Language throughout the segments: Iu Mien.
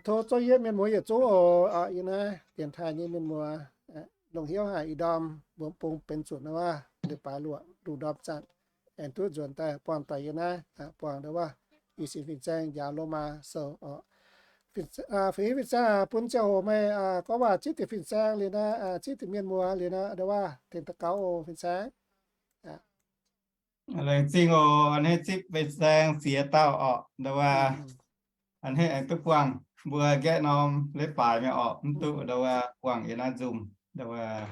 Tov zorqv yie mienh muoz yietc zungv oc. Yie naaiv dienx taaih nyei mienh muoz, longc hnyouv haic ih ndorm mbuo bung benx zuqc nor waac leiz-baaix luoqc lungh ndorm zanc, aengx duqv nzuonx daaih buangh doic yie naaiv, buangh ndau waac i sin fin-saeng njaaux Lomaa sou oc. Fih fin-saeng bun ziangh hoc meih gorngv waac zipv diec fin-saeng liuz nor, zipv diec mienh muoz liuz nor, ndau waac tengx daux gaux oc fin-saeng. Laengz zingh oc, a'hneiv zipv fin-saeng ziex dauh orqc, ndau waac a'hneiv aengx duqv buangh mbuo nqaeqv norm leiz-baaix mienh orqc, mv duqv ndau waac buangh yie naaiv nzunc, ndau waac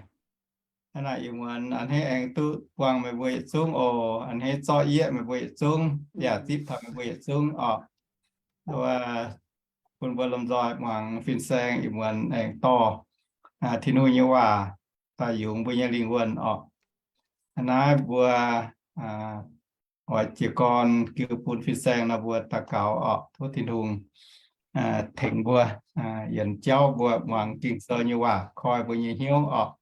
hnangv naaic ih muonz a'hneiv aengx duqv buangh meih mbuo yietc zungv oc, a'hneiv zorqv yieqv meih mbuo yietc zungv yaac zipv taux meih mbuo yietc zungv orqc. Ndau waac bun mbuo lomh nzoih muangx fin-saeng ih muonz aengx dorh Tin-Hungh nyei waac daaih yungz mbuo nyei lingh wuonh orqc. Hnangv naaiv mbuo oix jiez gorn giu bun fin-saeng nor mbuo daux gaux orqc, tov Tin-Hungh tengx mbuo, yienc jauv mbuo muangx Ging-Sou nyei waac koi mbuo nyei hnyouv orqc.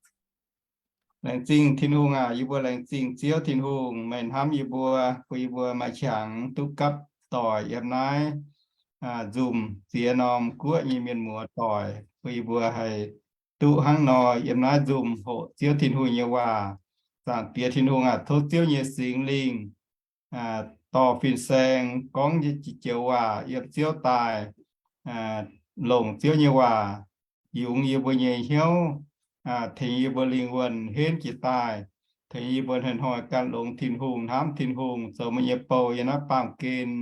Laengz zingh Tin-Hungh aac, yie mbuo laengz zingh Ziouv Tin-Hungh, meih hnamv yie mbuo, bun yie mbuo maaih qangx duqv gapv doic yiem naaiv nzunc ziex norm guoqv nyei mienh muoz doic, bun yie mbuo haih duqv hnangv nor yiem naaiv nzunc hoqc Ziouv Tin-Hungh nyei waac. Zaangc Diex Tin-Hungh aac, tov Ziouv nyei Singx Lingh dorh fin-saeng gorngv nyei joux waac yiem Ziouv daaih, longc Ziouv nyei waac yungz yie mbuo nyei hnyouv, tengx yie mbuo lingh wuonh henv jiex daaih, tengx yie mbuo hnoi-hnoi gan longx Tin-Hungh, hnamv Tin-Hungh, zoux meih nyei bou yiem naaiv baamh gen.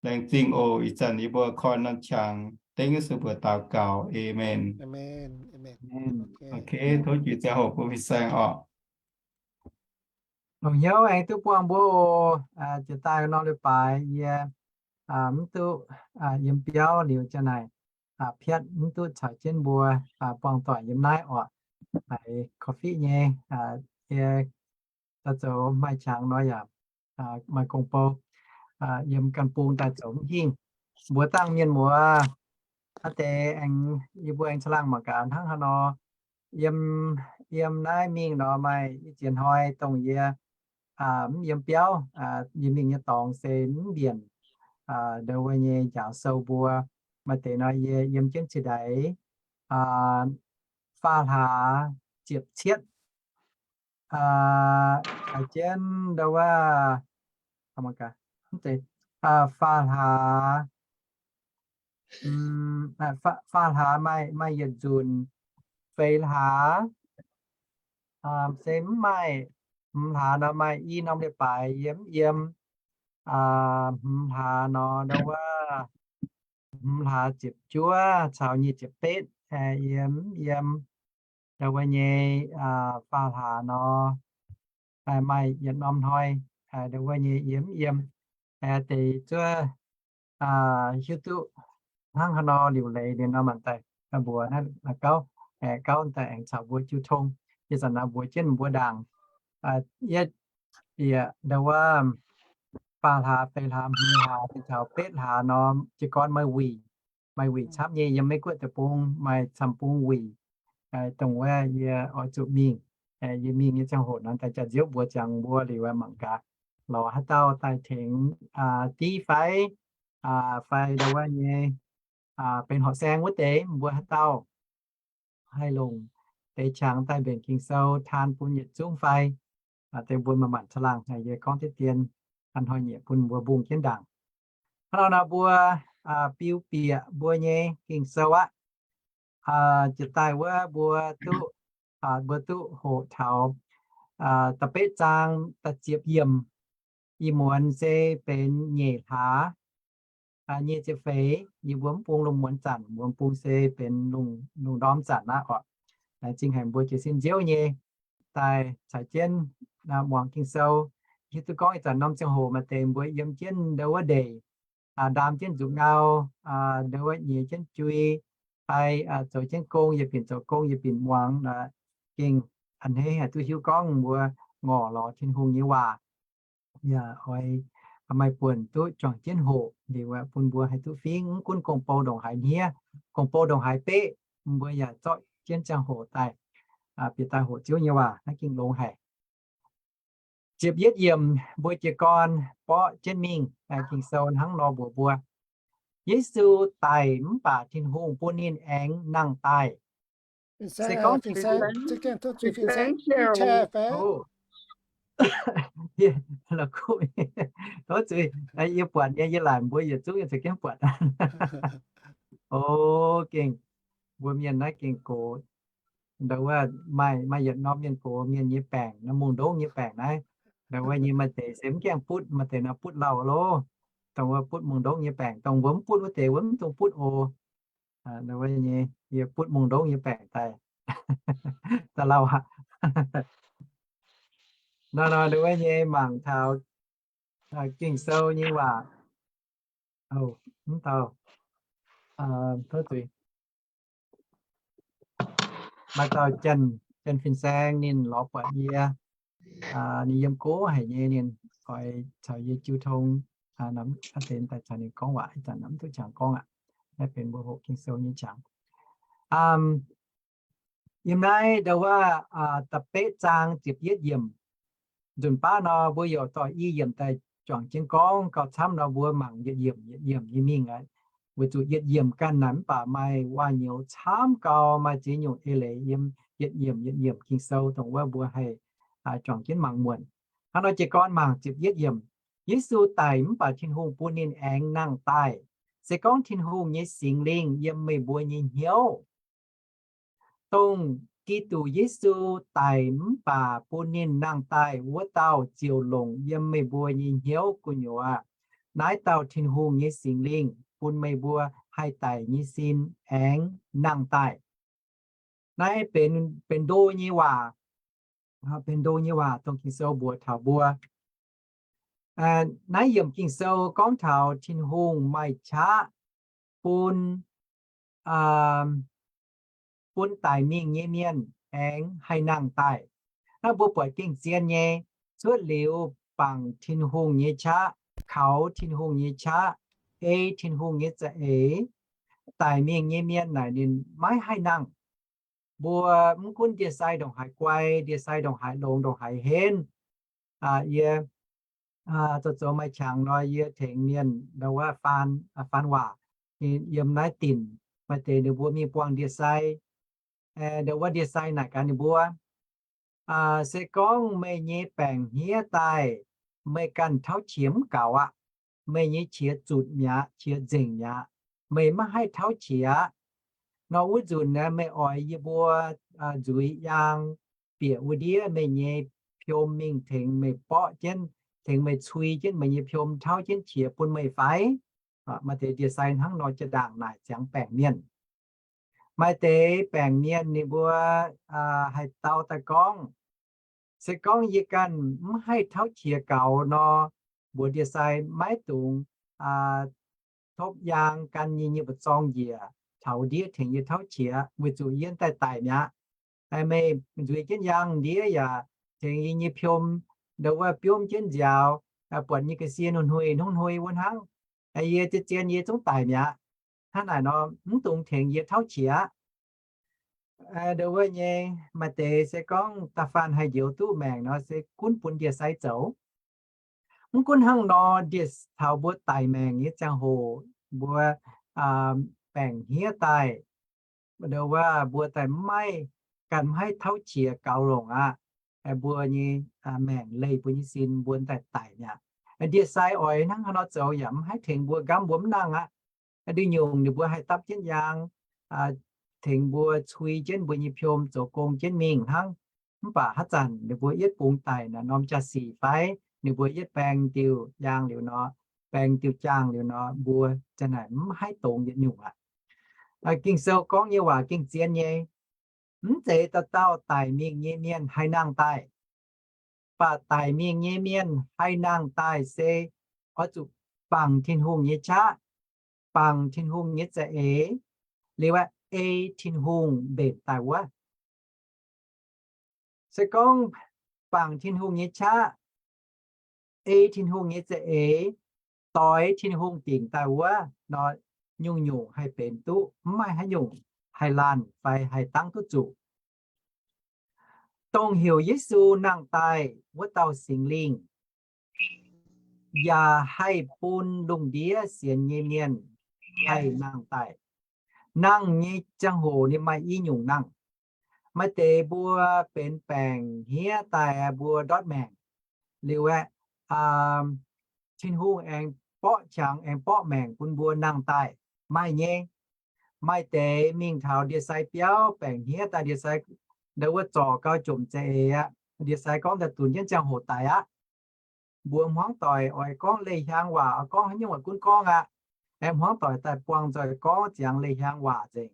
Laengz zingh oc. Ih zanc yie mbuo koi norm qangx dengv Yesu mbuox daux gaux. Aamen. Ok, tov jiex ziangh hoc bun fin-saeng orqc. Longc hnyouv aengx duqv buangh mbuo oc. Jiex daaih norm leiz-baaix yie mv duqv yiem biauv liuz jaa-naaic piatv mv duqv caux jienv mbuo buangh doic yiem naaiv orqc. Haiz korv-fiqv nyei, yie daaih zoux maaih qangx nor yaac maaih gong-bou yiem ganh bung daaih zoux mv hingh. Mbuo dangh mienh muoz aav deix aengx yie mbuo aengx caangh laangh mangc gaax hnangv haaix nor. Yiem, yiem naaiv mingh nor maaih i ziex hnoi dongh yie mv yiem biauv, yie mingh nyei dorngx se mv mbienc ndau wuov nyei njaaux sou mbuo. Maaih deix nor yie yiem jienv ciex ndaix faah hlaax ziepc cietv, haiz jienv ndau wuov faah hlaax, faah hlaax maaih, maaih yietc nzunc feix hlaax, se mv maaih hmz hlaax nor maaih i norm leiz-baaix yie mv yiem. Hmz hlaax nor ndau wuov hmz hlaax ziepc juov caux nyic ziepc betv yie mv yiem. Ndau wuov nyei faah hlaax nor maaih yietc norm hnoi ndau wuov nyei yie mv yiem. Deix zuov hiuv duqv hnangv haaix nor liuc leiz liuz nor manc daaih mbuox naaiv gauv, gauv daaih aengx caux mbuo jiu tong. Ih zanc naaiv mbuox jienv mbuo ndaangc, yie bieqc ndau wuov faah hlaax, feix hlaax, hmz hlaax, caux betv hlaax nor jiez gorn maaih wuic, maaih wuic camv nyei. Yiem Meiv Guoqv deic-bung maaih camv-bung wuic, dongh wuov yie oix zuqc mingh. Yie mingh nyei ziangh hoc nor daaih jaax-nziouv mbuox ziangx mbuo liuz mangc gaax lorz haaix dauh daaih tengx div fai, fai ndau wuov nyei benx horqc saeng wuov deix mbuo haaix dauh haih longc deix qangx daaih mbenc Ging-Sou taan bun yietc zungv fai. Deix mbuo manc-manc caangh laangh, yie gorngv deix dien hnoi-hnoi nyieqc bun mbuo mbungh jienv ndaangc. Hnangv nor nor mbuo biu bieqc mbuo nyei Ging-Sou aqv. Jiex daaih wuov mbuo duqv, mbuo duqv hoqc taux da'betv zaang da'ziepc yiemc. Ih muonz se benx nyeic hlaax nyic ziepc feix. Yie mbuo mv bung lungh muonz zanc, mbuo bung se benx lungh ndorm zanc aqv orqc. Laengz zingh haic mbuo jiez sin nziouv nyei daaih caux jienv muangx Ging-Sou. Hiuv duqv gorngv ih zanc norm ziangh hoc maaih deix mbuo yiem jienv ndau wuov ndeic, ndaam jienv nzuqc ngau, ndau wuov nyiex jienv jui, fai zoux jienv gong, yietc binc zoux gong yietc binc muangx, gengh a'hneiv haih duqv hiuv gorngv mbuo ngorc lorz Tin-Hungh nyei waac. Yaac oix maaih buonc duqv juangc jienv hoqc liuz bun mbuo haih duqv fingx. Mv gunv gong-bou ndongc haaix hniev, gong-bou ndongc haaix beqv, mbuo yaac zorqv jienv ziangh hoc daaih bieqc daaih hoqc Ziouv nyei waac, naaiv gengh longx haic. Ziepc yietv yiemc, mbuo jiez gorn borqv jienv mingh. Ging-Sou hnangv nor mbuox mbuo, Yesu daic mv baac Tin-Hungh bun ninh aengx nangh daaih. Se gorngv tov zuiz, yie buatc nyei, yie laaic mbuo yietc zungv yie za'gengh buatc. O, gengh, mbuo mienh naaiv gengh gox. Ndau wuov maaih, maaih yietc norm mienh gox mienh nyei baengc, naaiv mungh ndongv nyei baengc naaiv. Ndau wuov nyei maaih deix se mv gaengh butv, maaih deix naaiv butv lauh loh. Dongh wuov butv mungh ndongv nyei baengc, dongh mbuo mv butv wuov deix wuov mv dungx butv oc. Ndau wuov nyei yie butv mungh ndongv nyei baengc daaih. Da'lauh aqv. Nor nor ndau wuov nyei mangc taux Ging-Sou nyei waac. Mv dauh, tov zuiz, maaih dauh Janx-Fin-Saeng ninh lorz buatc yie, ninh yiem gouv haic nyei, ninh oix caux yie jiu tong, daaih caux ninh gorngv waac, ih zanc mv duqv qangx gorngv aqv. Naaiv benx mbuo hoqc Ging-Sou nyei qangx. Yiem naaiv ndau wuov da'betv zaang ziepc yietv yiemc, nzunc baav nor mbuo yaac dorh i yiemc daaih juangc jienv gorngv gauh camv nor mbuo mangc yietc yiemc yietc yiemc nyei mingh aqv. Weic zuqc yietc yiemc ganh naaic mv baac maaih waac-nyouz camv gau, maaih ziex nyungc eix leiz yiem yietc yiemc yietc yiemc Ging-Sou dongh wuov mbuo haih juangc jienv mangc muonc. Hnangv nor jiez gorn mangc ziepc yietv yiemc. Yesu daic mv baac Tin-Hungh bun ninh aengx nangh daaih. Se gorngv Tin-Hungh nyei Singx Lingh yiem meih mbuo nyei hnyouv, dongh Giduc Yesu daic mv baac bun ninh nangh daaih wuov dauh ziouc longc yiem meih mbuo nyei hnyouv gu'nyuoz. Naaiv dauh Tin-Hungh nyei Singx Lingh bun meih mbuo haih daic nyei sin aengx nangh daaih. Naaiv benx, benx ndo nyei waac, benx ndo nyei waac dongh Ging-Sou mbuox taux mbuo. Naaiv yiemc Ging-Sou gorngv taux Tin-Hungh maaih qaqv bun, bun daic mingh nyei mienh aengx haih nangh daaih. Naaiv mbuo buatc gengh zien nyei, cuotv liuz bangc Tin-Hungh nyei qaqv, kaux Tin-Hungh nyei qaqv, ei Tin-Hungh nyei za'eix, daic mingh nyei mienh naaic ninh maiv haih nangh. Mbuo mv gunv ndie-sai ndongc haaix guai, ndie-sai ndongc haaix longx, ndongc haaix henv, yie zoux zoux maaih qangx nor, yie tengx mienh ndau wuov faan, faan waac yiem naaiv dinc. Maaih deix ninh mbuo mingh buangh ndie-sai, ndau wuov ndie-sai naaic gaax ninh mbuo, se gorngv meih nyei baengc hniev daaih, meih ganh tauv qiex mv gaux aqv. Meih nyei qiex zutc mi'aqv, qiex nzengc mi'aqv. Meih maiv haih tauv qiex aqv. Nor wuov nzunc meih oix yie mbuo nzuiz yaang bieqc wuov ndiev meih nyei piom mingh tengx meih borqv jienv, tengx meih cui jienv meih nyei piom tauv jienv qiex bun meih fai? Maaih deix ndie-sai hnangv nor jaa-ndaangc naaic ziangx baengc mienh. Maaih deix baengc mienh ninh mbuo haih dau daaih gorngv, se gorngv yie ganh mv haih tauv qiex gaux nor, mbuox ndie-sai maiv dungx topv yaang gan yie nyei mba'zorng njiec taux ndiev tengx yie tauv qiex, weic zuqc yie daaih daic mi'aqv. Meih nzuiz jienv yaang ndiev yaac tengx yie nyei piom ndau wuov biomv jienv nziaaux, buatc nyei ga'sie hnoi-hnoi hnoi-hnoi wuov hnangv. Yie zien-zien yie zungv daic mi'aqv. Hnangv naaic nor mv dungx tengx yie tauv qiex aqv. Ndau wuov nyei maaih deix se gorngv da'faanh haih njoux duqv maengc nor se gunv bun ndie-sai zoux. Mv gunv hnangv nor, ndie, taux mbuo daic maengc nyei ziangh hoc, mbuo baengc hniev daaih, ndau wuov mbuo daaih mv maaih, ganh mv haih tauv qiex gaux longc aqv. Mbuo nyei maengc leih mbuo nyei sin, mbuo daaih daic mi'aqv. Ndie-sai oix hnangv haaix nor zoux yaac mv haih tengx mbuo, nqamv mbuo mv nangh aqv. Nduqc nyungc ninh mbuo haih dapv jienv yaang, tengx mbuo cui jienv mbuo nyei piom zoux gong jienv mingh hnangv. Mv baac haaix zanc ninh mbuo yietv bungx daic naaic norm jaa-sic fai, ninh mbuo yietv baeng diuh yaang liuz nor, baeng diuh jaang liuz nor, mbuo ziang naaic mv haih dongz yietc nyungc aqv. Ging-Sou gorngv nyei waac gengh zien nyei. Mv zeiz dauh dauh daic mingh nyei mienh haih nangh daaih. Mv baac daic mingh nyei mienh haih nangh daaih se oix zuqc bangc Tin-Hungh nyei qaqv, bangc Tin-Hungh nyei za'eix, liuz aqv, ei Tin-Hungh mbenc daaih wuov. Se gorngv bangc Tin-Hungh nyei qaqv, ei Tin-Hungh nyei za'eix, doix Tin-Hungh dingc daaih wuov nor, nyungc-nyungc haih benx duqv, mv maaih haaix nyungc haih laanh fai haih dangv duqv zuqc. Dongh heuc Yesu nangh daaih wuov dauh Singx Lingh yaac haih bun lungh ndiev sienx nyei mienh haih nangh daaih. Nangh nyei ziangh hoc ninh maaih i nyungc nangh. Maaih deix mbuo benx baengc hniev daaih mbuo ndortv maengc. Liuz aeqv, Tin-Hungh aengx borqv qangx aengx borqv maengc bun mbuo nangh daaih. Maaih nyei. Maaih deix mingh taux ndie-sai biauv baengc hniev daaih, ndie-sai ndau wuov zorc gau jomc za'eix aqv. Ndie-sai gorngv daaih dunx jienv ziangh hoc daic aqv. Mbuo hmuangv doic oix gorngv leih hiaang waac, oix gorngv haaix nyungc oix gunv gorngv aqv. Aengx hmuangv doic daaih buangh nzoih gorngv ziangx leih hiaang waac nzengc.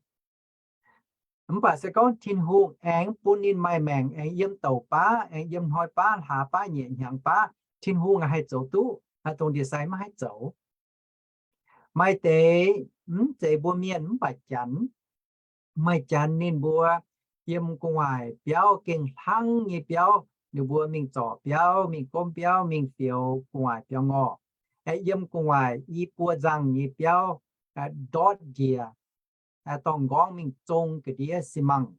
Mv baac se gorngv Tin-Hungh aengx bun ninh maaih maengc, aengx yiem douc baav, aengx yiem hnoi baav, hlaax baav, nyeic hnyangx baav, Tin-Hungh haih zoux duqv, dongh ndie-sai maiv haih zoux. Maaih deix mv zeiz mbuo mienh mv baac janx, maaih janx ninh mbuo yiem gu'nguaaic biauv, gengh hlangv nyei biauv, ninh mbuo mingh zorc biauv, mingh gomv biauv, mingh fioux gu'nguaaic biauv ngorh, aeqv, yiem gu'nguaaic i buo nzangh nyei biauv, ndortv njiec, dorngh m'nqorngv mingh zong ga'ndiev si mangh,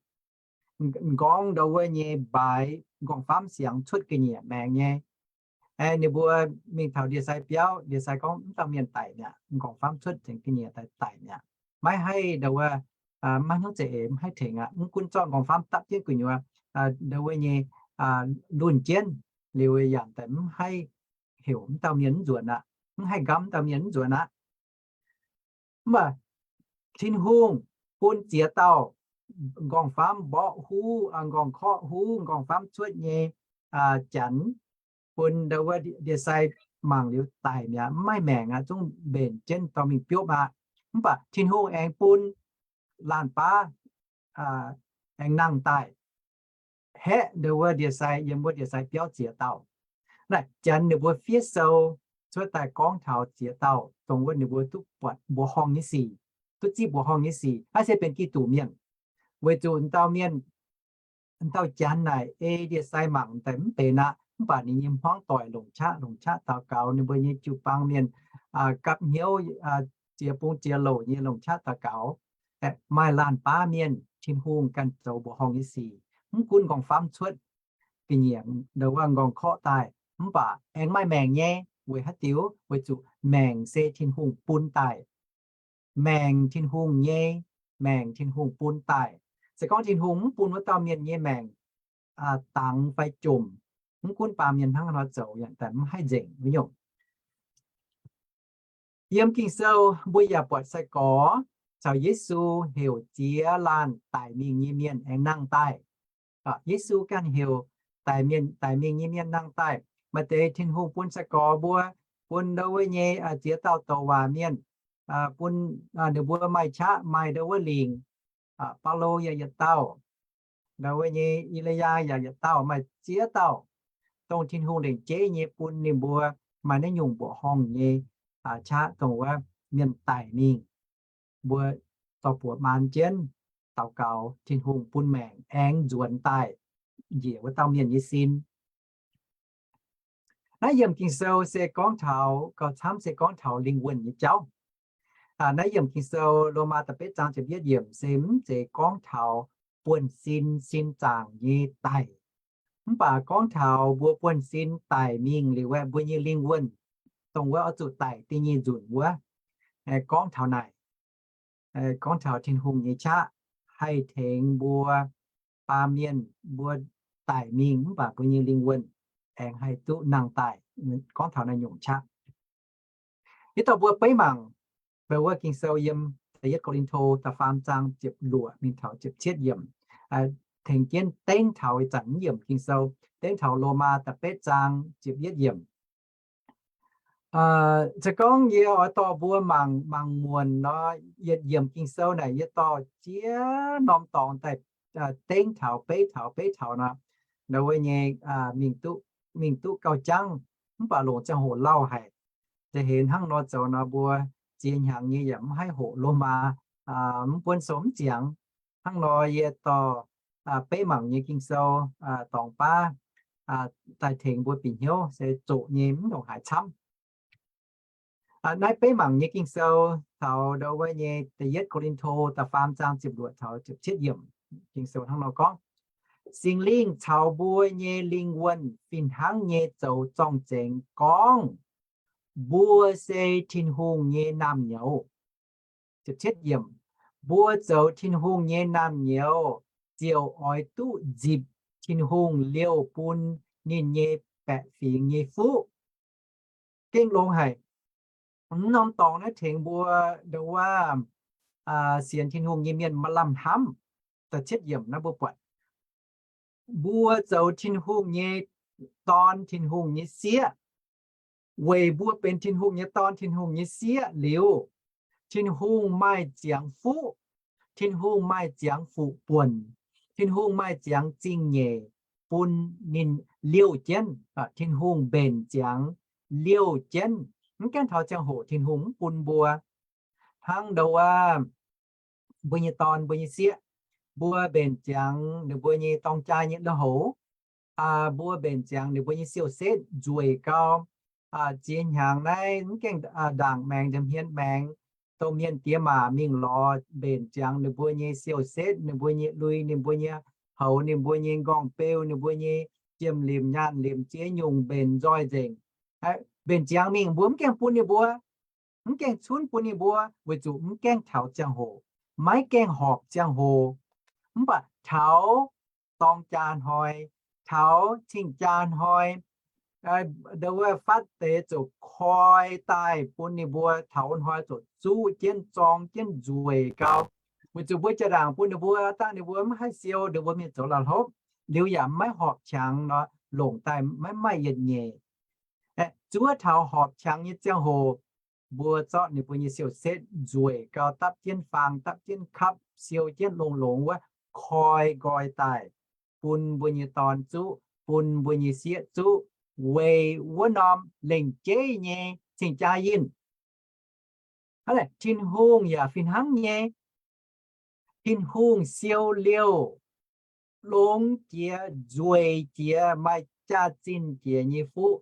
m'nqorngv ndau wuov nyei mbaaix m'nqorngv-famv siangx cuotv ga'nyiec maengx nyei. Ninh mbuo mingh taux ndie-sai biauv, ndie-sai gorngv, Mv dauh mienh daic mi'aqv. M'nqorngv-famv cuotv tengx ga'nyiec daaih daic mi'aqv. Maiv haih ndau wuov, maiv hnyouv za'eix, mv haih tengx aqv. Mv gunv zorqv m'nqorngv-famv dapv jienv gu'nyuoz ndau wuov nyei lunh jienv, liuz yaac daaih mv haih heuc mv dauh mienh mv nzuonx aqv, mv haih nqamv mv dauh mienh mv nzuonx aqv. Mv baac Tin-Hungh bun ziex dauh m'nqorngv-famv mborqv huv, m'nqorngv-korqv huv, m'nqorngv-famv cuotv nyei janx, bun ndau wuov ndie-sai mangc liuz daic mi'aqv, mv maaih maengc aqv, zungv mbenc jienv dorh mingh biopv aqv. Mv baac Tin-Hungh aengx bun laanh baav aengx nangh daaih, haeqv ndau wuov ndie-sai, yiem wuov ndie-sai biauv ziex dauh. Naaiv janx ninh mbuo fiev sou cuotv daaih gorngv taux ziex dauh, dongh wuov ninh mbuo duqv buatc mbuoqc horngh nyei sic, duqv zipv mbuoqc horngh nyei sic, naaiv se benx Giduc mienh. Weic zuqc dauh mienh, dauh janx naaic ei ndie-sai mangc daaih mv benx aqv, mv baac ninh nyei hmuangv doic longc qaqv longc qaqv daux gaux, ninh mbuo nyei jiu-baang mienh gapv hnyouv ziex bung ziex louc nyei longc qaqv daux gaux. Maaih laanh baav mienh Tin-Hungh ganh zoux mbuoqc horngh nyei sic, mv gunv m'nqorngv-famv cuotv ga'nyiec ndau wuov m'nqorngv-korqv daaih, mv baac aengx maaih maengc nyei. Weic haaix diuc? Weic zuqc maengc se Tin-Hungh bun daaih. Maengc Tin-Hungh nyei, maengc Tin-Hungh bun daaih. Se gorngv Tin-Hungh mv bun wuov dauh mienh nyei maengc dangx fai jomc, mv gunv baamh mienh hnangv haaix nor zoux, yaac daaih mv haih nzengc wuov nyungc. Yiem Ging-Sou mbuo yaac buatc sai-gorx caux Yesu heuc ziex laanh daic mingh nyei mienh aengx nangh daaih. Yesu ganh heuc daic mienh, daic mingh nyei mienh nangh daaih. Maaih deix Tin-Hungh bun sai-gorx mbuo, bun ndau wuov nyei ziex dauh douc waac mienh, bun ninh mbuo maaih qaqv maaih ndau wuov lingc. Baulo yaac yietc dauh, ndau wuov nyei E^li^yaa yaac yietc dauh, maaih ziex dauh, dongh Tin-Hungh lengc jeiv nyei bun ninh mbuo maaih naaiv nyungc mbuoqc horngh nyei qaqv, dongh wuov mienh daic mingh, mbuo dorh buoz maan jienv daux gaux, Tin-Hungh bun maengc aengx nzuonx daaih njiec wuov dauh mienh nyei sin. Naaiv yiemc Ging-Sou se gorngv taux, gauh camv se gorngv taux lingh wuonh nyei jauv. Naaiv yiemc Ging-Sou, Lomaa da'betv zaang ziepc yietv yiemc, se mv zeiz gorngv taux buonv-sin, sin zaangc nyei daic. Mv baac gorngv taux mbuo buonv-sin daic mingh liuz, mbuo nyei lingh wuonh, dongh wuov oix zuqc daic da'nyeic nzunc wuov, gorngv taux naaic, gorngv taux Tin-Hungh nyei qaqv haih tengx mbuo baamh mienh mbuo daic mingh mv baac mbuo nyei lingh wuonh aengx haih duqv nangh daaih. Gorngv taux naaiv nyungc qaqv. Yie dorh mbuo beiv mangc, beiv wuov Ging-Sou yiem da'yietv Ko^lin^to da'faam zaang ziepc luoqc mingh taux ziepc cietv yiemc, tengx jienv dengv taux ih zanc yiemc Ging-Sou, dengv taux Lomaa da'betv zaang ziepc yietv yiemc. Se gorngv yie oix dorh mbuo mangc, mangc muonc nor, yietc yiemc Ging-Sou naaic yie dorh ziex norm dorngx daaih dengv taux, beiv taux, beiv taux nor, ndau wuov nyei mingh duqv, mingh duqv gauh jangv, mv baac longc ziangh hoc lauh haic. Za'heix hnangv nor zoux nor, mbuo ziex hnyangx nyei yaac mv haih hoqc Lomaa, mv buonv sou mv ziangx. Hnangv nor yie dorh beiv mangc nyei Ging-Sou dorngx baav daaih tengx mbuo bieqc hnyouv se zoqc nyei, mv ndongc haaix camv. Naaiv beiv mangc nyei Ging-Sou taux ndau wuov nyei da'yietv Ko^lin^to da'faam zaang ziepc luoqc taux ziepc cietv yiemc. Ging-Sou hnangv nor gorngv, Singx Lingh caux mbuo nyei lingh wuonh fih hnangv nyei zoux zorng-zengx gorngv, mbuo se Tin-Hungh nyei naamh nyouz. Mbuo zoux Tin-Hungh nyei naamh nyouz ziouc oix duqv nzipc Tin-Hungh liouh bun ninh nyei baeqc fingx nyei fuqv. Gengh longx haic. Mv norm dorngx naaiv tengx mbuo ndongc wuov sienx Tin-Hungh nyei mienh maaih lamh hnamv. Da'cietv yiemc naaiv mbuo buatc, mbuo zoux Tin-Hungh nyei dorn, Tin-Hungh nyei sieqv. Weic mbuo benx Tin-Hungh nyei dorn, Tin-Hungh nyei sieqv liuz, Tin-Hungh maaih ziangx fuqv, Tin-Hungh maaih ziangx fuqv buonc, Tin-Hungh maaih ziangx zingh nyeic bun ninh liouh jienv. Tin-Hungh mbenc ziangx liouh jienv. Mv gaengh taux ziangh hoc Tin-Hungh mv bun mbuo. Hnangv ndongc wuov mbuo nyei dorn, mbuo nyei sieqv, mbuo mbenc ziangx ninh mbuo nyei dorng jaa nyei lui-houx, mbuo mbenc ziangx ninh mbuo nyei siou-setv nzueic gau. Ziex hnyangx naaiv mv gaengh ndaangc maengx, nza'hmien maengx, domh mienh diex maac mingh lorz mbenc ziangx ninh mbuo nyei siou-setv, ninh mbuo nyei lui, ninh mbuo nyei houx, ninh mbuo nyei nqorngv-beu, ninh mbuo nyei jiem-limc, nyaanh-limc, ziex nyungc mbenc nzoih nzengc. Mbenc ziangx mingh mbuo mv gaengh bun ninh mbuo, mv gaengh cunv bun ninh mbuo, weic zuqc mv gaengh taux ziangh hoc, maiv gaengh horpc ziangh hoc. Mv baac taux dorng jaa hnoi, taux cing jaa hnoi, ndau wuov fatv deix ziouc koi daaih bun ninh mbuo taux hnoi ziouc zuqv jienv, zorng jienv nzueic gau. Weic zuqc mbuo jaa-ndaangc bun ninh mbuo, dangh ninh mbuo mv haih siou, ninh mbuo mingh zoux la'hlopv liuz yaac maiv horpc qangx nor, longc daaih maiv maaih yietc nyeic. Zuov taux horpc qangx nyei ziangh hoc, mbuo zorqv ninh mbuo nyei siou-setv nzueic gau, dapv jienv faang, dapv jienv kapv, siou jienv longx-longx wuov, koi nqoi daaih bun mbuo nyei dorn zuqv, bun mbuo nyei sieqv zuqv, weic wuov norm lengc jeiv nyei cing-jaa yinh. Hnangv naaic Tin-Hungh yaac fih hnangv nyei. Tin-Hungh siou liouh longx jiex, nzueic jiex, maaih jaax-zinh jiex nyei fuqv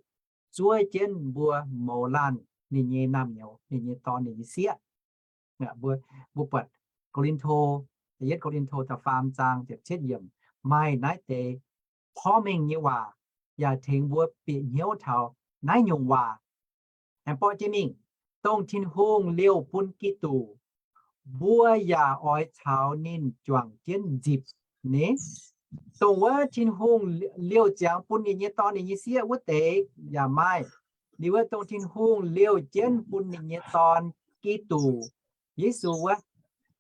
zuov jienv mbuo mouz laanh, ninh nyei naamh nyouz, ninh nyei dorn, ninh nyei sieqv. Mbuo buatc Ko^lin^to, yietv Ko^lin^to da'faam zaang ziepc cietv yiemc, maaih naaiv deix porv mengh nyei waac yaac tengx mbuo bieqc hnyouv taux naaiv nyungc waac. Aengx borqv jienv mingh, dongh Tin-Hungh liouh bun Giduc, mbuo yaac oix caux ninh juangc jienv nzipc ni. Dongh wuov Tin-Hungh liouh ziangx bun ninh nyei dorn ninh nyei sieqv wuov deix yaac maaih. Liuz wuov dongh Tin-Hungh liouh jienv bun ninh nyei dorn Giduc, Yesu wuov,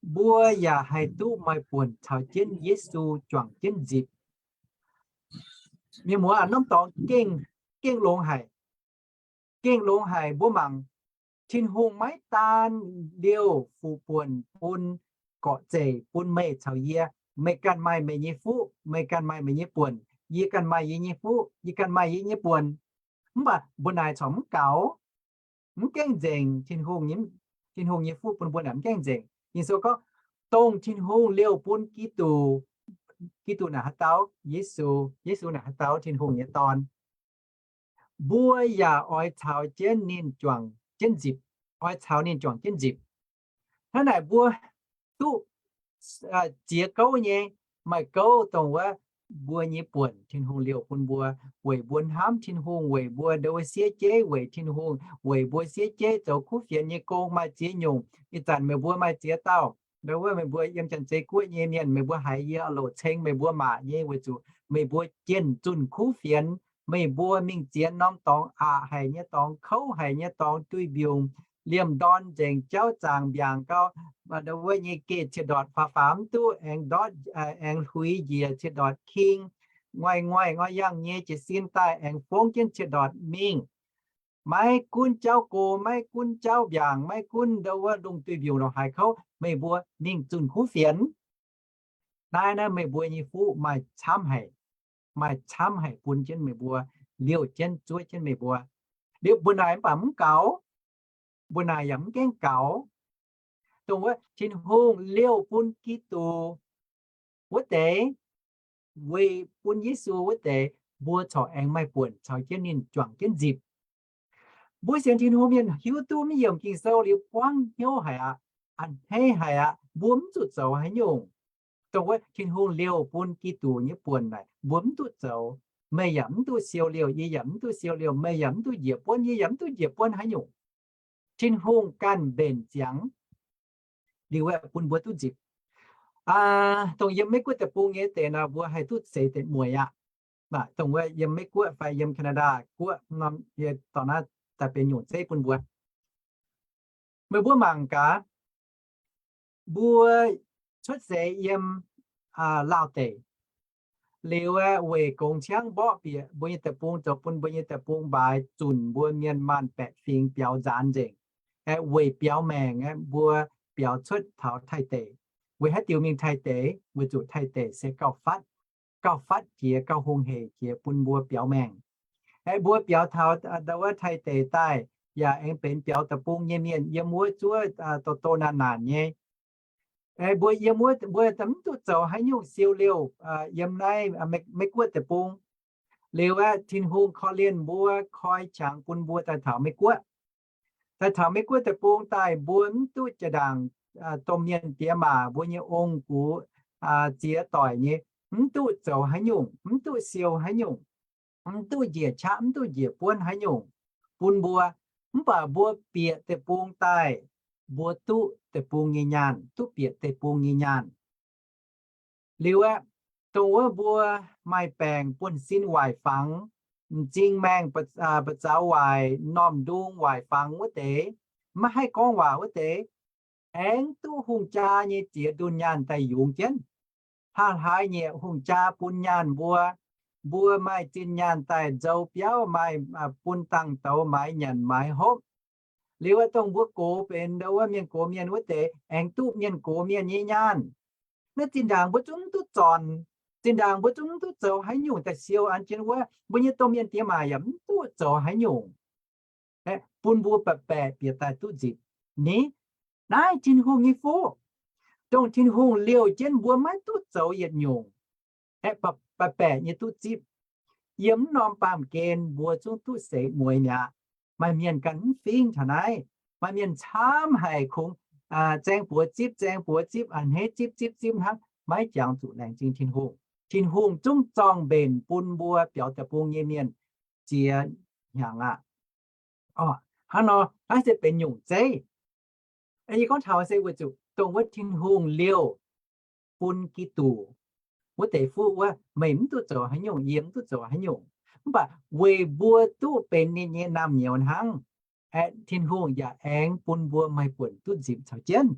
mbuo yaac haih duqv maaih buonc caux jienv Yesu juangc jienv nzipc. Mienh muoz, norm dorngx gengh, gengh longx haic. Gengh longx haic. Mbuo mangc, Tin-Hungh maiv daan liouh fuqv buonc bun gorqv-zeic, bun meih caux yie. Meih ganh maaih meih nyei fuqv, meih ganh maaih meih nyei buonc, yie ganh maaih yie nyei fuqv, yie ganh maaih yie nyei buonc. Mv baac mbuo naaic corc mv gaux, mv gaengh nzengc. Tin-Hungh nyei fuqv bun mbuo naaic mv gaengh nzengc. Ging-Sou gorngv, dongh Tin-Hungh liouh bun Giduc, Giduc naaic haaix dauh? Yesu. Yesu naaic haaix dauh? Tin-Hungh nyei Dorn. Mbuo yaac oix caux jienv ninh juangc jienv nzipc, oix caux ninh juangc jienv nzipc. Hnangv naaic mbuo duqv ziex gouv nyei. Maaih gouv dongh wuov mbuo nyei buonc Tin-Hungh liouh bun mbuo, weic mbuo hnamv Tin-Hungh, weic mbuo ndau wuov siev jeiv weic Tin-Hungh, weic mbuo siev jeiv zoux kuv fienx nyei gong. Maaih ziex nyungc. Ih zanc meih mbuo maaih ziex dauh, ndau wuov meih mbuo yiem Janx-Zei Guoqv nyei mienh, meih mbuo haiz yie loc ceng meih mbuo maac nyei, weic zuqc meih mbuo jienh zunh kuv fienx. Meih mbuo mingh ziex norm dorngx, aqc haic nyei dorngx, kouv haic nyei dorngx, duih mbiungc, liemh ndorn nzengc, jauv zaangc mbiaangc gau, ndau wuov nyei geh ciex ndortc faaux-faaux mv duqv, aengx ndortv, aengx huix njiec ciex ndortc king, nguaih-nguaih ngoiv yangh nyei jiez sin daaih aengx fongv jienv ciex ndortc mingh. Maiv gunv jauv go, maiv gunv jauv mbiaangc, maiv gunv ndau wuov lungh duih mbiungc longc haaix kouv, meih mbuo mingh zunh kuv fienx. Naaiv naaiv meih mbuo nyei fuqv maaih camv haic, maaih camv haic bun jienv meih mbuo, liouh jienv zuov jienv meih mbuo. Liuz mbuo naaic mv baac mv gaux, mbuo naaic yaac mv gaengh gaux. Dongh wuov Tin-Hungh liouh bun Giduc wuov deix, weic bun Yesu wuov deix, mbuo corc aengx maaih buonc caux jienv ninh juangc jienv nzipc. Mbuo sienx Tin-Hungh mienh hiuv duqv mv yiemc Ging-Sou liuz buangv hnyouv haic aqv, a'hneiv haic aqv. Mbuo mv zuqc zoux haaix nyungc. Dongh wuov Tin-Hungh liouh bun Giduc nyei buonc naaic, mbuo mv duqv zoux. Meih yaac mv duqv siou liouh, yie yaac mv duqv siou liouh, meih yaac mv duqv njiec buonv, yie yaac mv duqv njiec buonv haaix nyungc. Tin-Hungh ganh mbenc ziangx. liuz aeqv, bun mbuo duqv nzipc. Dongh yiem Meiv Guoqv deic-bung nyei deix nor, mbuo haih duqv seix deix mueiz aqv. Dongh wuov yiem Meiv Guoqv fai yiem Canada guoqv norm, yie dorh naaiv daaih benx nyungc zeiv bun mbuo. Meih mbuo mangc gaax, mbuo cuotv seix yiem Laauh deic, liuz aeqv, weic gongx ciangv mborqv bieqc mbuo nyei deic-bung, zoux bun mbuo nyei deic-bung mbaaix zunc mbuo mienh maanh baeqc fingx biaux nzaanx nzengc. Aeqv, weic biaux maengc aeqv, mbuo biaux cuotv taux Taiv deic. Weic haaix diuc mingh Taiv deic? Weic zuqc Taiv deic se gauh fatv, gauh fatv jiex, gauh hungh heic jiex bun mbuo biaux maengc. Aeqv, mbuo biaux taux ndau wuov Taiv deic daaih, yaac aengx benx biaux deic-bung nyei mienh yiem wuov zuov doh doh naanc naanc nyei. Mbuo yiem wuov, mbuo mv duqv zoux haaix nyungc, siou liouh yiem naaiv Meiv Guoqv deic-bung. Liuz aeqv, Tin-Hungh korv-lienh mbuo, koi qangx bun mbuo daaih taux Meiv Guoqv. Daaih taux Meiv Guoqv deic-bung daaih, mbuo mv duqv jaa-ndaangc domh mienh diex maac mbuo nyei ong-gux ziex doic nyei, mv duqv zoux haaix nyungc, mv duqv siou haaix nyungc, mv duqv njiec qaqv, mv duqv njiec buonv haaix nyungc bun mbuo. Mv baac mbuo bieqc deic-bung daaih, mbuo duqv deic-bung nyei nyaanh, duqv bieqc deic-bung nyei nyaanh. Liuz aeqv, dongh wuov mbuo maaih baengc buonv-sin waaic fangx, m'zing maengh ba'zaux waaic, m'normh ndung waaic fangx wuov deix, maiv haih gorngv waac wuov deix, aengx duqv hungh jaa nyei ziex ndunh nyaanh daaih yungz jienv. Hnangv haaix nyungc hungh jaa bun nyaanh mbuo, mbuo maaih zinh nyaanh daaih nzou biauv, maaih bun dangh douz maaiz nyanc maaiz hopv. Liuz aeqv, dongh mbuo gox benx ndau wuov mienh gox mienh wuov deix aengx duqv mienh gox mienh nyei nyaanh. Naaiv zinh ndaangc mbuo zungv mv duqv zornc, zinh ndaangc mbuo zungv mv duqv zoux haaix nyungc daaih siou an jienv wuov, mbuo nyei domh mienh diex maac yaac mv duqv zoux haaix nyungc bun mbuo baeqc baeqc bieqc daaih duqv nzipc. Ni, naaiv Tin-Hungh nyei fuqv. Dongh Tin-Hungh liouh jienv mbuo maiv duqv zoux yietc nyungc, aeqv, baeqc baeqc nyei duqv zipv. Yiem mv norm baamh gen mbuo zungv duqv seix mueiz mi'aqv. Maaih mienh ganh mv fingx taux naaiv. Maaih mienh camv haic, kungx zaeng buoz zipv, zaeng buoz zipv, a'hneiv zipv zipv zipv hnangv, maiv jangx zuqc laengz zingh Tin-Hungh. Tin-Hungh zungv zorng-mbenc bun mbuo biaux deic-bung nyei mienh ziex hnyangx aqv. Hnangv nor, naaiv se benx nyungc zeiv. Yie gorngv taux se weic zuqc dongh wuov Tin-Hungh liouh bun Giduc wuov deix fuqv wuov, meih mv duqv zoux haaix nyungc, yie mv duqv zoux haaix nyungc. Mv baac weic mbuo duqv benx ninh nyei naamh nyouz hnangv, aeqv, Tin-Hungh yaac aengx bun mbuo maaih buonc duqv nzipc caux jienv.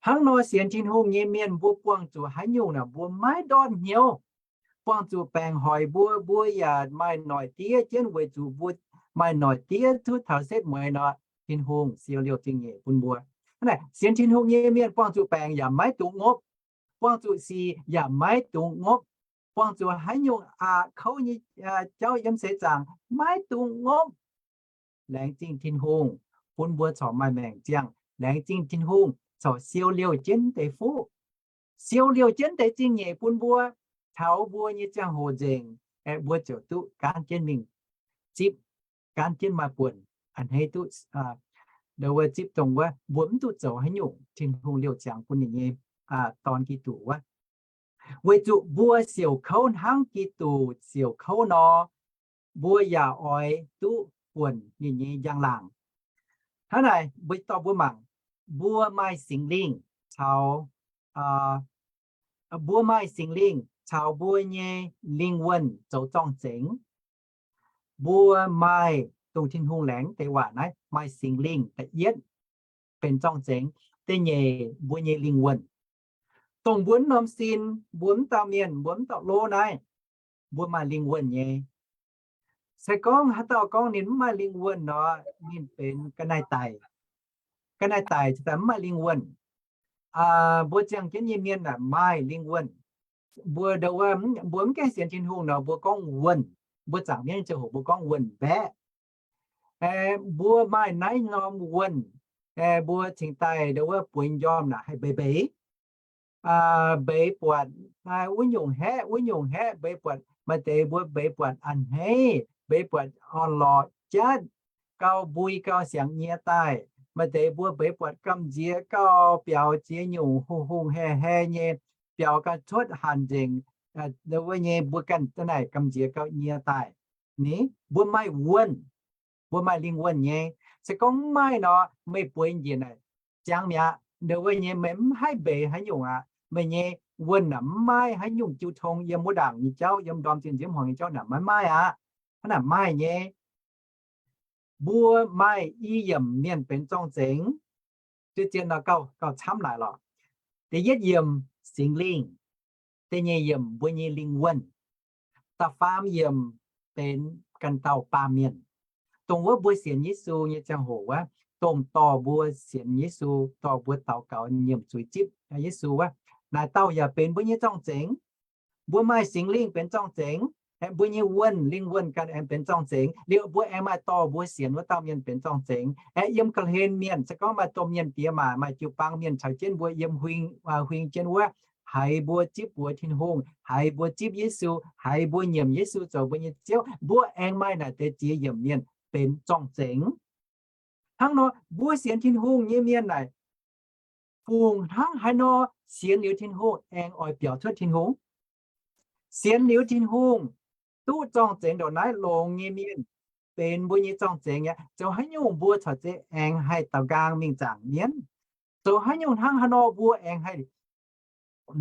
Hnangv nor sienx Tin-Hungh nyei mienh mbuo buangh zuqc haaix nyungc naaic mbuo maiv ndortv hnyouv. Buangh zuqc baengc hoic mbuo, mbuo yaac maaih noic diev jienv weic zuqc mbuo maaih noic diev duqv taux setv mueiz nor, Tin-Hungh siou liouh zingh nyeic bun mbuo. Hnangv naaic sienx Tin-Hungh nyei mienh buangh zuqc baengc yaac maiv dungx ngopv, buangh zuqc sic yaac maiv dungx ngopv, buangh zuqc haaix nyungc aqc kouv nyei jauv yiem seix zaangc maiv dungx ngopv. Laengz zingh Tin-Hungh bun mbuo corc maaih maengc ziangh. Laengz zingh Tin-Hungh corc siou liouh jienv deix fuqv, siou liouh jienv deix zingh nyeic bun mbuo, taux mbuo nyei ziangh hoc nzengc, aeqv, mbuo ziouc duqv gaanv jienv mingh zipv, gaanv jienv maaih buonc, a'hneiv duqv, ndo wuov zipv dongh wuov mbuo mv duqv zoux haaix nyungc, Tin-Hungh liouh ziangx bun ninh nyei Dorn Giduc wuov. Weic zuqc mbuo siouc kouv hnangv Giduc siouc kouv nor, mbuo yaac oix duqv buonc ninh nyei njang-laangc. Hnangv naaic, mbuo dorh mbuo mangc, mbuo maaih Singx Lingh caux, mbuo maaih Singx Lingh caux mbuo nyei lingh wuonh zoux zorng-zengx. Mbuo maaih dongh Tin-Hungh laengz deix waac naaiv, maaih Singx Lingh da'yietv benx zorng-zengx, da'nyeic mbuo nyei lingh wuonh. Dongh mbuo mv norm sin, mbuo mv dauh mienh, mbuo mv dauh lov naaiv, mbuo maaih lingh wuonh nyei. Se gorngv haaix dauh gorngv ninh mv maaih lingh wuonh nor, ninh benx ga'naaiv daic. Ga'naaiv daic ziouc mv maaih lingh wuonh. Mbuo ziangh jienv nyei mienh aah, maaih lingh wuonh. Mbuo ndo wuov, mbuo mv gaengh sienx Tin-Hungh nor, mbuo gorngv wuonh. Mbuo zaangc mienv ziangh hoc mbuo gorngv wuonh mbaeqv. Mbuo maaih naaiv norm wuonh, mbuo cingx daaih ndo wuov bueix njormh naaic haih mbeix mbeix, mbeix buatc wuov nyungc haeqv, wuov nyungc haeqv, mbeix buatc maaih deix mbuo mbeix buatc a'hneiv, mbeix buatc orn-lorqc jatv, gauh mbui gauh siangx nyie daaih. Maaih deix mbuo mbeix buatc gamh nziex gauh biaux ziex nyungc hungh hungh hae hae nyei, biaux gauh cuotv hanc nzengc, wuov nyei mbuo ganh da'naaic gamh nziex gauh nyie daaih. Ni, mbuo maaih wuonh, mbuo maaih lingh wuonh nyei. Se gorngv mv maaih nor, meih bueix njiec naaic ziangx mi'aqv. ndongc wuov nyei meih mv haih mbeix haaix nyungc aqv. Meih nyei wuonh naaic mv maaih haaix nyungc jiu tong yiem wuov ndaangc nyei jauv, yiem ndorm zinh nziouv hmuangx nyei jauv naaic maiv maaih aqv. Hnangv naaic maaih nyei. Mbuo maaih i yiemc mienh benx zorng-zengx, zien nor gauh, gauh camv naaic lorqc. Da'yietv yiemc Singx Lingh, da'nyeic yiemc mbuo nyei lingh wuonh, da'faam yiemc benx ganh dauh baamh mienh. Dongh wuov mbuo sienx Yesu nyei ziangh hoc wuov, dongh dorh mbuo sienx Yesu, dorh mbuo daux gaux nyiemc zuiz zipv Yesu wuov, naaic dauh yaac benx mbuo nyei zorng-zengx. Mbuo maaih Singx Lingh benx zorng-zengx, aengx mbuo nyei wuonh, lingh wuonh ganh aengx benx zorng-zengx. Liuz mbuo aengx maaih dorh mbuo sienx wuov dauh mienh benx zorng-zengx. Aeqv, yiem ga'hlen mienh, se gorngv maaih domh mienh diex maac, maaih jiu-baang mienh caux jienv mbuo yiem huing, huing jienv wuov, haiz mbuo zipv mbuox Tin-Hungh, haiz mbuo zipv Yesu, haiz mbuo nyiemc Yesu zoux mbuo nyei Ziouv, mbuo aengx maaih naaic deix ziex yiemc mienh benx zorng-zengx. Hnangv nor, mbuo sienx Tin-Hungh nyei mienh naaic, fungc hnangv haaix nor sienx liuz Tin-Hungh aengx oix biaux cuotv Tin-Hungh? Sienx liuz Tin-Hungh duqv zorng-zengx ndongc naaiv longx nyei mienh benx mbuo nyei zorng-zengx aqv. Zoux haaix nyungc mbuo corc zeiz aengx haih daaux nqaang mingh zaangc mienv? Zoux haaix nyungc hnangv haaix nor mbuo aengx haih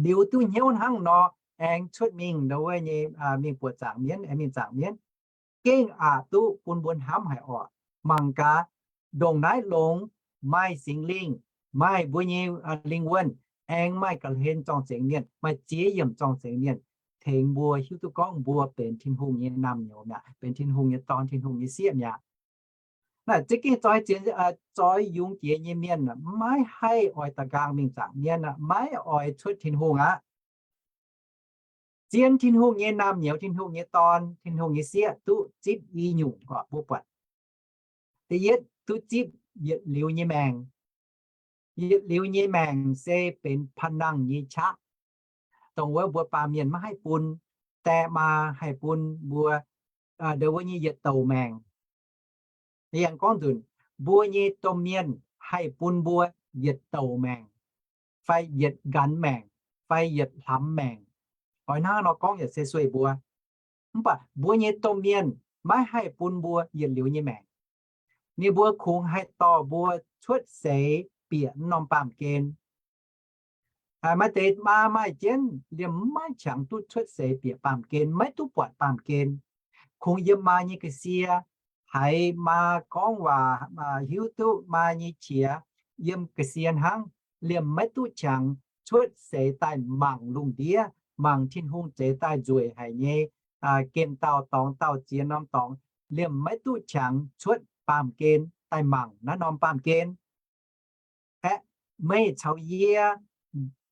liuz duqv hnyouv hnangv nor aengx cuotv mingh ndongc wuov nyei, mingh buoqc zaangc mienv, aengx mingh zaangc mienv? Gengh aqc duqv bun mbuo hnamv haic orqc. Mangc gaax, ndongc naaiv longx, maaih Singx Lingh, maaih mbuo nyei lingh wuonh, aengx maaih ga'hlen zorng-zengx mienh, maaih ziex yiemc zorng-zengx mienh tengx mbuo hiuv duqv gorngv mbuo benx Tin-Hungh nyei naamh nyouz mi'aqv, benx Tin-Hungh nyei dorn, Tin-Hungh nyei sieqv mi'aqv. Naaiv za'gengh zoix, zoix yungz jiex nyei mienh maiv haih oix daaux nqaang mingh zaangc mienv aqv, maiv oix cuotv Tin-Hungh aqv. Zien Tin-Hungh nyei naamh nyouz, Tin-Hungh nyei dorn, Tin-Hungh nyei sieqv duqv zipv i nyungc orqc, mbuo buatc. Da'yietv duqv zipv yietc liuz nyei maengc. Yietc liuz nyei maengc se benx panh nangh nyei qaqv, dongh wuov mbuo baamh mienh maiv haih bun. Die maa haih bun mbuo ndongc wuov nyei yietc douc maengc. Yangh gorngv nzunc, mbuo nyei domh mienh haih bun mbuo yietc douc maengc, fai yietc nqanx maengc, fai yietc hlamx maengc. Oix hnangv nor gorngv yaac se sueih mbuo. Mv baac mbuo nyei domh mienh maiv haih bun mbuo yietc liuz nyei maengc. Ninh mbuo kungx haih dorh mbuo cuotv seix bieqc norm baamh gen. Maaih deix maa maaih jienv liemh maiv qangx duqv cuotv seix bieqc baamh gen, maiv duqv buatc baamh gen. Kungx yiem maa nyei ga'sie, haiz maa gorngv waac, hiuv duqv maa nyei qiex, yiem ga'sie hnangv, liemh maiv duqv qangx cuotv seix daaih mangc lungh ndiev, mangc Tin-Hungh zeix daaih nzueic haic nyei, gemh dauh dorngx dauh ziex norm dorngx, liemh maiv duqv qangx cuotv baamh gen daaih mangc naaiv norm baamh gen. Aeqv, meih caux yie,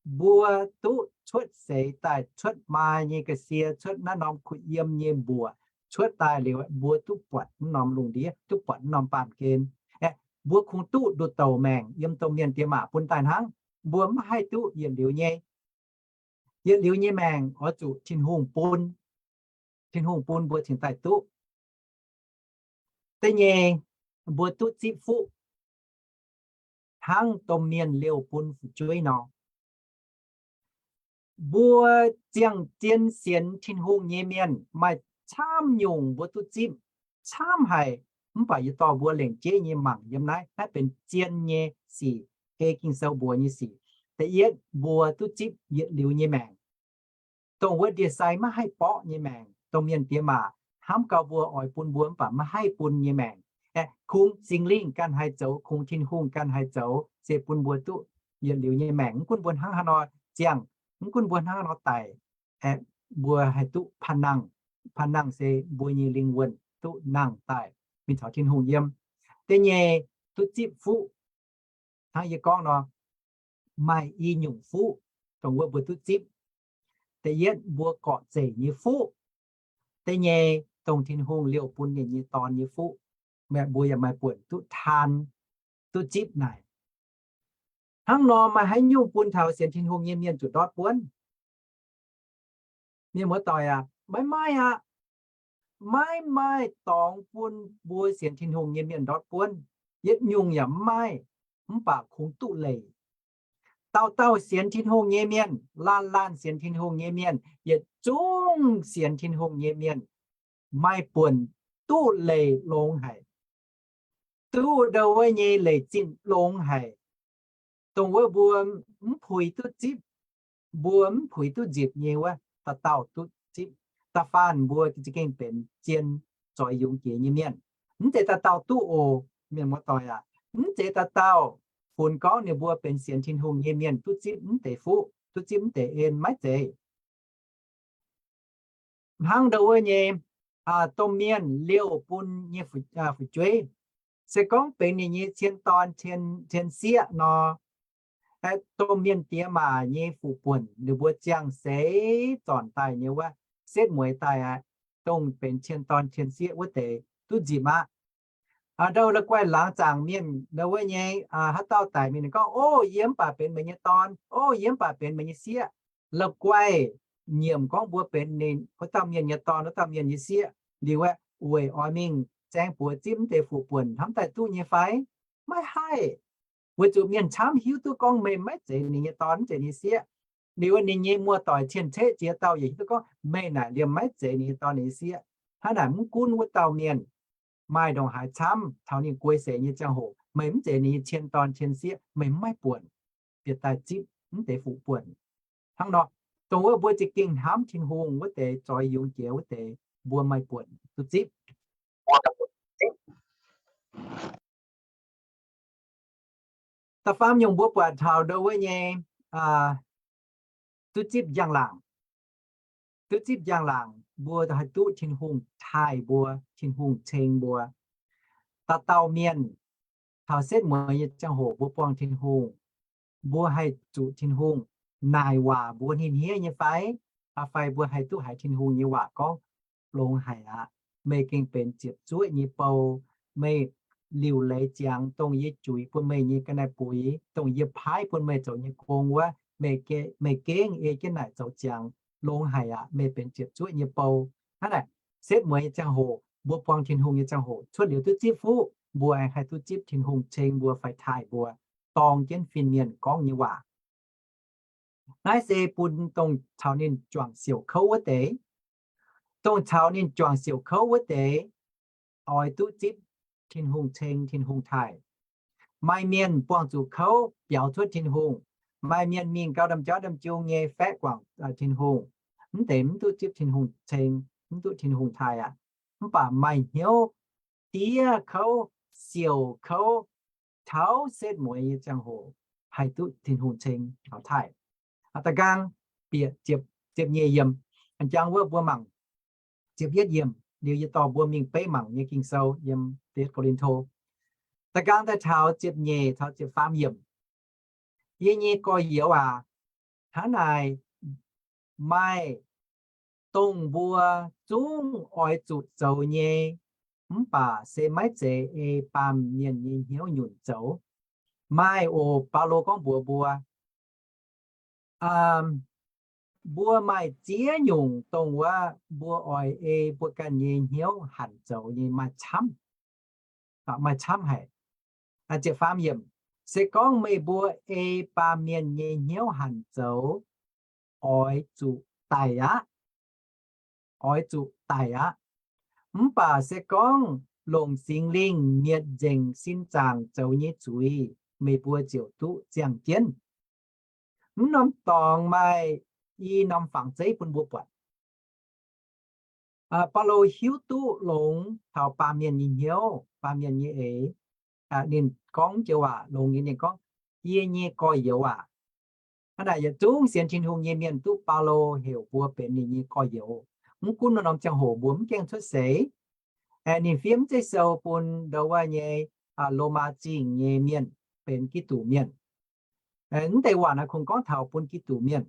mbuo duqv cuotv seix daaih, cuotv maa nyei ga'sie, cuotv naaiv norm kuh yiem nyei mbuoqc, cuotv daaih liuz mbuo duqv buatc naaiv norm lungh ndiev, duqv buatc naaiv norm baamh gen. Aeqv, mbuo kungx duqv nduqc douc maengc yiem domh mienh diex maac bun daaih hnangv. Mbuo maiv haih duqv yietc liuz nyei. Yietc liuz nyei maengc oix zuqc Tin-Hungh bun. Tin-Hungh bun mbuo cingx daaih duqv. Da'nyeic, mbuo duqv zipv fuqv hnangv domh mienh liouh bun fu'jueiv nor. Mbuo ziangh zien sienx Tin-Hungh nyei mienh maaih camv nyungc mbuo duqv zipv, camv haic. Mv baac yie dorh mbuo lengc jeiv nyei mangc yiem naaiv, naaiv benx zien nyei sic, ei Ging-Sou mbuox nyei sic. Da'yietv, mbuo duqv zipv yietc liuz nyei maengc. Dongh wuov ndie-sai maiv haih borqv nyei maengc, domh mienh diex maac hnamv gau mbuo oix bun mbuo mv baac maiv haih bun nyei maengc. Aeqv, kungx Singx Lingh ganh haih zoux, kungx Tin-Hungh ganh haih zoux, se bun mbuo duqv yietc liuz nyei maengc. Mv gunv mbuo hnangv haaix nor ziangh, mv gunv mbuo hnangv haaix nor daic, aeqv, mbuo haih duqv panh nangh. Panh nangh se mbuo nyei lingh wuonh duqv nangh daaih mingh caux Tin-Hungh yiem. Da'nyeic, duqv zipv fuqv. Hnangv yie gorngv nor, maaih i nyungc fuqv dongh wuov mbuo duqv zipv. Da'yietv, mbuo gorqv-zeic nyei fuqv. Da'nyeic, dongh Tin-Hungh liouh bun ninh nyei Dorn nyei fuqv. Mbuo yaac maaih buonc duqv taan, duqv zipv naaic. Hnangv nor maaih haaix nyungc bun taux sienx Tin-Hungh nyei mienh zuqc ndortv buonv? Mienh muoz-doic aac, maiv maaih aqv. Maiv maaih dorngx bun mbuo sienx Tin-Hungh nyei mienh ndortv buonv. Yietc nyungc yaac mv maaih, mv baac kungx duqv leiz. Dauh dauh sienx Tin-Hungh nyei mienh, laanh laanh sienx Tin-Hungh nyei mienh, yietc zungv sienx Tin-Hungh nyei mienh maaih buonc duqv leiz longx haic. Duqv ndau wuov nyei leiz zinh longx haic. dongh wuov mbuo mv puix duqv zipv, mbuo mv puix duqv nzipc nyei wuov, dauh dauh duqv zipv. Da'faanh mbuo za'gengh benx zien zoix yungz jiex nyei mienh. Mv zeiz dauh dauh duqv oc, mienh muoz-doic aac. Mv zeiz dauh dauh funx gorngv ninh mbuo benx sienx Tin-Hungh nyei mienh duqv zipv mv deix fuqv, duqv zipv mv deix en, maiv zeiz. Hnangv ndau wuov nyei, domh mienh liouh bun nyei fu'jueiv, se gorngv benx ninh nyei cien dorn cien sieqv nor, domh mienh diex maac nyei fu'buonc ninh mbuo ziangh seix zornc daaih nyei wuov, setv mueiz daaih aqv, dongh benx cien dorn cien sieqv wuov deix duqv nzipc aqv. Ndau la'guaih laangz zaangc mienh ndau wuov nyei, haaix dauh daic mingh ninh gorngv, Ov, yie mv baac benx meih nyei dorn. Ov, yie mv baac benx meih nyei sieqv. La'guaih nyiemc gorngv mbuo benx ninh wuov dauh mienh nyei dorn, wuov dauh mienh nyei sieqv liuz, weic oix mingh zaeng buoz zipv mv deix fu'buonc hnamv daaih duqv nyei fai? Maiv haih. Weic zuqc mienh camv hiuv duqv gorngv meih maiv zeiz ninh nyei dorn, mv zeiz ninh nyei sieqv. Liuz ninh nyei muoz-doic cien-ceqv ziex dauh yaac hiuv duqv gorngv meih naaic liemh maiv zeiz ninh nyei dorn, ninh nyei sieqv. Hnangv naaic mv gunv wuov dauh mienh maaih ndongc haaix camv, taux ninh guei seix nyei ziangh hoc meih mv zeiz ninh nyei cien dorn cien sieqv, meih maiv buonc bieqc daaih zipv mv deix fu'buonc. Hnangv nor, dongh wuov mbuo za'gengh hnamv Tin-Hungh wuov deix, zoix yungz jiex wuov deix, mbuo maaih buonc duqv zipv. Da'faam nyungc mbuo buatc taux ndau wuov nyei, duqv zipv njang-laangc. Duqv zipv njang-laangc mbuo haih duqv Tin-Hungh taaih mbuo, Tin-Hungh ceng mbuo. Dauh dauh mienh taux setv mueiz nyei ziangh hoc mbuo buangh Tin-Hungh, mbuo haih zuqc Tin-Hungh naaic waac mbuo hniev-hniev nyei fai? Fai mbuo haih duqv haiz Tin-Hungh nyei waac gorngv, Longx haic aqv. Meih gengh benx ziepc zuoqv nyei bou. Meih liuc leiz ziangx dongh yie juix bun meih nyei ga'naaiv-buix, dongh yie paaiv bun meih zoux nyei gong wuov, meih gengh ei jienv naaic zoux ziangx. Longx haic aqv. Meih benx ziepc zuoqv nyei bou. Hnangv naaic, setv mueiz nyei ziangh hoc, mbuo buangh Tin-Hungh nyei ziangh hoc, cuotv liuz duqv zipv fuqv, mbuo aengx haih duqv zipv Tin-Hungh ceng mbuo fai taaih mbuo, dorng jienv fin-mienh gorngv nyei waac. Naaiv se bun dongh caux ninh juangc siouc kouv wuov deix. Dongh caux ninh juangc siouc kouv wuov deix oix duqv zipv Tin-Hungh ceng, Tin-Hungh taaih. Maaih mienh buangh zuqc kouv biaux cuotv Tin-Hungh. Maaih mienh mingh gau ndam jauv ndam jiu nyei faeqv guangc Tin-Hungh, mv deix mv duqv zipv Tin-Hungh ceng, mv duqv Tin-Hungh taaih aqv. Mv baac maaih hnyouv diev kouv, siouc kouv, taux setv mueiz nyei ziangh hoc haih duqv Tin-Hungh ceng taux taaih. Da'nqaang bieqc ziepc nyeic yiemc, jangx wuov mbuo mangc ziepc yietv yiemc liuz yie dorh mbuo mingh beiv mangc nyei Ging-Sou yiem Ko^lin^to. Da'nqaang daaih taux ziepc nyeic taux ziepc faam yiemc. Yie nyei gorx-youz aac, hnangv naaic maaih dongh mbuo zungv oix zuqc zoux nyei, mv baac se maiv zeiz ei baamh mienh nyei hnyouv nyunc zoux. Maaih oc, Baulo gorngv mbuox mbuo, mbuo maaih ziex nyungc dongh wuov mbuo oix ei mbuo ganh nyei hnyouv hanc zoux nyei maaih camv. Maaih camv haic. Ziepc faam yiemc, se gorngv meih mbuo ei baamh mienh nyei hnyouv hanc zoux, oix zuqc daic aqv. Oix zuqc daic aqv. Mv baac se gorngv longc Singx Lingh mietc nzengc sin zaangc zoux nyei zuiz, meih mbuo ziouc duqv ziangh jienv. Mv norm dorngx maaih i norm fangx zeiv bun mbuo buatc. Baulo hiuv duqv longx taux baamh mienh nyei hnyouv, baamh mienh nyei eix. Ninh gorngv joux waac longx nyei, ninh gorngv, Yie nyei gorx-youz aac. Hnangv naaic yietc zungv sienx Tin-Hungh nyei mienh duqv Baulo heuc mbuo benx ninh nyei gorx-youz. Mv gunv norm-norm ziangh hoc mbuo mv gaengh cuotv seix, ninh fiev mv zeiv sou bun ndau wuov nyei Lomaa Zingh nyei mienh benx Giduc mienh. Mv deix waac naaiv kungx gorngv taux bun Giduc mienh.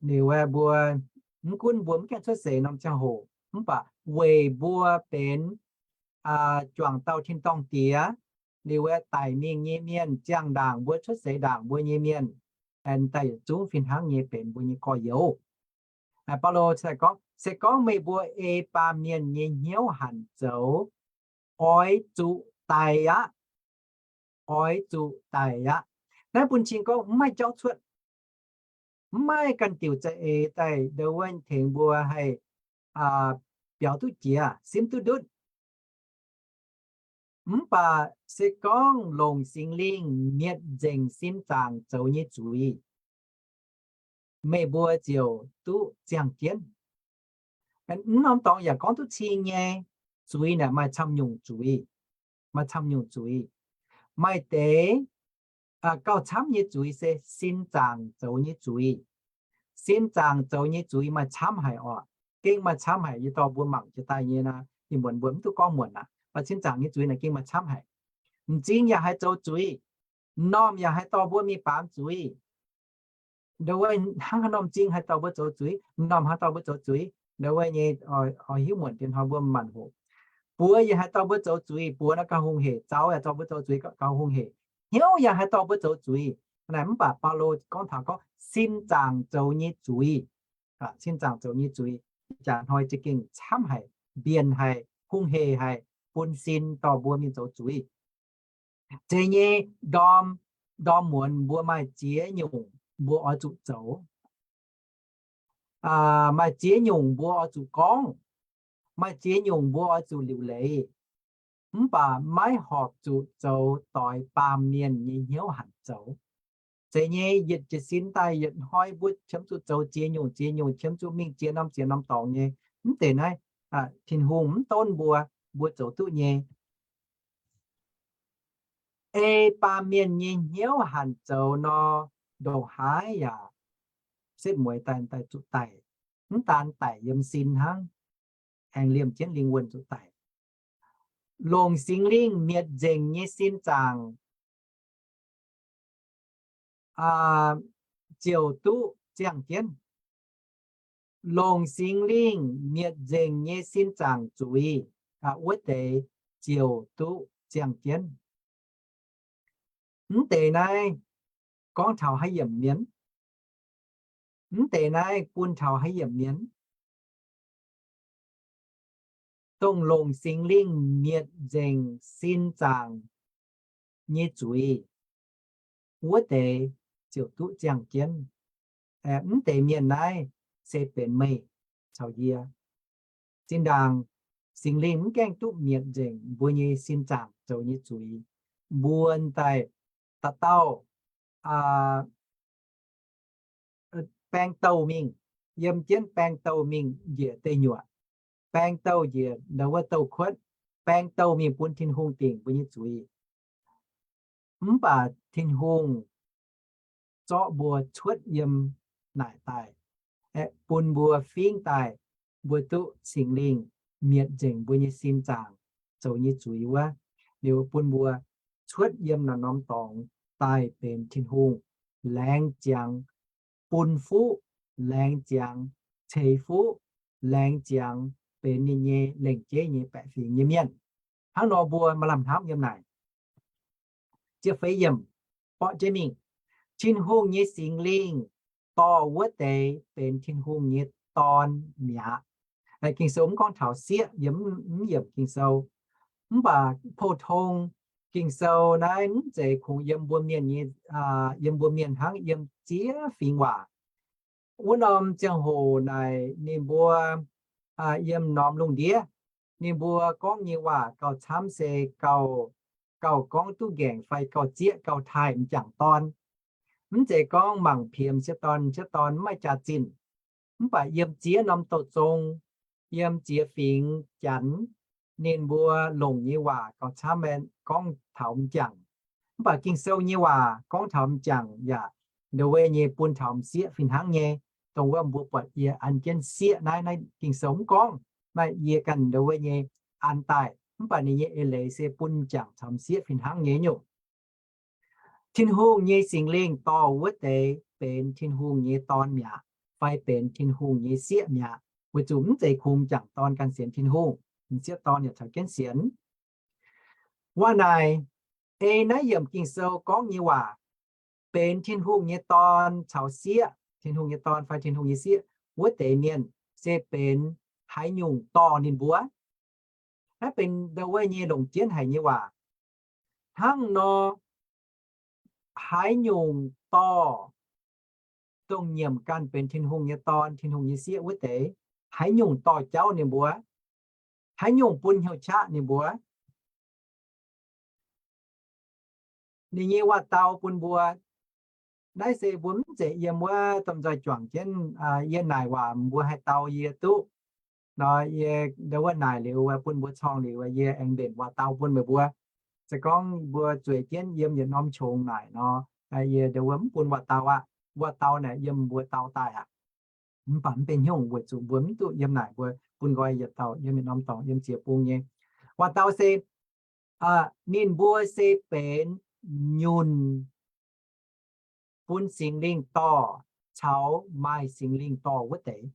Ninh mbuo mv gunv mbuo mv gaengh cuotv seix norm ziangh hoc, mv baac weic mbuo benx juangc dauh tin-dorngh Diex, liuz daic mingh nyei mienh, ziangh ndaangc mbuo cuotv seix ndaangc mbuo nyei mienh, daaih yietc zungv fih hnangv nyei benx mbuo nyei gorx-youz. Baulo gorngv, se gorngv meih mbuo ei baamh mienh nyei hnyouv hanc zoux, oix zuqc daic aqv. Oix zuqc daic aqv. Naaiv bun cing gorngv mv maaih jauv cuotv. Mv maaih ganh diuc za'eix daaih ndau wuov tengx mbuo haih biaux duqv jiex, simv duqv ndutv. Mv baac se gorngv longc Singx Lingh mietc nzengc sin zaangc zoux nyei zuiz, meih mbuo ziouc duqv ziangh jienv. Mv norm dorngx yaac gorngv duqv cing nyei. Zuiz naaic maaih camv nyungc zuiz, maaih camv nyungc zuiz. Maaih deix gauh camv nyei zuiz se sin zaangc zoux nyei zuiz. Sin zaangc zoux nyei zuiz maaih camv haic orqc. Gengh maaih camv haic. Yie dorh mbuo mangc jiex daaih nyei naaiv, ih muonz mbuo mv duqv gorngv muonc aqv. Mv baac sin zaangc nyei zuiz naaic gengh maaih camv haic. M'zing yaac haih zoux zuiz. M'normh yaac haih dorh mbuo mingh baamz zuiz. Ndo wuov hnangv haaix norm m'zing haih dorh mbuo zoux zuiz, m'normh haih dorh mbuo zoux zuiz. Ndo wuov nyei oix hiuv muonc dien hnoi mbuo maanc hoc. Buoz yaac haih dorh mbuo zoux zuiz, buoz naaiv gauh hungh hec. Zaux yaac dorh mbuo zoux zuiz, gauh hungh hec. Hnyouv yaac haih dorh mbuo zoux zuiz. Naaic mv baac Baulo gorngv taux gorngv sin zaangc zoux nyei zuiz. Sin zaangc zoux nyei zuiz, jaax hnoi za'gengh camv haic, mbienc haic, hungh hec haic, bun sin dorh mbuo mingh zoux zuiz. Zeiz nyei, ndorm, ndorm muonz mbuo maaih ziex nyungc mbuo oix zuqc zoux. Maaih ziex nyungc mbuo oix zuqc gorngv, maaih ziex nyungc mbuo oix zuqc liuc leiz, mv baac maiv horpc zuqc zoux doix baamh mienh nyei hnyouv hanc zoux. Zeiz nyei, yietc jiez sin daaih yietc hnoi mbuo qiemx zuqc zoux ziex nyungc ziex nyungc, qiemx zuqc mingh ziex norm ziex norm dorngx nyei. Mv deix naaiv Tin-Hungh mv donv mbuo, mbuo zoux duqv nyei. Ei baamh mienh nyei hnyouv hanc zoux nor, ndongc haaix yaac setv mueiz daaih, daaih zuqc daic. Mv daan daic yiem sin hnangv, aengx liemh jienv lingh wuonh zuqc daic. Longc Singx Lingh mietc nzengc nyei sin zaangc ziouc duqv ziangh jienv. Longc Singx Lingh mietc nzengc nyei sin zaangc zuiz wuov deix ziouc duqv ziangh jienv. Mv deix naaiv gorngv taux haaix yiemc mienh? Mv deix naaiv bun taux haaix yiemc mienh? Dongh longc Singx Lingh mietc nzengc sin zaangc nyei zuiz, wuov deix ziouc duqv ziangh jienv. Mv deix mienh naaiv se benx meih caux yie. Zinh ndaangc Singx Lingh mv gaengh duqv mietc nzengc mbuo nyei sin zaangc zoux nyei zuiz, mbuo daaih dauh dauh baeng douh mingh, yiem jienv baeng douh mingh njiec deic nyuoqc, baeng douh njiec ndau wuov douh kuotv, baeng douh mingh bun Tin-Hungh dingc mbuo nyei zuiz. Mv baac Tin-Hungh zorqv mbuo cuotv yiem naaic daaih, aeqv, bun mbuo fingx daaih, mbuo duqv Singx Lingh mietc nzengc mbuo nyei sin zaangc zoux nyei zuiz wuov, liuz bun mbuo cuotv yiem naaiv norm dorngx daaih benx Tin-Hungh laengz ziangx bun fuqv, laengz ziangx ceix fuqv, laengz ziangx benx ninh nyei lengc jeiv nyei baeqc fingx nyei mienh. Hnangv nor mbuo maaih lamh hnamv yiem naaic. Ziepc feix yiemc, borqv jienv mingh. Tin-Hungh nyei Singx Lingh dorh wuov deix benx Tin-Hungh nyei dorn mi'aqv. Ging-Sou mv gorngv taux sieqv yiem mv yiemc Ging-Sou. Mv baac pou-tong Ging-Sou naaiv mv zeiz kungx yiem mbuo mienh nyei, yiem mbuo mienh hnangv, yiem ziex fingx waac. Wuov norm ziangh hoc naaic ninh mbuo yiem norm lungh ndiev, ninh mbuo gorngv nyei waac gauh camv se gauh, gauh gorngv duqv nqaengc fai gauh zieqv gauh taaih m'jangc dorn. Mv zeiz gorngv mangc piex m'sieqv dorn, m'sieqv dorn mv maaih jaax-zinh. Mv baac yiem ziex norm douh zong, yiem ziex fingx Janx, ninh mbuo longc nyei waac gauh camv gorngv taux m'jangc. Mv baac Ging-Sou nyei waac gorngv taux m'jangc yaac ndo wuov nyei bun taux m'sieqv fih hnangv nyei. Dongh wuov mbuo buatc yie an jienv sieqv naaiv, naaiv Ging-Sou mv gorngv, maaih yie ganh ndo wuov nyei an daaih. Mv baac ninh nyei eix leiz se bun m'jangc caux m'sieqv fih hnangv nyei nyungc. Tin-Hungh nyei Singx Lingh dorh wuov deix benx Tin-Hungh nyei dorn mi'aqv, fai benx Tin-Hungh nyei sieqv mi'aqv. Weic zuqc mv zeiz kungx m'jangc dorn ganh sienx Tin-Hungh, m'sieqv dorn yaac caux jienv sienx. Waac naaic, ei naaiv yiemc Ging-Sou gorngv nyei waac, benx Tin-Hungh nyei dorn caux sieqv, Tin-Hungh nyei dorn fai Tin-Hungh nyei sieqv, wuov deix mienh se benx haaix nyungc dorh ninh mbuo? Naaiv benx ndo wuov nyei longc jienv haic nyei waac. Hnangv nor, haaix nyungc dorh dongh nyiemc ganh benx Tin-Hungh nyei dorn, Tin-Hungh nyei sieqv wuov deix? Haaix nyungc dorh jauv ninh mbuo? Haaix nyungc bun hnyouv qaqv ninh mbuo? ninh nyei waac-dau bun mbuo. Naaiv se mbuo mv zeiz yiem wuov domh nzoih juangc jienv, yie naaic waac mbuo haih dau yie duqv. Nor yie ndau wuov naaic liuz bun mbuo corng liuz, yie aengx mbenc waac-dau bun meih mbuo. Se gorngv mbuo zueiz jienv yiem yietc norm qongx naaic nor, yie ndau wuov mv bun waac-dau aqv. Waac-dau naaic yiem mbuo dau daaih aqv. Mv baac mv benx hnyouv weic zuqc mbuo mv duqv yiem naaic, mbuo bun nqoi yietc dauh yiem yietc norm dorngx yiem ziex bung nyei. Waac-dau se, ninh mbuo se benx nyunc bun Singx Lingh dorh caux maaih Singx Lingh dorh wuov deix.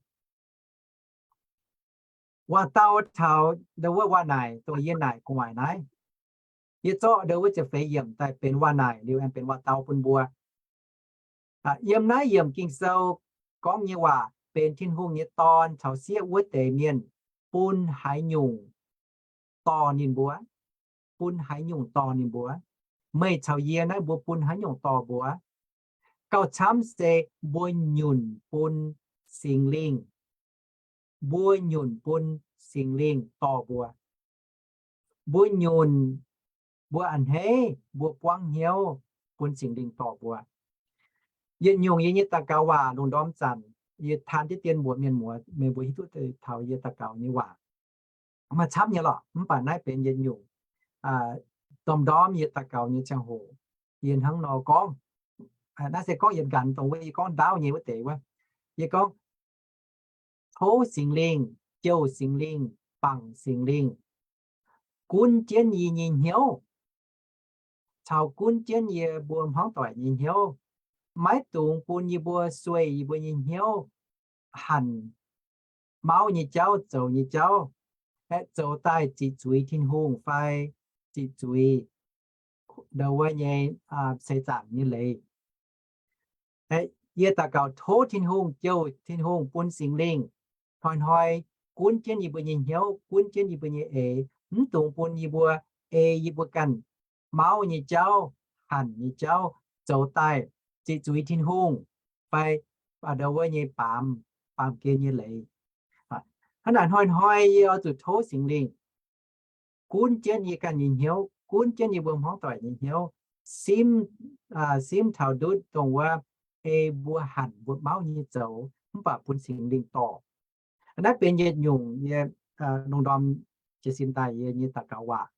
Waac-dau taux ndau wuov waac-naaic dongh yie naaic gu'nguaaic naaiv. Yie zorqv ndau wuov ziepc feix yiemc daaih benx waac-naaic liuz aengx benx waac-dau bun mbuo. Yiem naaiv yiemc Ging-Sou gorngv nyei waac benx Tin-Hungh nyei Dorn caux sieqv wuov deix mienh bun haaix nyungc dorh ninh mbuo, bun haaix nyungc dorh ninh mbuo. Meih caux yie naaiv mbuo bun haaix nyungc dorh mbuo? Gauh camv se mbuo nyunc bun Singx Lingh. Mbuo nyunc bun Singx Lingh dorh mbuo. Mbuo nyunc, mbuo a'hneiv, mbuo buangv hnyouv bun Singx Lingh dorh mbuo. Yietc nyungc yie nyei daux gaux waac lungh ndorm zanc, yie taan diqv dien mbuox mienh muoz, meih mbuo hiuv duqv taux yie daux gaux nyei waac. Maaih camv nyei lorqc, mv baac naaiv benx yietc nyungc domh ndorm yie daux gaux nyei ziangh hoc, yie hnangv nor gorngv. Naaiv se gorngv yietc nqanx dongh wuov yie gorngv ndaauv nyei wuov deix wuov. Yie gorngv, tov Singx Lingh, jouh Singx Lingh, bangc Singx Lingh, gunv jienv yie nyei hnyouv, caux gunv jienv yie mbuo hmuangv doic nyei hnyouv, maiv dungx bun yie mbuo sueih yie mbuo nyei hnyouv, hanc mauv nyei jauv, zoux nyei jauv, aeqv, zoux daaih ziqc zuiz Tin-Hungh fai ziqc zuiz ndau wuov nyei seix zaangc nyei leiz. Yie daux gaux tov Tin-Hungh, jouh Tin-Hungh bun Singx Lingh hnoi-hnoi gunv jienv yie mbuo nyei hnyouv, gunv jienv yie mbuo nyei eix, mv dungx bun yie mbuo ei yie mbuo ganh mauv nyei jauv, hanc nyei jauv, zoux daaih ziqc zuiz Tin-Hungh fai ndau wuov nyei baamz, baamz gen nyei leiz. Hnangv naaic hnoi-hnoi yie oix zuqc tov Singx Lingh gunv jienv yie ganh nyei hnyouv, gunv jienv yie mbuo hmuangv doic nyei hnyouv, simv, simv taux ndutv dongh wuov ei mbuo hanc mbuo mauv nyei zoux, mv baac bun Singx Lingh dorh. Naaiv benx yietc nyungc yie lungh ndorm jiez sin daaih yie nyei daux gaux waac.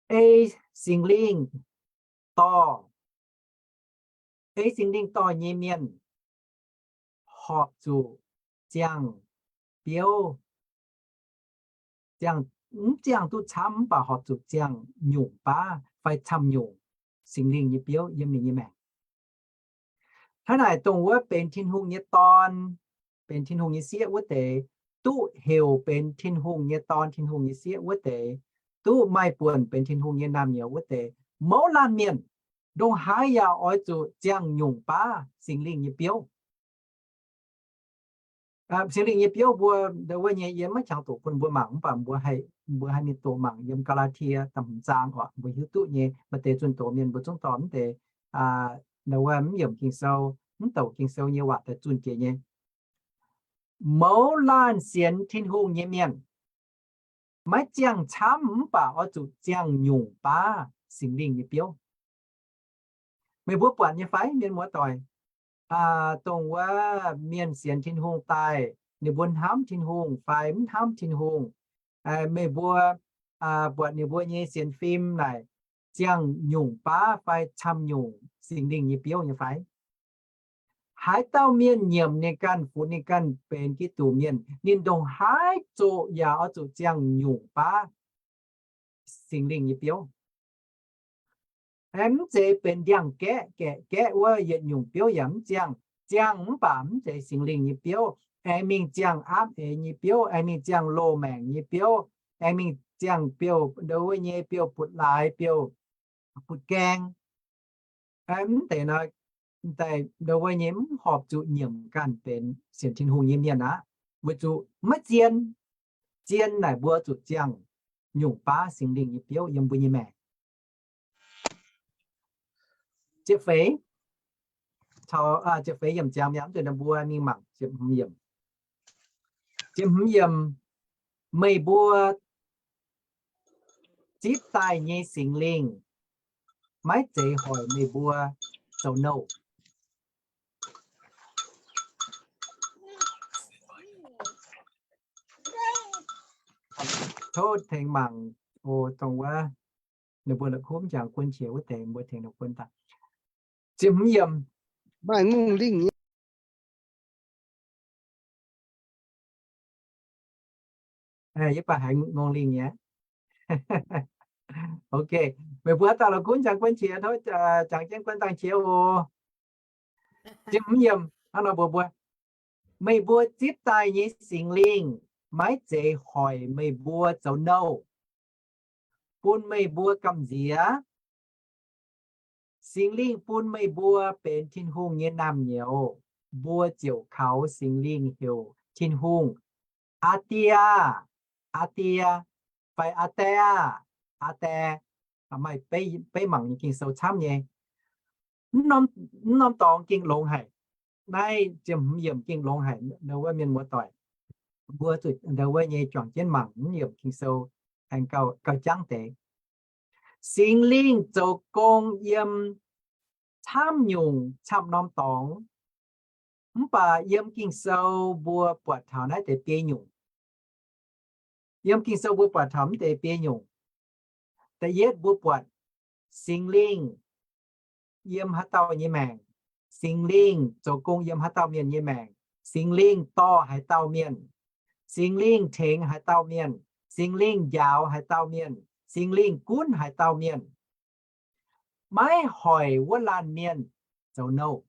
Ei Singx Lingh dorh, ei Singx Lingh dorh nyei mienh horpc zuqc ziangh biouv, ziangh, mv ziangh duqv camv, mv baac horpc zuqc ziangh nyungc baav fai camv nyungc Singx Lingh nyei biouv yiem ninh nyei maengc. Hnangv naaic dongh wuov benx Tin-Hungh nyei dorn, benx Tin-Hungh nyei sieqv wuov deix, duqv heuc benx Tin-Hungh nyei dorn, Tin-Hungh nyei sieqv wuov deix, duqv maaih buonc benx Tin-Hungh nyei naamh nyouz wuov deix, mouz laanh mienh ndongc haaix yaac oix zuqc ziangh nyungc baav Singx Lingh nyei biouv. Singx Lingh nyei biouv mbuo ndau wuov nyei yie maiv qangx doqc bun mbuo mangc, mv baac mbuo haih, mbuo haih mingh doqc mangc yiem Gaa^laa^tie da'hmz zaang oc, mbuo hiuv duqv nyei. Maaih deix zunh doz mienh mbuo zungv dorh mv deix, ndau wuov mv yiemc Ging-Sou, mv douc Ging-Sou nyei waac daaih zunh jiex nyei. Mouz laanh sienx Tin-Hungh nyei mienh maiv ziangh camv mv baac oix zuqc ziangh nyungc baav Singx Lingh nyei biouv. Meih mbuo buatc nyei fai, mienh muoz doic? Dongh wuov mienh sienx Tin-Hungh daaih, ninh mbuo hnamv Tin-Hungh fai mv hnamv Tin-Hungh? Meih mbuo buatc ninh mbuo nyei sienx fim naaic ziangh nyungc baav fai camv nyungc Singx Lingh nyei biouv nyei fai? Haaix dauh mienh nyiemc ninh ganh, funx ninh ganh benx Giduc mienh, ninh ndongc haaix zoqc yaac oix zuqc ziangh nyungc baav Singx Lingh nyei biouv. Aengx mv zeiz benx ndiangx-gaeqv, gaeqv-gaeqv wuov yietc nyungc biouv yaac mv ziangh. Ziangh mv baac mv zeiz Singx Lingh nyei biouv. Aengx mingh ziangh aapv eix nyei biouv, aengx mingh ziangh loz-maengc nyei biouv, aengx mingh ziangh biouv ndau wuov nyei biouv butv-laaix, biouv butv-gaeng. Mv deix nor, daaih ndau wuov nyei mv horpc zuqc nyiemc ganh benx sienx Tin-Hungh nyei mienh aqv, weic zuqc maiv zien. Zien naaic mbuo zuqc ziangh nyungc baav Singx Lingh nyei biouv yiem mbuo nyei maengc. Ziepc feix, ziepc feix yiemc ziangx mi'aqv, mv deix mbuo mingh mangc ziepc hmz yiemc. Ziepc hmz yiemc, meih mbuo zipv daaih nyei Singx Lingh maiv zeiz hoic meih mbuo zoux nouh. Tov tengx mangc oc, dongh wuov ninh mbuo la'kuqv jangx guon qiex wuov deix mbuo tengx la'kuqv daaih. Ziepc hmz yiem. Maaih ngongh lingh nyei. Yie baac haiz ngongh lingh nyei. Ok, meih mbuo haaix dauh la'kuqv jangx guon qiex, tov jangx jienv guon dangh qiex oc. Ziepc hmz yiem, hnangv nor mbuox mbuo, meih mbuo zipv daaih nyei Singx Lingh maiv zeiz hoic meih mbuo zoux nouh, bun meih mbuo gamh nziex. Singx Lingh bun meih mbuo benx Tin-Hungh nyei naamh nyouz, mbuo ziouc kaux Singx Lingh heuc Tin-Hungh, Aa Die, Aa Die, fai Aa Die, Aa Die. Maaih beiv mangc nyei Ging-Sou camv nyei. Mv norm dorngx gengh longx haic. Naaiv ziepc hmz yiemc gengh longx haic, wuov mienh muoz-doic. Mbuo zuqc ndau wuov nyei juangc jienv mangc mv yiemc Ging-Sou, aengx gauh jangv deix. Singx Lingh zoux gong yiem camv nyungc camv norm dorngx, mv baac yiem Ging-Sou mbuo buatc taux naaiv deix biei nyungc. Yiem Ging-Sou mbuo buatc taux mv deix biei nyungc. Da'yietv mbuo buatc Singx Lingh yiem haaix dauh nyei maengc. Singx Lingh zoux gong yiem haaix dauh mienh nyei maengc. Singx Lingh dorh haaix dauh mienh. Singx Lingh tengx haaix dauh mienh. Singx Lingh njaaux haaix dauh mienh. Singx Lingh gunv haaix dauh mienh. Maiv hoic wuov laanh mienh zoux nouh,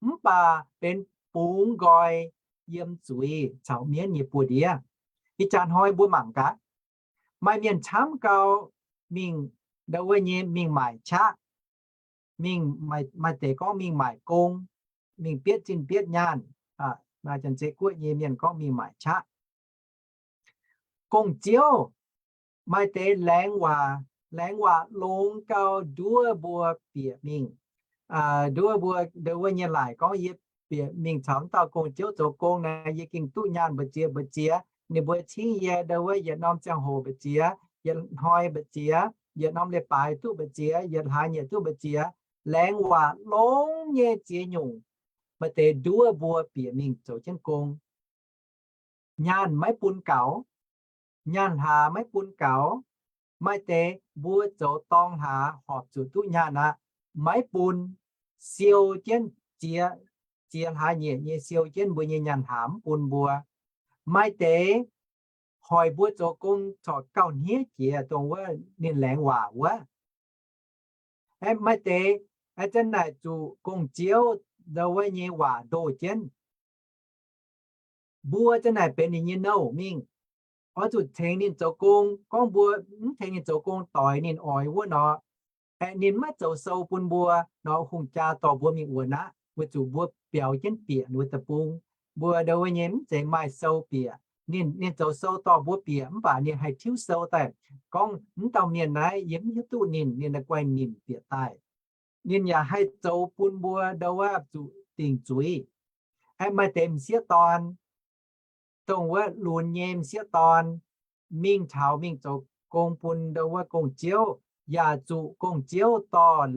mv baac benx bungx nqoi yiem zuiz caux mienv nyei buoz-ndiev. Ih jaax hnoi mbuo mangc gaax, maaih mienh camv gau mingh ndau wuov nyei mingh maaic qaqv, mingh, maaih deix gorngv mingh maaic gong, mingh bietv zinh bietv nyaanh. Maaih Janx-Zei guoqv nyei mienh gorngv mingh maaic qaqv. Gong-ziouv maaih deix laengz waac, laengz waac longx gau nduov mbuo bieqc mingh, nduov mbuo ndau wuov nyei laaic gorngv, yie bieqc mingh caux wuov dauh gong-ziouv zoux gong naaic, yie gengh duqv nyaanh mbu'ziex mbu'ziex. Ninh mbuo cingv yie ndau wuov yietc norm ziangh hoc mbu'ziex, yietc hnoi mbu'ziex, yietc norm leiz-baaix duqv mbu'ziex, yietc hlaax nyieqc duqv mbu'ziex. Laengz waac longx nyei ziex nyungc, maaih deix nduov mbuo bieqc mingh zoux jienv gong. Nyaanh maiv bun gaux, nyaanh hlaax maiv bun gaux. Maaih deix mbuo zoux dorng hlaax horpc zuqc duqv nyaanh aqv, maiv bun, siou jienv, ziex, ziex hlaax nyieqc nyei siou jienv mbuo nyei nyaanh hlaax mv bun mbuo. Maaih deix hoic mbuo zoux gong corc gauh hniev jiex dongh wuov ninh laengz waac wuov. Maaih deix zanc naaic zuqc gong-ziouv ndau wuov nyei waac ndoh jienv. Mbuo zanc naaic benx ninh nyei nouh mingh, oix zuqc tengx ninh zoux gong. Gorngv mbuo mv tengx ninh zoux gong doix ninh oix wuov nor, aeqv, ninh maiv zoux sou bun mbuo nor, hungh jaa dorh mbuo mingh wuonx aqv, weic zuqc mbuo biaux jienv bieqc ninh mbuo deic-bung. Mbuo ndau wuov nyei mv zeiz maaih sou bieqc. Ninh, ninh zoux sou dorh mbuo bieqc, mv baac ninh haih tiuv sou daaih gorngv, mv dauh mienh naaiv yie mv hiuv duqv ninh, ninh daaih guai nimc bieqc daaih. Ninh yaac haih zoux bun mbuo ndau wuov zuqc dingc zuiz. Aeqv, maaih deix m'sieqv dorn, dongh wuov lunx nyei m'sieqv dorn, mingh taux mingh zoux gong bun ndau wuov gong-ziouv, yaac zuqc gong-ziouv dorh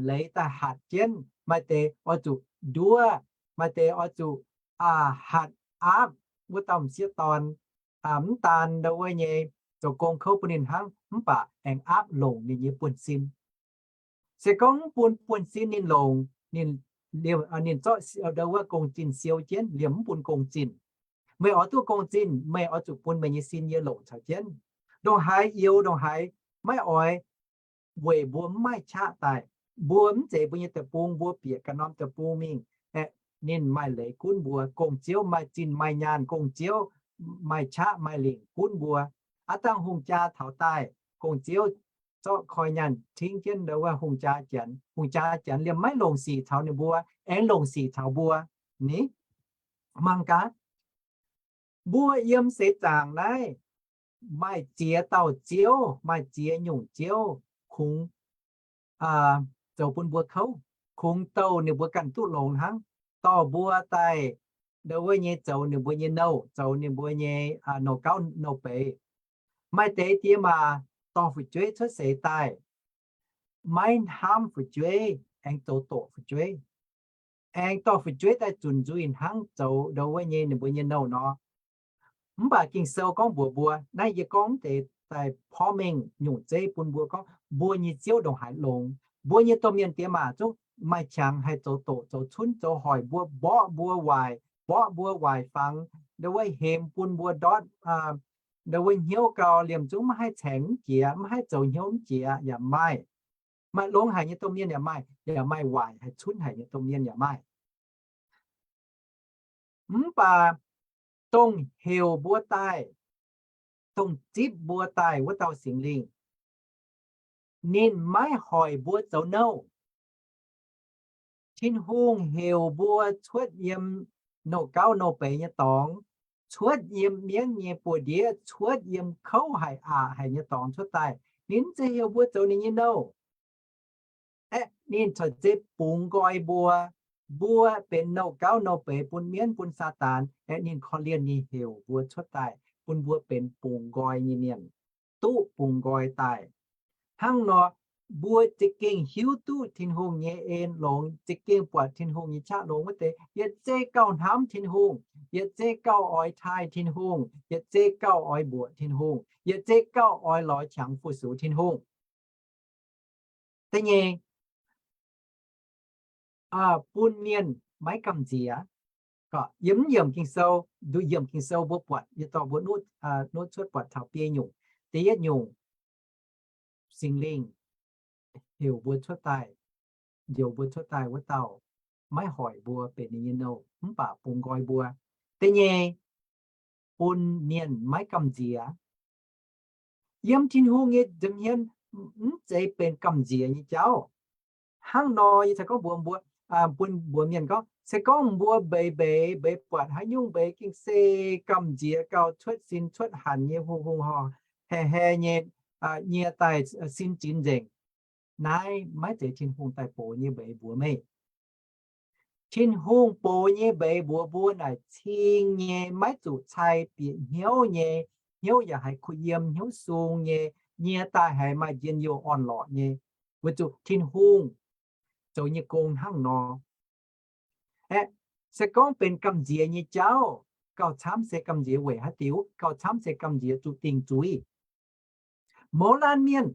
leiz daaih hatc jienv. Maaih deix oix zuqc nduov, maaih deix oix zuqc hatc aapv wuov dauh m'sieqv dorn. Mv daan ndau wuov nyei zoux gong kouv bun ninh hnangv, mv baac aengx aapv longc ninh nyei buonv-sin. Se gorngv mv bun buonv-sin ninh longc, ninh, ninh zorqv ndau wuov gong-zinh siou jienv, liemh mv bun gong-zinh. Meih oix duqv gong-zinh, meih oix zuqc bun meih nyei sin yie longc caux jienv. Ndongc haaix youx, ndongc haaix maiv oix, weic mbuo mv maaih qaqv daaih. Mbuo mv zeiz mbuo nyei deic-bung, mbuo bieqc ganh norm deic-bung mingh. Aeqv, ninh maaih leiz gunv mbuo. Gong-ziouv maaih zinh maaih nyaanh, gong-ziouv maaih qaqv maaih lingc gunv mbuo. Aav dangh hungh jaa taux daaih, gong-ziouv zorqv koi nyaanh tingv jienv ndau wuov hungh jaa janx. Hungh jaa janx liemh maiv longc sic caux ninh mbuo, aengx longc sic caux mbuo. Ni, mangc gaax, mbuo yiem seix zaangc naaiv maaih ziex dauh ziouv, maaih ziex nyungc ziouv kungx zoux bun mbuo kouv, kungx douh ninh mbuo ganh duqv longx hnangv, dorh mbuo daaih ndau wuov nyei zoux ninh mbuo nyei nouh, zoux ninh mbuo nyei nouh gauv nouh beiz. Maaih deix diex maac dorh fu'jueiv cuotv seix daaih, maiv hnamv fu'jueiv, aengx zoux doqc fu'jueiv, aengx dorh fu'jueiv daaih zunc nzuih hnangv zoux ndau wuov nyei ninh mbuo nyei nouh nor. Mv baac Ging-Sou gorngv mbuox mbuo, naaiv yie gorngv deix daaih porv mengh nyungc zeiv bun mbuo gorngv mbuo nyei Ziouv ndongc haaix longx. Mbuo nyei domh mienh diex maac zungv maaih qangx haih zoux doqc zoux cunv zoux hoic mbuo, mborqv mbuo waaic, mborqv mbuo waaic fangx, ndau wuov hemx bun mbuo ndortv, ndau wuov hnyouv gau liemh zungv maiv haih caengx mv jiex, maiv haih zoux hnyouv mv jiex yaac maaih. Maaih longx haic nyei domh mienh yaac maaih, yaac maaih waaic haic cunv haic nyei domh mienh yaac maaih. Mv baac dongh heuc mbuo daaih, dongh zipv mbuo daaih wuov dauh Singx Lingh, ninh maiv hoic mbuo zoux nouh. Tin-Hungh heuc mbuo cuotv yiem nouh gauv nouh beiz nyei dorngx, cuotv yiem mienv nyei buoz-ndiev, cuotv yiem kouv haic aqc haic nyei dorngx cuotv daaih. Ninh mv zeiz heuc mbuo zoux ninh nyei nouh. Aeqv, ninh corc zeiz bungx nqoi mbuo. Mbuo benx nouh gauv nouh beiz bun mienv bun Saadaan. Aeqv, ninh korv-lienh nyei heuc mbuo cuotv daaih bun mbuo benx bungx nqoi nyei mienh, duqv bungx nqoi daaih. Hnangv nor, mbuo za'gengh hiuv duqv Tin-Hungh nyei en longx, za'gengh buatc Tin-Hungh nyei qaqv longx wuov deix, yietc zei gauh hnamv Tin-Hungh, yietc zei gauh oix taaih Tin-Hungh, yietc zei gauh oix mbuoqc Tin-Hungh, yietc zei gauh oix lorz qangx fu-sux Tin-Hungh. Da'nyeic, bun mienh maiv gamh nziex. Yiem mv yiemc Ging-Sou, nduqc yiemc Ging-Sou mbuo buatc, yie dorh mbuo nuqv cuotv buatc taux biei nyungc. Da'yietv nyungc, Singx Lingh heuc mbuo cuotv daaih, njoux mbuo cuotv daaih wuov dauh, maiv hoic mbuo benx ninh nyei nouh mv baac bungx nqoi mbuo. Da'nyeic, bun mienh maiv gamh nziex. Yiem Tin-Hungh nyei nza'hmien mv zeiz benx gamh nziex nyei jauv. Hnangv nor yie caux gorngv mbuox mbuo, bun mbuox mienh gorngv, se gorngv mbuo mbeix mbeix, mbeix buatc haaix nyungc mbeix gengh se gamh nziex gauh cuotv sin cuotv hanc nyei hungh hungh horngh, hae hae nyei, nyie daaih sin zinx nzengc. Naaiv maiv zeiz Tin-Hungh daaih box nyei mbeix mbuox meih. Tin-Hungh box nyei mbeix mbuox mbuo naaic cing nyei, maiv zuqc cai bieqc hnyouv nyei, hnyouv yaac haiz kuh yiem, hnyouv sung nyei, nyie daaih haiz maaih njien-youh orn-lorqc nyei, weic zuqc Tin-Hungh zoux nyei gong hnangv nor. Aeqv, se gorngv benx gamh nziex nyei jauv, gauh camv se gamh nziex weic haaix diuc? Gauh camv se gamh nziex zuqc dingc zuiz. Mouz laanh mienh,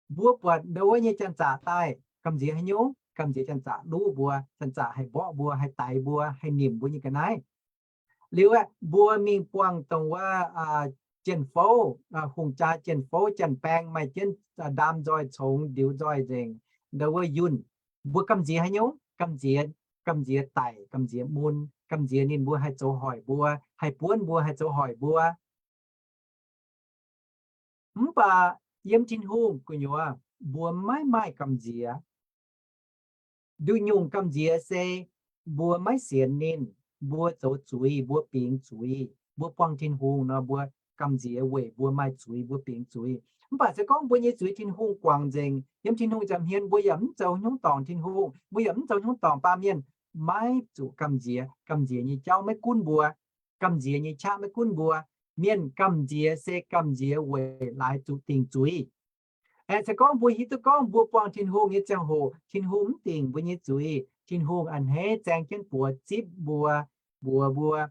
mbuo buatc ndau wuov nyei janx-zaqc daaih, gamh nziex haaix nyungc? Gamh nziex janx-zaqc luv mbuo, janx-zaqc haih mborqv mbuo, haih daix mbuo, haih nimc mbuo nyei ga'naaiv. Liuz aeqv, mbuo mingh buangh dongh wuov jien-fouv, hungh jaa jien-fouv, janx-baeng maaih jienv ndaam nzoih congx ndiux nzoih nzengc, ndau wuov yunh, mbuo gamh nziex haaix nyungc? Gamh nziex, gamh nziex daic, gamh nziex mun, gamh nziex ninh mbuo haih zoux hoic mbuo, haih buonv mbuo, haih zoux hoic mbuo. Mv baac yiem Tin-Hungh gu'nyuoz mbuo maiv maaih gamh nziex. Nduqc nyungc gamh nziex se mbuo maiv sienx ninh, mbuo zoux zuiz, mbuo bingx zuiz, mbuo buangh Tin-Hungh nor, mbuo gamh nziex weic mbuo maaih zuiz, mbuo bingx zuiz. Mv baac se gorngv mbuo nyei zuiz Tin-Hungh guangc nzengc, yiem Tin-Hungh nza'hmien mbuo yaac mv zoux haaix nyungc dorngc Tin-Hungh, mbuo yaac mv zoux haaix nyungc dorngc baamh mienh, maiv zuqc gamh nziex. Gamh nziex nyei jauv maiv gunv mbuo, gamh nziex nyei qaqv maiv gunv mbuo. Mienh gamh nziex se gamh nziex weic laaix zuqc dingc zuiz. Aeqv, se gorngv mbuo hiuv duqv gorngv mbuo buangh Tin-Hungh nyei ziangh hoc, Tin-Hungh mv dingc mbuo nyei zuiz. Tin-Hungh a'hneiv zaeng jienv buoz zipv mbuo, mbuox mbuo,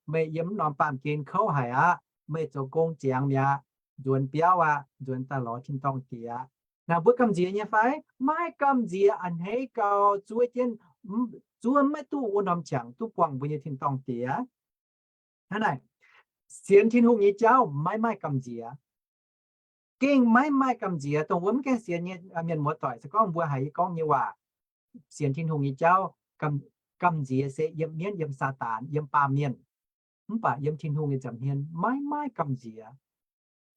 meih yiem wuov norm baamh gen kouv haic aqv. Meih zoux gong ziangx mi'aqv. Nzuonx biauv aqv. Nzuonx daaih lorz tin-dorngh diex aqv. Naaic mbuo gamh nziex nyei fai? Maiv gamh nziex, a'hneiv gau, zuov jienv, zuov maiv duqv wuov norm qangx duqv buangh mbuo nyei tin-dorngh diex. Hnangv naaic, sienx Tin-Hungh nyei jauv maiv maaih gamh nziex. Gengh maiv maaih gamh nziex. Dongh wuov mv gaengh sienx nyei mienh muoz-doic, se gorngv mbuo haiz yie gorngv nyei waac, sienx Tin-Hungh nyei jauv, gamh nziex se yiem mienv, yiem Saadaan, yiem baamh mienh. Mv baac yiem Tin-Hungh nyei nza'hmien maiv maaih gamh nziex,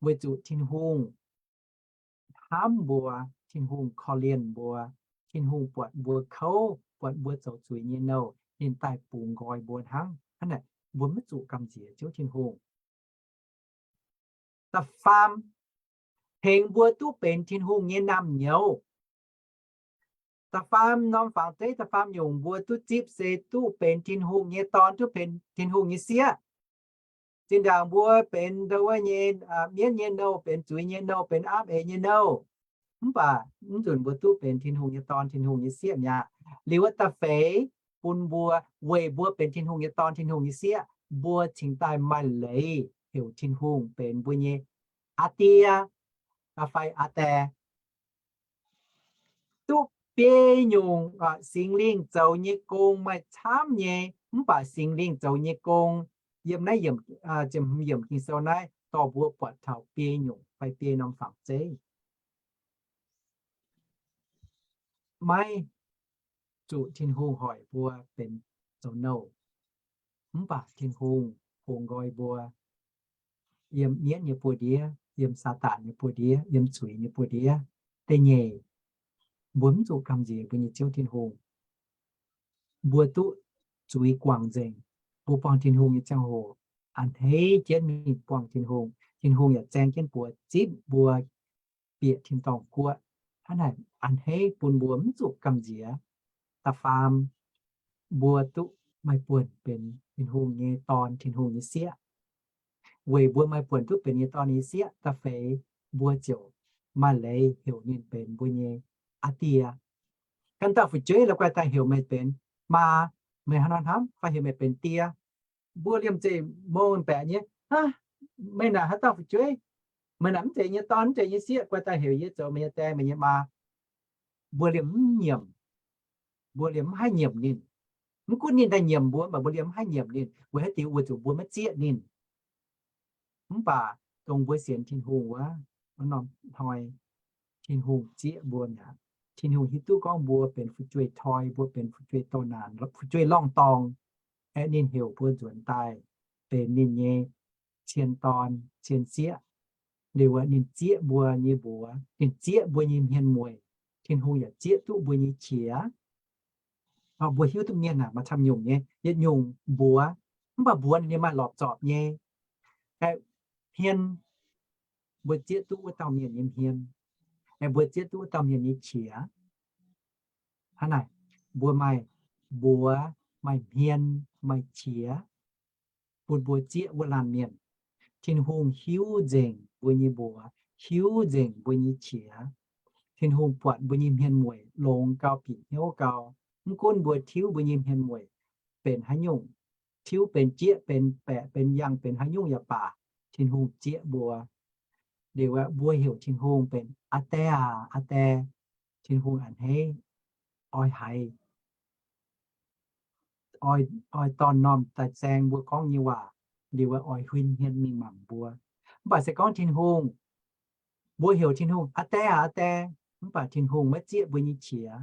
weic zuqc Tin-Hungh hnamv mbuo, Tin-Hungh korv-lienh mbuo, Tin-Hungh buatc mbuo kouv, buatc mbuo zoux zuiz nyei nouh, ninh daaih bungx nqoi mbuo hnangv. Hnangv naaic, mbuo maiv zuqc gamh nziex Ziouv Tin-Hungh. Da'faam, tengx mbuo duqv benx Tin-Hungh nyei naamh nyouz. Da'faam norm fangx zeiv, da'faam nyungc mbuo duqv zipv se duqv benx Tin-Hungh nyei dorn, duqv benx Tin-Hungh nyei sieqv. Zinh ndaangc mbuo benx ndau wuov nyei, mienv nyei nouh, benx zuiz nyei nouh, benx aapv eix nyei nouh, mv baac mv nzunc mbuo duqv benx Tin-Hungh nyei dorn, Tin-Hungh nyei sieqv mi'aqv. Liuz wuov da'feix bun mbuo, weic mbuo benx Tin-Hungh nyei dorn, Tin-Hungh nyei sieqv, mbuo cingx daaih maaih leiz heuc Tin-Hungh benx mbuo nyei Aa Die fai Aa Die. Duqv biei nyungc Singx Lingh zoux nyei gong maaih camv nyei, mv baac Singx Lingh zoux nyei gong yiem naaiv yiemc, ziepc hmz yiemc Ging-Sou naaiv dorh mbuo buatc taux biei nyungc fai biei norm fangx zeiv. Maiv zuqc Tin-Hungh hoic mbuo benx zoux nouh, mv baac Tin-Hungh hungh nqoi mbuo yiem mienv nyei buoz-ndiev, yiem Saadaan nyei buoz-ndiev, yiem zuiz nyei buoz-ndiev. Da'nyeic, mbuo mv zuqc gamh nziex mbuo nyei Ziouv Tin-Hungh. Mbuo duqv zuiz guangc nzengc. Mbuo buangh Tin-Hungh nyei ziangh hoc, a'hneiv jienv mingh buangh Tin-Hungh. Tin-Hungh yaac zaeng jienv buoz zipv mbuo bieqc tin-dorngh guoqv. Hnangv naaic a'hneiv bun mbuo mv zuqc gamh nziex. Da'faam, mbuo duqv maaih buonc benx Tin-Hungh nyei dorn, Tin-Hungh nyei sieqv. Weic mbuo maaih buonc duqv benx nyei dorn nyei sieqv, da'feix mbuo ziouc maaih leiz heuc ninh benx mbuo nyei Aa Die. Ganh dauh fu'jueiv la'guaih daaih heuc meih benx maa, meih hnangv nor hnamv, fai heuc meih benx die. Mbuo liemh zeih mong baeqc nyei, meih naaic haaix dauh fu'jueiv? Meih naaic mv zeiz nyei dorn, mv zeiz nyei sieqv, guaih daaih heuc yie zoux meih nyei die, meih nyei maa. Mbuo liemh mv nyiemc, mbuo liemh mv haih nyiemc ninh. Mv gunv ninh daaih nyiemc mbuo, mv baac mbuo liemh mv haih nyiemc ninh. Weic haaix diuc? Weic zuqc mbuo maiv zieqv ninh. Mv baac dongh mbuo sienx Tin-Hungh wuov norm hnoi, Tin-Hungh zieqv mbuo mi'aqv. Tin-Hungh hiuv duqv gorngv mbuo benx fu'jueiv toi, mbuo benx fu'jueiv doh naanc, fu'jueiv lorngh dorngh, aeqv, ninh heuc mbuo nzuonx daaih benx ninh nyei cien dorn cien sieqv. Liuz ninh zieqv mbuo nyei mbuox, ninh zieqv mbuo nyei hmien mueic. Tin-Hungh yaac zieqv duqv mbuo nyei qiex. Mbuo hiuv duqv mienh maaih camv nyungc nyei, yietc nyungc mbuox, mv baac mbuox ninh maaih lorpc zorpc nyei. Hmien, mbuo zieqv duqv wuov dauh mienh nyei hmien, aeqv, mbuo zieqv duqv wuov dauh mienh nyei qiex. Hnangv naaic, mbuo maaih mbuox, maaih hmien, maaih qiex, bun mbuo zieqv wuov laanh mienh. Tin-Hungh hiuv nzengc mbuo nyei mbuox, hiuv nzengc mbuo nyei qiex. Tin-Hungh buatc mbuo nyei hmien mueic longx gau, bieqc hnyouv gau. Mv gunv mbuo tiuv mbuo nyei hmien mueic benx haaix nyungc, tiuv benx jieqv, benx baeqc, benx yangh, benx haaix nyungc yaac baac, Tin-Hungh zieqv mbuo. Liuz mbuo heuc Tin-Hungh benx Aa Die aac, Aa Die. Tin-Hungh a'hneiv, oix haiz, oix dorn-normh daaih zaeng mbuo gorngv nyei waac, liuz oix huin hmien mingh mangc mbuo. Mv baac se gorngv Tin-Hungh, mbuo heuc Tin-Hungh Aa Die aac, Aa Die, mv baac Tin-Hungh maiv zieqv mbuo nyei qiex.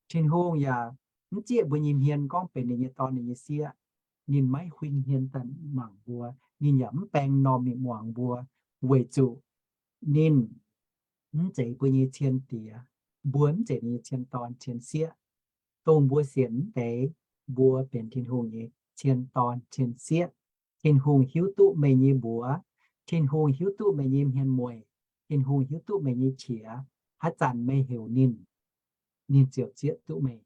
Tin-Hungh yaac mv zieqv mbuo nyei hmien gorngv benx ninh nyei dorn, ninh nyei sieqv. Ninh maiv huin hmien daaih mangc mbuo. Ninh yaac mv baeng m'normh mingh muangx mbuo, weic zuqc ninh mv zeiz mbuo nyei cien diex. Mbuo mv zeiz ninh nyei cien dorn cien sieqv. Dongh mbuo sienx mv deix, mbuo benx Tin-Hungh nyei cien dorn cien sieqv. Tin-Hungh hiuv duqv meih nyei mbuox. Tin-Hungh hiuv duqv meih nyei hmien mueic. Tin-Hungh hiuv duqv meih nyei qiex. Haaix zanc meih heuc ninh, ninh ziouc zieqv duqv meih.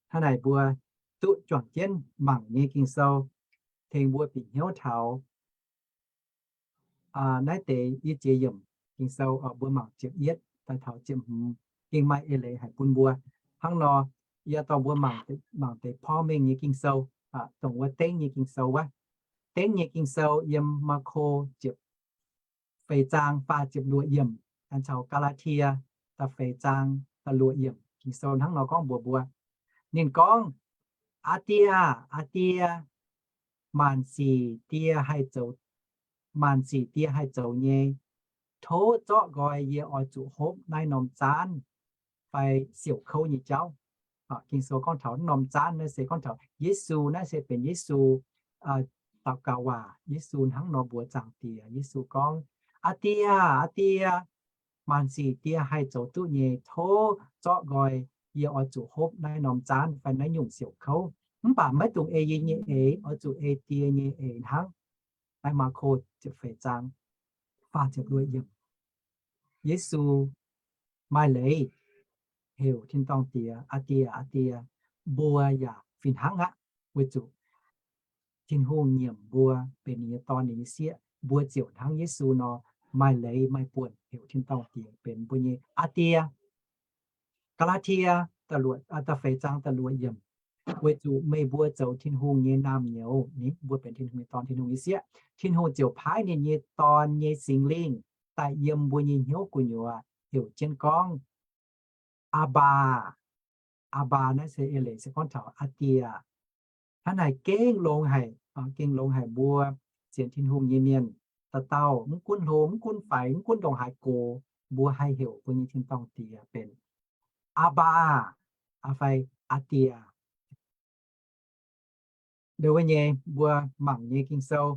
Hnangv naaic mbuo duqv juangc jienv mangc nyei Ging-Sou tengx mbuo bieqc hnyouv taux naaiv deix i ziex yiemc Ging-Sou, mbuo mangc ziepc yietv daaih taux ziepc hmz, gengh maaih eix leiz haic bun mbuo. Hnangv nor, yie dorh mbuo mangc deix porv mengh nyei Ging-Sou, dongh wuov dengv nyei Ging-Sou wuov. Dengv nyei Ging-Sou yiem Maako ziepc feix zaang faah ziepc luoqc yiemc, caux Gaa^laa^tie da'feix zaang da'luoqc yiemc. Ging-Sou hnangv nor gorngv mbuox mbuo, ninh gorngv, Aa Die aah! Aa Die, maanc sic die haih zoux, maanc sic die haih zoux nyei, tov zorqv nqoi yie oix zuqc hopv naaiv norm zaanv fai siouc kouv nyei jauv. Ging-Sou gorngv taux norm zaanv naaiv se gorngv taux Yesu, naaiv se benx Yesu daux gaux waac. Yesu hnangv nor mbuox Zaangc Diex. Yesu gorngv, Aa Die aah! Aa Die, maanc sic die haih zoux duqv nyei, tov zorqv nqoi yie oix zuqc hopv naaiv norm zaanv fai naaiv nyungc siouc kouv. Mv baac maiv dungx ei yie nyei eix, oix zuqc ei Die nyei eix hnangv. Naaiv Maako ziepc feix zaang faah ziepc luoqc yiemc. Yesu maaih leiz heuc tin-dorngh Diex, Aa Die, Aa Die. Mbuo yaac fih hnangv aqv, weic zuqc Tin-Hungh nyiemc mbuo benx ninh nyei dorn, ninh nyei sieqv, mbuo ziouc hnangv Yesu nor maaih leiz maaih buonc heuc tin-dorngh Diex benx mbuo nyei Aa Die. Gaa^laa^tie da'luoqc, da'feix zaang da'luoqc yiemc, weic zuqc meih mbuo zoux Tin-Hungh nyei naamh nyouz, mbuo benx Tin-Hungh nyei dorn, Tin-Hungh nyei sieqv, Tin-Hungh ziouc paaiv ninh nyei dorn nyei Singx Lingh daaih yiem mbuo nyei hnyouv gu'nyuoz, heuc jienv gorngv, Aa Baa. Aa Baa naaiv se eix leiz se gorngv taux Aa Die. Hnangv naaic gengh longx haic, gengh longx haic mbuo sienx Tin-Hungh nyei mienh, dauh dauh mv gunv hlo, mv gunv faix, mv gunv ndongc haaix gox, mbuo haih heuc mbuo nyei tin-dorngh Diex benx Aa Baa fai Aa Die. Ndo wuov nyei mbuo mangc nyei Ging-Sou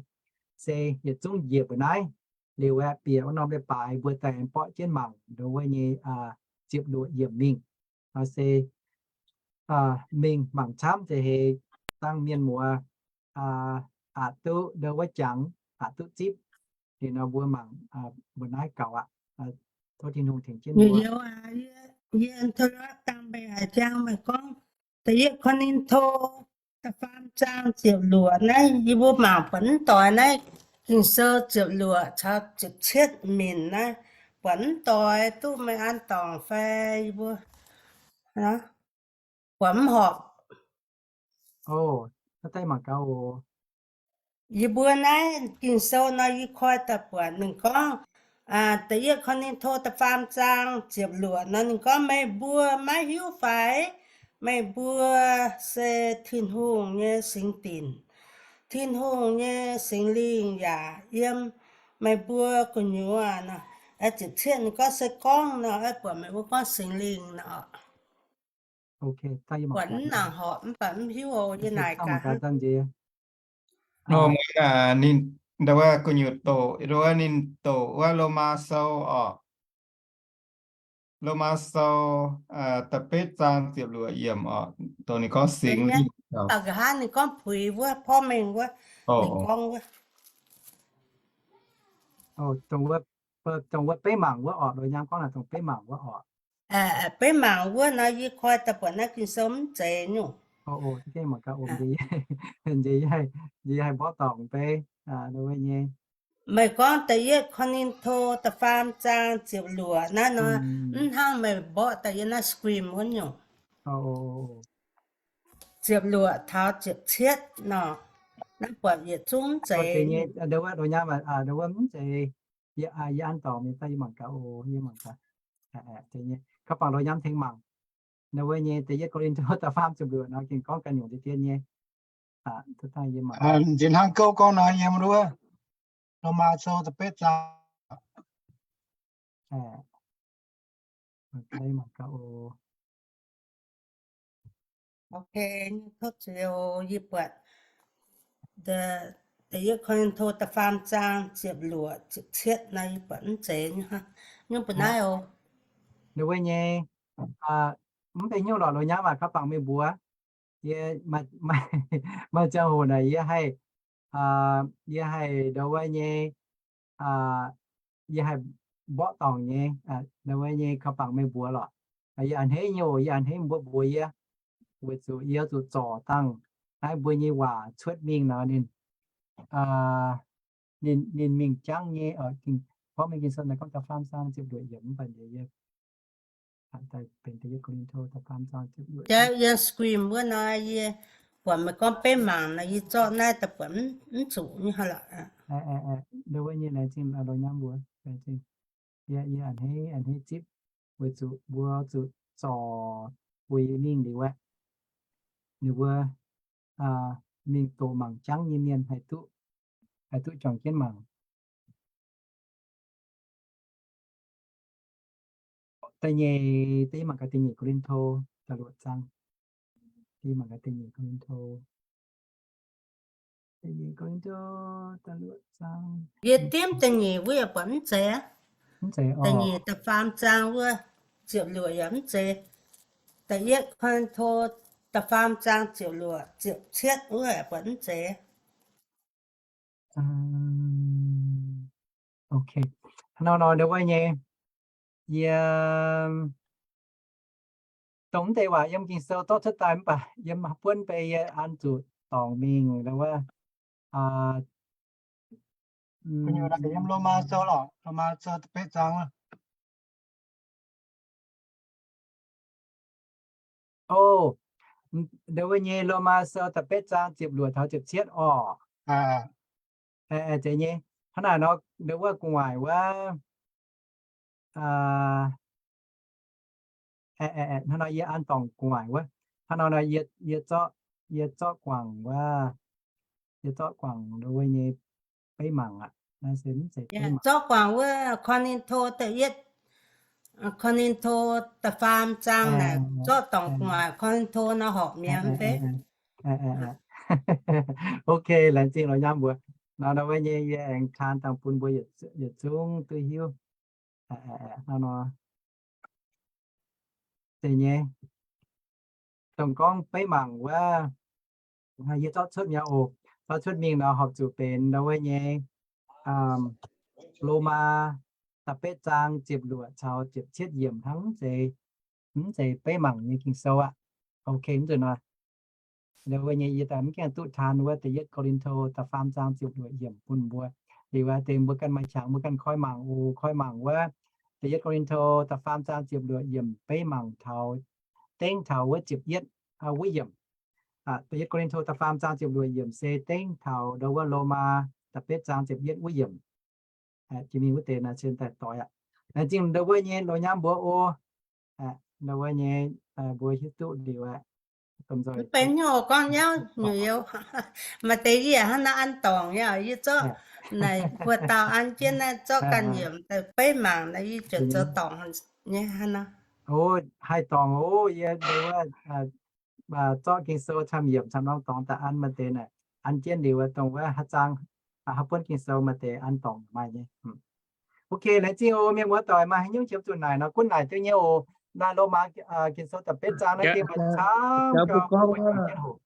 se yietc zungv njiec mbuo naaiv. Liuz aeqv, bieqc wuov norm leiz-baaix mbuo daaih aengx borqv jienv mangc ndo wuov nyei ziepc luoqc yiemc mingh. Se mingh mangc camv zeiz heix dangh mienh muoz aqc duqv ndo wuov jangx, aqc duqv zipv. Liuz nor mbuo mangc mbuo naaiv gaux aqv. Tov Tin-Hungh tengx jienv mbuo. Yie interrupt dangh meih haic jangx meih gorngv da'yietv Ko^lin^to da'faam zaang ziepc luoqc naaiv, yie mbuo mangc buatc mv doix naaiv Ging-Sou ziepc luoqc caux ziepc cietv minc naaiv, buatc mv doix duqv meih an dorngc fai yie mbuo buatc mv horpc. Yie mbuo naaiv Ging-Sou nor yie koi daaih buatc ninh gorngv, da'yietv Ko^lin^to da'faam zaang ziepc luoqc nor ninh gorngv, meih mbuo maiv hiuv fai? Meih mbuo se Tin-Hungh nyei singx dinc. Tin-Hungh nyei Singx Lingh yaac yiem meih mbuo gu'nyuoz nor. Ziepc cietv ninh gorngv se gorngv nor, buatc meih mbuo gorngv Singx Lingh nor. Buatc mv nangc horpc mv baac mv hiuv oc, yie naaic gaax. Ninh, ndo wuov gu'nyuoz doqc, ndo wuov ninh doqc wuov Lomaa Sou orqc. Lomaa Sou da'betv zaang ziepc luoqc yiemc orqc, dongh ninh gorngv Singx Lingh. Nqa'haav ninh gorngv puix wuov, porv mengh wuov, ninh gorngv wuov. Dongh wuov beiv mangc wuov orqc, loz-nyaam gorngv naaic dongh beiv mangc wuov orqc. Beiv mangc wuov nor yie koi daaih buatc naaiv Ging-Sou mv zeiz nyungc. Yie haih mborqv dorngc beiv nyei. Meih gorngv da'yietv Ko^lin^to da'faam zaang ziepc luoqc naaiv nor, mv hnangv meih mborqv da'yietv naaiv screen wuov nyungc. Ziepc luoqc taux ziepc cietv nor, naaiv buatc yietc zungv mv zeiz. Ndo wuov, ndo wuov mv zeiz. Yie an dorngc nyei, daaih yie mangc gaax oc, yie mangc gaax. Kaux bangc loz-nyaam tengx mangc. Ndo wuov nyei da'yietv Ko^lin^to da'faam ziepc luoqc nor gengh gorngv ganh nyungc deix dien nyei. Nziex hnangv gouv gorngv nor yiem wuov Lomaa Sou da'betv zaang. Ok, yie buatc da'yietv Ko^lin^to da'faam zaang ziepc luoqc ziepc cietv nor, yie buatc mv zeiz nyungc mbuo naaiv oc. Ndo wuov nyei, mv benx hnyouv lorqc, loz-nyaam aac, kaux bangc meih mbuox. Yie maaih ziangh hoc naaic yie haih, yie haih ndo wuov nyei, yie haih mborqv dorngc nyei, ndo wuov nyei kaux bangc meih mbuox lorqc. Yie a'hneiv nyei oc, yie a'hneiv mbuo mbuox yie, weic zuqc yie zuqc zorc dangh naaiv mbuo nyei waac cuotv mingh nor, ninh, ninh, ninh mingh jangv nyei, gorngv mingh Ging-Sou naaiv gorngv da'faam zaang ziepc luoqc yiemc mv baac yie, yie screen wuov nor, yie buatc meih gorngv beiv mangc nor, yie zorqv naaiv daaih buatc mv zuqc nyei lorqc. Ndo wuov nyei laengz zingh loz-nyaam mbuox, laengz zingh. Yie, yie a'hneiv, a'hneiv zipv weic zuqc mbuo zuqc zorc buix mingh liuz aeqv, ninh mbuo mingh doqc mangc jangv nyei mienh haih duqv, haih duqv juangc jienv mangc. Da'nyeic, da'nyeic mangc gaax da'nyeic Ko^lin^to da'luoqc zaang. Da'nyeic mangc gaax da'nyeic Ko^lin^to. Da'nyeic Ko^lin^to da'luoqc zaang. Yie dimv da'nyeic wuov yaac buatc mv zeiz aqv. Mv zeiz. Da'nyeic da'faam zaang wuov ziepc luoqc yaac mv zeiz. Da'yietv Ko^lin^to da'faam zaang ziepc luoqc ziepc cietv wuov yaac buatc mv zeiz. Ok. Hnangv nor, ndo wuov nyei, yie dongh mv deix waac yiem Ging-Sou zorqv cuotv daaih mv baac yiem buonv bei yie an zuqc dorngc mingh ndo wuov. Gu'nyuoz naaiv yiem Lomaa Sou lorqc, Lomaa Sou da'betv zaang. O, ndau wuov nyei Lomaa Sou da'betv zaang ziepc luoqc taux ziepc cietv orqc? Zeiz nyei. Hnangv naaic nor, ndau wuov gu'nguaaic wuov, hnangv nor yie an dorngc gu'nguaaic wuov. Hnangv nor nor yie, yie zorqv, yie zorqv guangc wuov, yie zorqv guangc ndau wuov nyei beiv mangc aqv. Naaiv se mv zeiz beiv mangc. Zorqv guangc wuov Ko^lin^to da'yietv, Ko^lin^to da'faam zaang naaic, zorqv dorngc gu'nguaaic Ko^lin^to nor horpc mi'aqv. Ok, laengz zingh lorz nyaam mbuox. Nor ndau wuov nyei yie aengx taan dangh bun mbuo yietc zungv duqv hiuv. Hnangv nor, zeiz nyei. Dongh gorngv beiv mangc wuov, yie zorqv cuotv mi'aqv oc. Zorqv cuotv mingh nor horpc zuqc benx ndau wuov nyei Lomaa da'betv zaang ziepc luoqc caux ziepc cietv yiemc hnangv, mv zeiz, mv zeiz beiv mangc nyei Ging-Sou aqv. Ok, mv nzunc nor, ndau wuov nyei yie daaih mv gaengh duqv taan wuov da'yietv Ko^lin^to da'faam zaang ziepc luoqc yiemc bun mbuo. Liuz aqv, deix mbuo ganh maaih qangx mbuo ganh koi mangc oc. Koi mangc wuov da'yietv Ko^lin^to da'faam zaang ziepc luoqc yiemc beiv mangc taux, dengv taux wuov ziepc yietv, wuov yiemc. Da'yietv Ko^lin^to da'faam zaang ziepc luoqc yiemc se dengv taux ndau wuov Lomaa da'betv zaang ziepc yietv wuov yiemc. Jiex mingh wuov deix naaiv cien daaih doix aqv. Laengz zingh ndau wuov nyei lorz nyaam mbuox oc. Ndau wuov nyei mbuo hiuv duqv liuz aqv. Mv benx hnyouv gorngv nyauv nyuoz youz. Maaih deix yie hnangv naaiv an dorngc yaac yie zorqv naaic buo dauh an jienv naaiv zorqv ganh yiemc daaih beiv mangc naaiv yie ziouc zoux dorngc nyei hnangv nor. Haih dorngc oc. Yie ndau wuov zorqv Ging-Sou camv yiemc camv norm dorngx daaih an maaih deix naaic, an jienv liuz dongh wuov haaix zaang, haaix buonv Ging-Sou maaih deix an dorngc maaih nyei. Ok, laengz zingh oc. Mienh muoz doic maaih haaix nyungc qiemx zuqc naaic nor gunv naaic duqv nyei oc. Naaiv Lomaa Ging-Sou da'betv zaang naaiv deix maaih camv gauh mbuo jangx jienv hoc.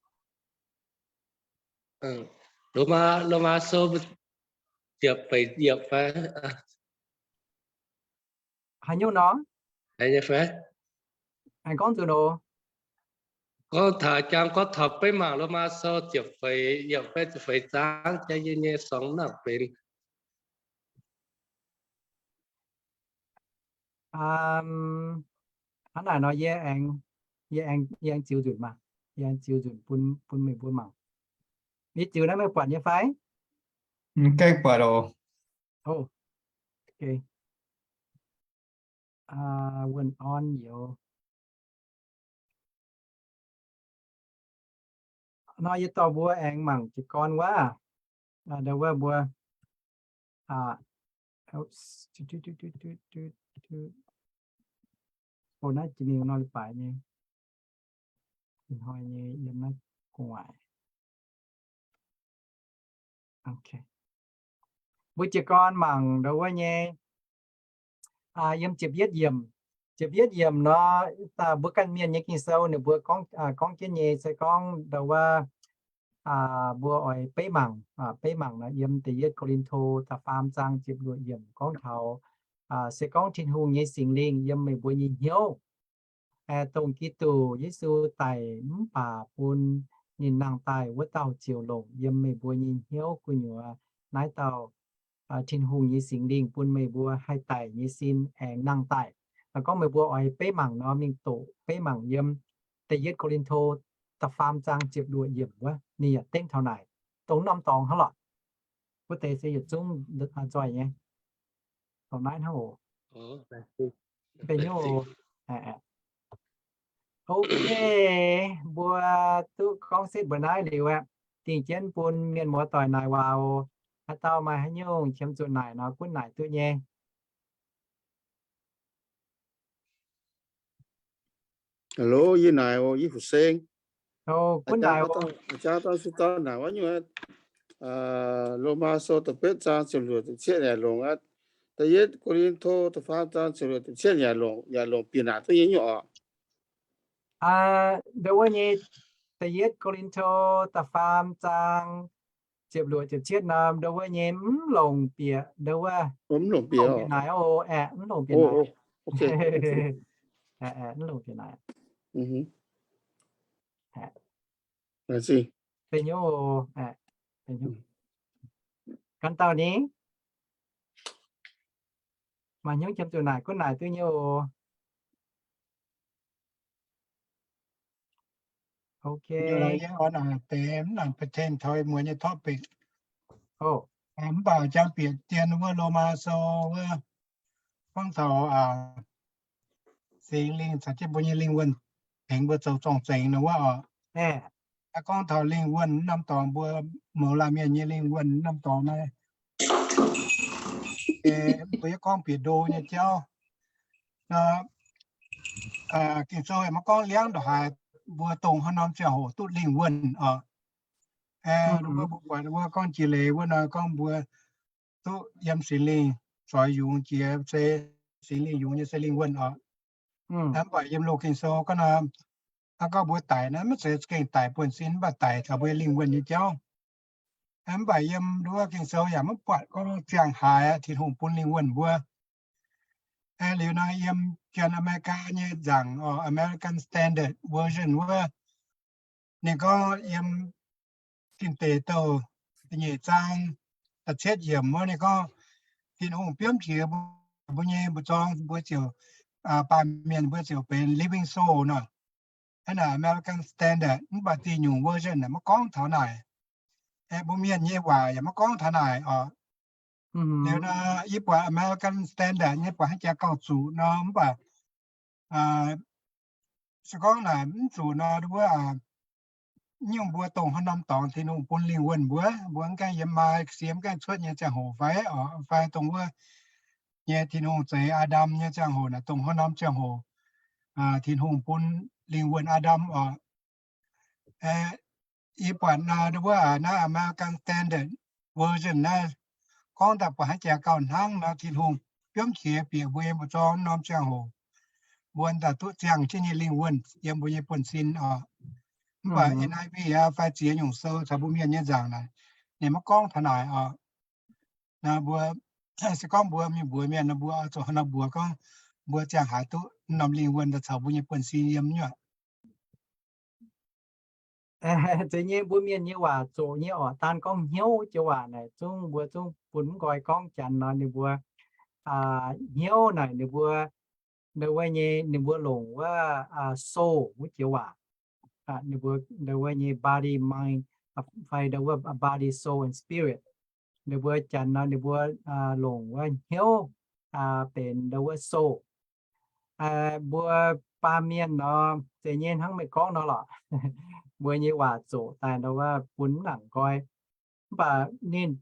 Lomaa, Lomaa Sou ziepc feix yiemc fai haaix nyungc nor? Aengx gorngv nzunc oc. Gorngv taux jangx gorngv taux beiv mangc Lomaa Sou ziepc feix yiemc fai ziepc feix zaang jangx yie nyei sorng naaiv benx Hnangv naaic nor yie aengx, yie aengx, yie aengx ziux nzunc maah. Yie aengx ziux nzunc bun, bun meih mbuo mangc. Yie ziux naaiv meih buatc nyei fai? Mv gaengh buatc oc. Wuonh orn youz. Nor yie dorh mbuo aengx mangc jiez gorn wuov, ndau wuov mbuo, o, naaiv jiex mingh nor leiz-baaix nyei, hnoi nyei yiem naaiv gu'nguaaic. Mbuo jiez gorn mangc ndau wuov nyei, yiem ziepc yietv yiemc. Ziepc yietv yiemc nor, mbuo ganh mienh nyei Ging-Sou ninh mbuo gorngv, gorngv jienv nyei se gorngv ndau wuov, mbuo oix beiv mangc, beiv mangc nor yiem da'yietv Ko^lin^to da'faam zaang ziepc luoqc yiemc gorngv taux, se gorngv Tin-Hungh nyei Singx Lingh yiem meih mbuo nyei hnyouv, dongh Giduc Yesu daic mv baac bun ninh nangh daaih wuov dauh ziouc longc yiem meih mbuo nyei hnyouv gu'nyuoz naaiv dauh Tin-Hungh nyei Singx Lingh bun meih mbuo haih daic nyei sin aengx nangh daaih. Gorngv meih mbuo oix beiv mangc nor, mingh doqc beiv mangc yiem da'yietv Ko^lin^to da'faam zaang ziepc luoqc yiemc wuov, ninh yaac dengv taux naaic, dongh norm dorngx hnangv lorqc. Wuov deix se yietc zungv nzoih nyei. Dongh naaiv hnangv oc. Ok, mbuo duqv gorngv setv mbuo naaiv liuz aqv. Dingh jienv bun mienh muoz doic naaic waac oc. Haaix dauh maaih haaix nyungc qiemx zuqc naaic nor gunv naaic duqv nyei. Hello, yie naaic oc, yie Fu-Seng. Gunv naaic oc. Aa, jang dangh se dau naaic wuov nyungc, Lomaa Sou da'betv zaang ziepc luoqc ziepc cietv yaac longc aqv. Da'yietv Ko^lin^to da'faam zaang ziepc luoqc ziepc cietv yaac longc, yaac longc bieqc naaic duqv nyei nyungc oc. Ndau wuov nyei, da'yietv Ko^lin^to da'faam zaang ziepc luoqc ziepc cietv norm ndau wuov nyei mv longc bieqc ndau wuov, mv longc bieqc naaic oc, aeqv, mv longc bieqc naaic. Mv longc bieqc naaic. Fei hnyouv oc. Gan dauh ni? Maaih hnyouv qiemx zuqc naaic gunv naaic duqv nyei oc. Ok. Deix mv nangc pertain taux muonz nyei topic. Mv baac jang bieqc dien wuov Lomaa Sou wuov, gorngv taux Singx Lingh caux jienv mbuo nyei lingh wuonh tengx mbuo zoux zorng-zengx nor wuov oc. Gorngv taux lingh wuonh norm dorngx, mbuo mouz laanh mienh nyei lingh wuonh norm dorngx naaiv, mbuo yaac gorngv bieqc ndo nyei jauv. Ging-Sou yaac maiv gorngv liangv ndongc haaix mbuo dongh haaix norm ziangh hoc duqv lingh wuonh oc. Mbuo, mbuo buatc wuov gorngv jiex leiz wuov nor gorngv mbuo duqv yiem Singx Lingh zoix yungz jiex se Singx Lingh yungz nyei se lingh wuonh oc. Mv baac yiem loz Ging-Sou gorngv nor, gorngv mbuo daic naaiv maiv zeiz za'gengh daic buonv-sin, mv baac daic taux mbuo lingh wuonh nyei jauv. Mv baac yiem wuov Ging-Sou yaac maiv buatc gorngv ziangh haaix Tin-Hungh bun lingh wuonh mbuo. Liuz nor yiem janx America nyei nzaangc, American Standard Version wuov, ninh gorngv yiem Ging-Deic Douh da'nyeic zaang da'cietv yiemc wuov, ninh gorngv, Tin-Hungh biomv qiex mbuo nyei mbu'zorng, mbuo ziouc, baamh mienh mbuo ziouc benx living soul nor. Hnangv naaic American Standard mv baac diuh nyungc version maiv gorngv taux naaic. Mbuo mienh nyei waac yaac maiv gorngv taux naaic oc. Liuz nor yie buatc American Standard nyei buatc hnangv jaa gauh zuqc nor, mv baac se gorngv naaic mv zuqc nor, wuov nyungc mbuo dongh haaix norm dorngx Tin-Hungh bun lingh wuonh mbuo, mbuo mv gaengh yiem maa sie mv gaengh cuotv nyei ziangh hoc fai oc, fai dongh wuov nyei Tin-Hungh zeix Aa^ndam nyei ziangh hoc naaic, dongh haaix norm ziangh hoc Tin-Hungh bun lingh wuonh Aa^ndam oc. Yie buatc naaiv wuov naaiv American Standard Version naaiv gorngv daaih buatc hnangv jaa gauh hnangv nor, Tin-Hungh biomv qiex bieqc mbuo nyei mbu'zorng norm ziangh hoc, mbuo daaih duqv ziangh jienv nyei lingh wuonh yiem mbuo nyei buonv-sin oc. Mv baac N I V aqv fai ziex nyungc sou caux mbuo mienh nyei nzaangc naaic, ninh maiv gorngv taux naaic oc. Mbuo se gorngv mbuo mingh mbuox mienh nor, mbuo zuqc haaix nor mbuox gorngv mbuo ziangh haaix duqv norm lingh wuonh daaih caux mbuo nyei buonv-sin yiem nyuoqc. Zeiz nyei, mbuo mienh nyei waac zoqc nyei oc. Daan gorngv hnyouv joux waac naaic zungv mbuo zungv bun mv nqoi gorngv. Janx nor ninh mbuo hnyouv naaic ninh mbuo, ninh wuov nyei ninh mbuo longc wuov soul wuov joux waac. Ninh mbuo wuov nyei body, mind, fai wuov body, soul and spirit. Ninh mbuo janx nor ninh mbuo longc wuov hnyouv benx wuov soul. Mbuo baamh mienh nor, zeiz nyei hnangv meih gorngv nor lorqc, mbuo nyei waac zoqc daaih nor wuov bun mv nangc nqoi. Mv baac ninh,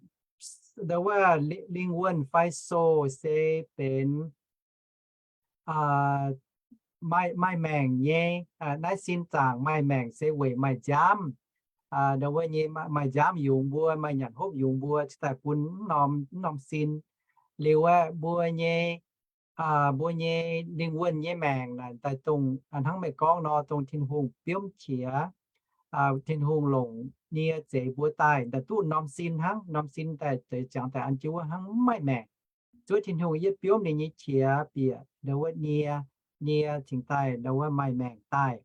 wuov lingh wuonh fai soul se benx maaih, maaih maengc nyei. Naaiv sin zaangc maaih maengc se weic maaih nziaamv, wuov nyei maaih nziaamv yungz mbuo, maaih nyanc hopv yungz mbuo, cingx daaih bun mv norm, mv norm sin. Liuz aeqv, mbuo nyei, mbuo nyei lingh wuonh nyei maengc naaic daaih dongh hnangv meih gorngv nor, dongh Tin-Hungh biomv qiex. Tin-Hungh longc nie zeix mbuo daaih daaih duqv norm sin hnangv, norm sin daaih zeix ziangx daaih an jienv wuov hnangv mv maaih maengc. Zuov Tin-Hungh yietv biomv ninh nyei qiex bieqc ndau wuov nie, nie cingx daaih ndau wuov maaih maengc daaih.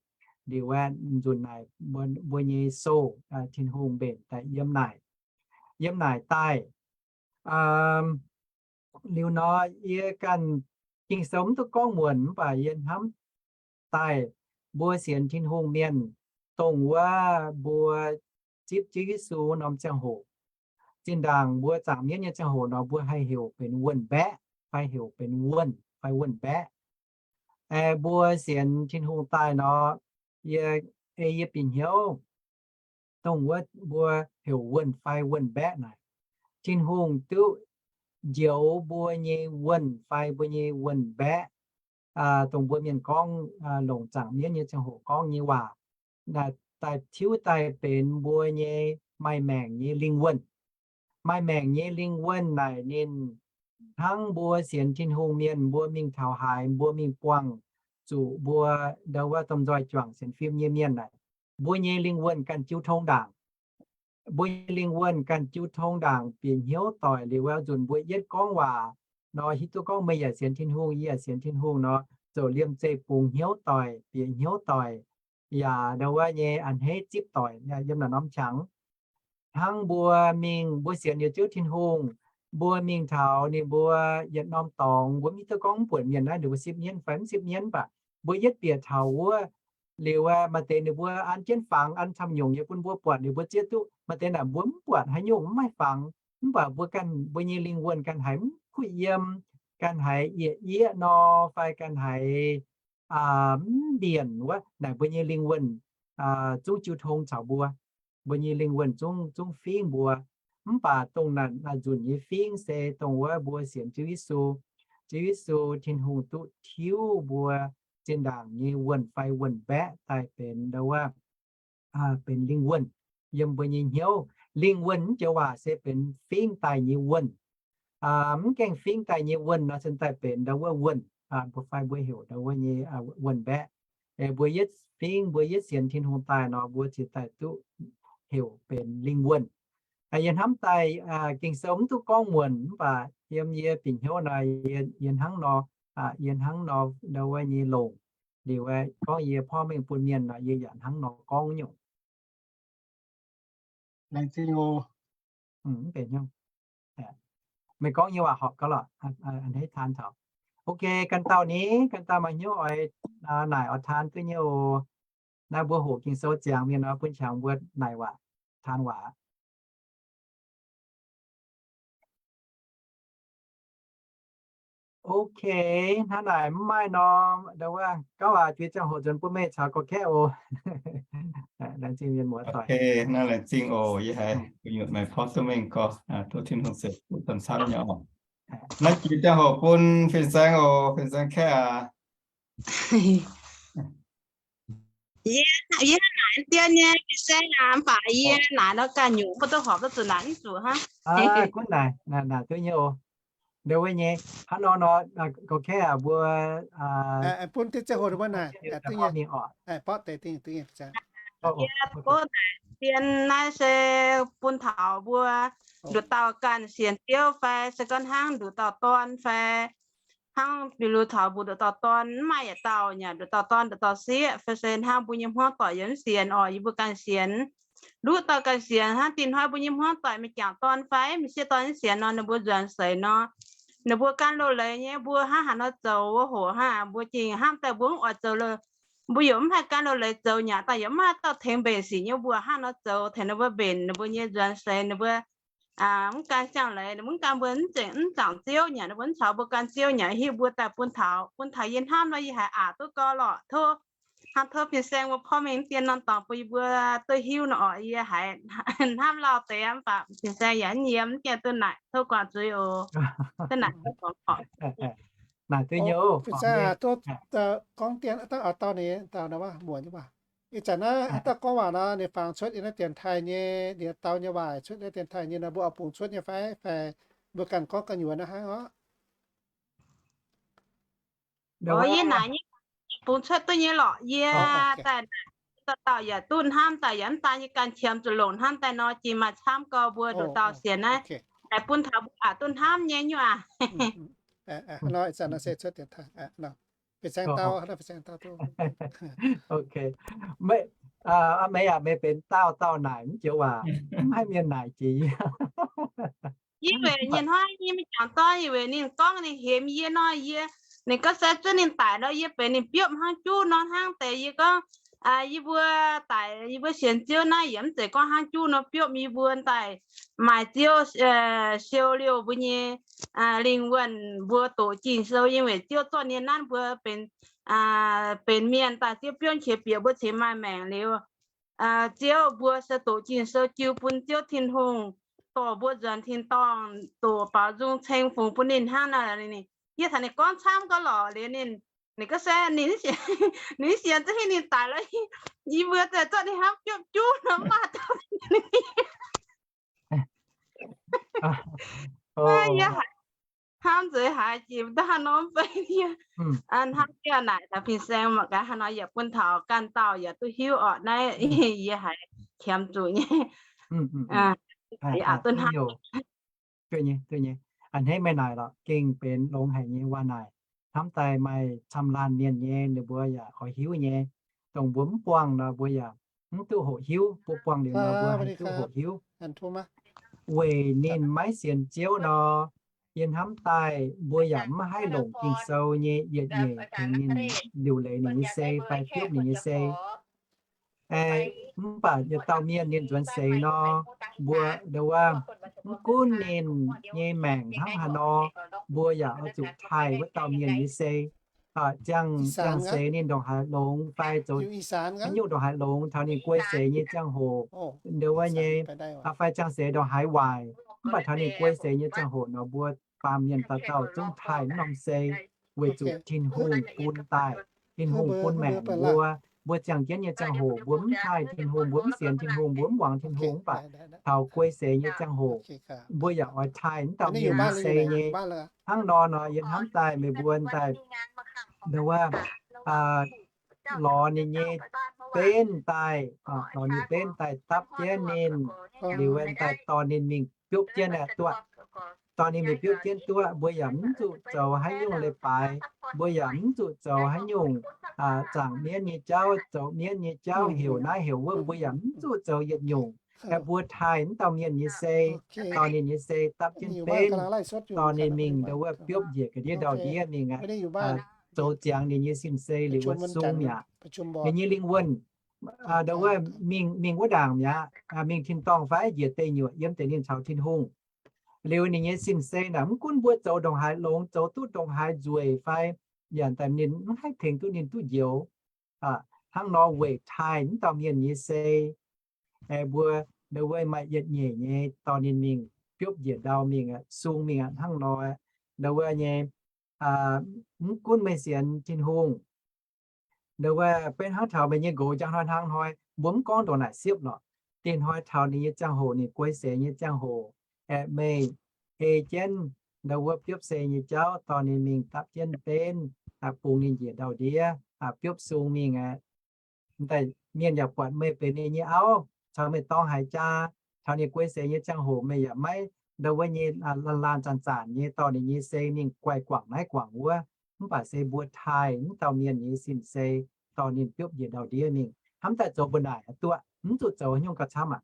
Liuz aeqv, nzunc naaic mbuo nyei soul, Tin-Hungh mbenc daaih yiem naaic, yiem naaic daaih. Liuz nor yie ganh Ging-Sou mv duqv gorngv muonc mv baac yie hnamv daaih mbuo sienx Tin-Hungh mienh, dongh wuov mbuo zipv Ziouv Yesu norm ziangh hoc, zinh ndaangc mbuo zaangc mienv nyei ziangh hoc nor mbuo haih heuc benx wuonh mbaeqv fai heuc benx wuonh fai wuonh mbaeqv. Mbuo sienx Tin-Hungh daaih nor, yie, ei yie bieqc hnyouv dongh wuov mbuo heuc wuonh fai wuonh mbaeqv naaic, Tin-Hungh duqv njoux mbuo nyei wuonh fai mbuo nyei wuonh mbaeqv. Dongh mbuo mienh gorngv, longc zaangc mienv nyei ziangh hoc gorngv nyei waac, daaih tiuv daaih benx mbuo nyei maaih maengc nyei lingh wuonh. Maaih maengc nyei lingh wuonh naaic ninh hnangv mbuo sienx Tin-Hungh mienh, mbuo mingh taux haaix mbuo mingh buangh zuqc mbuo ndau wuov domh nzoih juangc sienx fim nyei mienh naaic, mbuo nyei lingh wuonh ganh jiu tong ndaangc. Mbuo nyei lingh wuonh ganh jiu tong ndaangc bieqc hnyouv doic. Liuz wuov nzunc mbuo yietv gorngv waac nor, hiuv duqv gorngv meih yaac sienx Tin-Hungh, yie yaac sienx Tin-Hungh nor, ziouc liemh zeih bungx hnyouv doic, bieqc hnyouv doic, yaac ndau wuov nyei a'hneiv zipv doic yiem naaic norm qangx. hnangv mbuo mingh, mbuo sienx liuz Ziouv Tin-Hungh, mbuo mingh taux ninh mbuo yietc norm dorngx, mbuo mv hiuv duqv gorngv mv buatc mienh naaiv ninh mbuo sipv mienv fai mv sipv mienv, mv baac mbuo yietv bieqc taux wuov liuz, maaih deix ninh mbuo an jienv fangx, an camv-nyungc nyei bun mbuo buatc, ninh mbuo zieqv duqv. Maaih deix naaic mbuo mv buatc haaix nyungc, mv maaih fangx, mv baac mbuo ganh, mbuo nyei lingh wuonh ganh haiz mv kuh yiem, ganh haiz yieqv yieqv nor, fai ganh haiz mv mbienc wuov, naaic mbuo nyei lingh wuonh zungv jiu tong caux mbuo. Mbuo nyei lingh wuonh zungv, zungv fingv mbuo. Mv baac dongh naaic, naaic nzunc nyei fingv se dongh wuov mbuo sienx Ziouv Yesu. Ziouv Yesu, Tin-Hungh duqv tiuv mbuo zinh ndaangc nyei wuonh fai wuonh mbaeqc daaih benx ndau wuov, benx lingh wuonh yiem mbuo nyei hnyouv. Lingh wuonh mv joux waac se benx fingv daaih nyei wuonh. Mv gaengh fingv daaih nyei wuonh nor, cingx daaih benx ndau wuov wuonh, mbuo fai mbuo heuc ndau wuov nyei wuonh mbaeqv. Mbuo yietv fingv, mbuo yietv sienx Tin-Hungh daaih nor, mbuo cingx daaih duqv heuc benx lingh wuonh. Yie hnamv daaih Ging-Sou mv duqv gorngv muonc, mv baac yiem yie bieqc hnyouv nor, yie hnangv nor, yie hnangv nor ndau wuov nyei longc. Liuz gorngv yie porv mengh bun mienh nor, yie yaac hnangv nor gorngv nyungc. Meih gorngv nyei waac horpc gauh lorqc, a'hneiv taan taux. Ok, ganh dauh ni, ganh dauh maaih hnyouv oix naaic oix taan duqv nyei oc. Naaiv mbuo hoqc Ging-Sou ziangx mienh nor, bun qangx mbuo naaic waac, taan waac. Ok, hnangv naaic mv maaih nor, ndau wuov gauv aac, jiex ziangh hoc nzunc bun meih caux gorx-kaeqv oc. Laengz zingh mienh muoz-doic. Ok, naaiv laengz zingh oc. Yie haiz gu'nyuoz meih porv duqv mengh gorx, tov Tin-Hungh ceix fuqv camv-camv nyei oc. Naaiv jiex ziangh hoc bun Fin-Saeng oc. Fin-Saeng kaeqv aac. Yie, yie hnangv naaic dien nyei, Fin-Saeng aac, mv baac yie naaic nor ganh nyungc mv duqv horpc duqv zuqc naaic mv zuqc hnangv. Gunv naaic, naaic duqv nyei oc. Ndau wuov nyei, hnangv nor nor, gorx-kaeqv aac, mbuo bun diuh ziangh hoc mbuo naaic, mingh oc. Yie gorngv naaic dien naaiv se bun taux mbuo nduqc dauh ganh sienx Ziouv fai se gorngv hnangv nduqc dauh dorn fai hnangv bi lu taux mbuo nduqc dauh dorn mv maaih yietc dauh, yaac nduqc dauh dorn nduqc dauh sieqv, fai se hnangv mbuo nyei hmuangv doic yaac mv sienx oc, yie mbuo ganh sienx. Nduqc dauh ganh sienx hnangv dinh hnoi mbuo nyei hmuangv doic maaih jangc dorn fai maaih sieqv dorn mv sienx nor, ninh mbuo nzuonx seix nor, ninh mbuo gan loz-leiz nyei, mbuo hnangv haaix nor zoux wuov hoc hnangv, mbuo gengh hnamv daaih mbuo mv oix zoux loz, mbuo yaac mv haih gan loz-leiz zoux, yaac daaih yaac mv maaih dauh tengx mbenc sic nyei, mbuo hnangv nor zoux tengx ninh mbuo mbenc ninh mbuo nyei nzuonx seix, ninh mbuo mv gan siang-leiz, ninh mbuo mv gan mbuo mv zengc mv zaangc Ziouv, yaac ninh mbuo mv caux mbuo gan Ziouv, yaac hiuv mbuo daaih bun taux, bun taux yie hnamv nor yie haiz aqc duqv gau lorqc. Tov hnangv tov Fin-Saeng mbuo porv mengh mv dien norm dorngx bun yie mbuo duqv hiuv nor orqc, yie haiz hnamv lauh deix mv baac Fin-Saeng yaac mv yiem mv gaengh duqv naaic, tov guangc zuiz oc. Naaic duqv nyei oc. Gorngv dien dangh auv-dauh ninh dauh nor muoc nyei waac. Ih zanc naaiv haaix dauh gorngv waac nor, ninh fangx cuotv yiem naaiv dienx taaih nyei, ninh dau nyei waac cuotv naaiv dienx taaih nyei nor, mbuo oix bungx cuotv nyei fai, fai mbuo ganh gorngv gu'nyuoz naaiv hnangv orqc? Yie naaic nyei, bungx cuotv duqv nyei lorqc. Yie daaih naaic dauh dauh yaac duqv hnamv daaih, yaac mv daan yie ganh qiemx zuqc longc hnamv daaih nor, jiex maaih camv gau mbuo nduqc dauh sienx naaiv, daaih bun taux mbuo aqc duqv hnamv nyei nyuoqc aac. Ok, meih aac, meih benx dauh dauh naaic mv joux waac, mv haih mienh naaic jiex yie. Yie weic nyei hnoi yie mingh jangx dorn, yie weic ninh gorngv ninh hemx yie nor, yie, ninh gorngv se zuov ninh daic nor, yie benx ninh biopv hnangv juv nor hnangv deix. Yie gorngv, yie mbuo daic, yie mbuo sienx Ziouv naaiv yaac mv zeiz gorngv hnangv juv nor biopv yie mbuo daaih. Maaih Ziouv siou liouh mbuo nyei lingh wuonh, mbuo doqc Ging-Sou yiem weic Ziouv zorqv nyei nanv mbuo benx, benx mienh daaih Ziouv biouv qiex bieqc mbuo cingx maaih maengc liuz. Ziouv mbuo se doqc Ging-Sou jiu bun Ziouv Tin-Hungh dorh mbuo nzuonx tin-dorngh, doqc baaux nzung ceng fungx bun ninh hnangv naaic. Yie caux ninh gorngv camv gau lorqc liuz ninh, ninh gorngv se ninh, ninh sienx za'hingh ninh daic lorqc, yie mbuo zorqv ninh hnamv biopv juv nor mv maaih dauh. Yie hnamv nzueic haiz jiex daaih hnangv nor mv bei yie. Hnamv jienv naaic taux Fin-Saeng mangc gaax haaix nor yaac bun taux ganh dauh yaac duqv hiuv orqc. Naaiv yie haiz qiemx zuqc nyei. A'hneiv meih naaic lorqc gengh benx longx haic nyei waac naaic. Hnamv daaih maaih camv laanh mienh nyei ninh mbuo yaac oix hiuv nyei. Dongh mbuo mv buangh nor mbuo yaac mv duqv hoqc hiuv. Mbuo buangh liuz nor mbuo haih duqv hoqc hiuv. weic ninh maiv sienx Ziouv nor, yie hnamv daaih mbuo yaac mv haih longc Ging-Sou nyei yietc nyeic tengx ninh liuc leiz ninh nyei sei fai biopv ninh nyei sei. Mv baac yietc dauh mienh ninh nzuonx seix nor, mbuo ndo wuov, mv gunv ninh nyei maengc hnangv haaix nor, mbuo yaac oix zuqc taaih wuov dauh mienh nyei sei. Ziangh, ziangh seix ninh ndongc haaix longx fai zoux haaix nyungc ndongc haaix longx taux ninh guei seix nyei ziangh hoc, ndo wuov nyei, fai ziangh seix ndongc haaix waaic, mv baac taux ninh guei seix nyei ziangh hoc nor, mbuo baamh mienh dauh dauh zungv taaih mv norm sei, weic zuqc Tin-Hungh bun daaih, Tin-Hungh bun maengc mbuo. Mbuo ziangh jienv nyei ziangh hoc mbuo mv taaih Tin-Hungh, mbuo mv sienx Tin-Hungh, mbuo mv muangx Tin-Hungh, mv baac taux guei seix nyei ziangh hoc mbuo yaac oix taaih mv dauh mienh nyei sei nyei. Hnangv nor nor yie hnamv daaih meih mbuo daaih, ndo wuov, lorz ninh nyei benv daaih, lorz ninh benv daaih dapv jienv ninh, liuz daaih dorh ninh mingh biopv jienv duqv. Dorh ninh mingh biopv jienv duqv, mbuo yaac mv zuqc zoux haaix nyungc leiz-baaix, mbuo yaac mv zuqc zoux haaix nyungc zaangc mienv nyei jauv, zoux mienv nyei jauv, heuc naaiv heuc wuov, mbuo yaac mv zuqc zoux yietc nyungc. Mbuo taaih mv dauh mienh nyei sei, dorh ninh nyei sei dapv jienv benv, dorh ninh mingh ndo wuov biopv njiec ga'ndiev ndau-ndiev mingh aqv, zoux ziangx ninh nyei sin-sei liuz wuov sung mi'aqv. Ninh nyei lingh wuonh ndo wuov mingh, mingh wuov ndaangc mi'aqv, mingh tin-dorngh fai njiec deic nyuoqc yiem deix ninh caux Tin-Hungh. Liuz ninh nyei sin-sei naaic mv gunv mbuo zoux ndongc haaix longx, zoux duqv ndongc haaix nzueic fai, yaac daaih ninh mv haih tengx duqv ninh duqv njoux. Hnangv nor weic taaih mv dauh mienh nyei sei, mbuo ndo wuov maaih yietc nyeic nyei dorh ninh mingh biopv njiec ndau mingh, sung mingh aqv. Hnangv nor ndo wuov nyei, mv gunv meih sienx Tin-Hungh, ndo wuov benx hnangv taux meih nyei nqox njang hnoi hnangv hnoi, mbuo mv gorngv ndongc naaic siepv lorqc. Dinh hnoi taux ninh nyei ziangh hoc, ninh guei seix nyei ziangh hoc, aeqv, meih ei jienv ndo wuov biopv sei nyei jauv dorh ninh mingh dapv jienv benv, bungx ninh njiec ndau-ndiev, biopv sung mingh aqv. Daaih mienh yaac buatc meih benx ninh nyei auv, caux meih dorng haaix jaa, taux ninh guei seix nyei ziangh hoc meih yaac maiv ndo wuov nyei laanh laanh zanc zanc nyei dorh ninh nyei sei mingh guaih guangc naaiv guangc wuov. Mv baac se mbuo taaih mv dauh mienh nyei sin-sei, dorh ninh biopv njiec ndau-ndiev mingh. Hnamv daaih zoux mbuo naaic duqv, mv zuqc zoux haaix nyungc gauh camv aqv.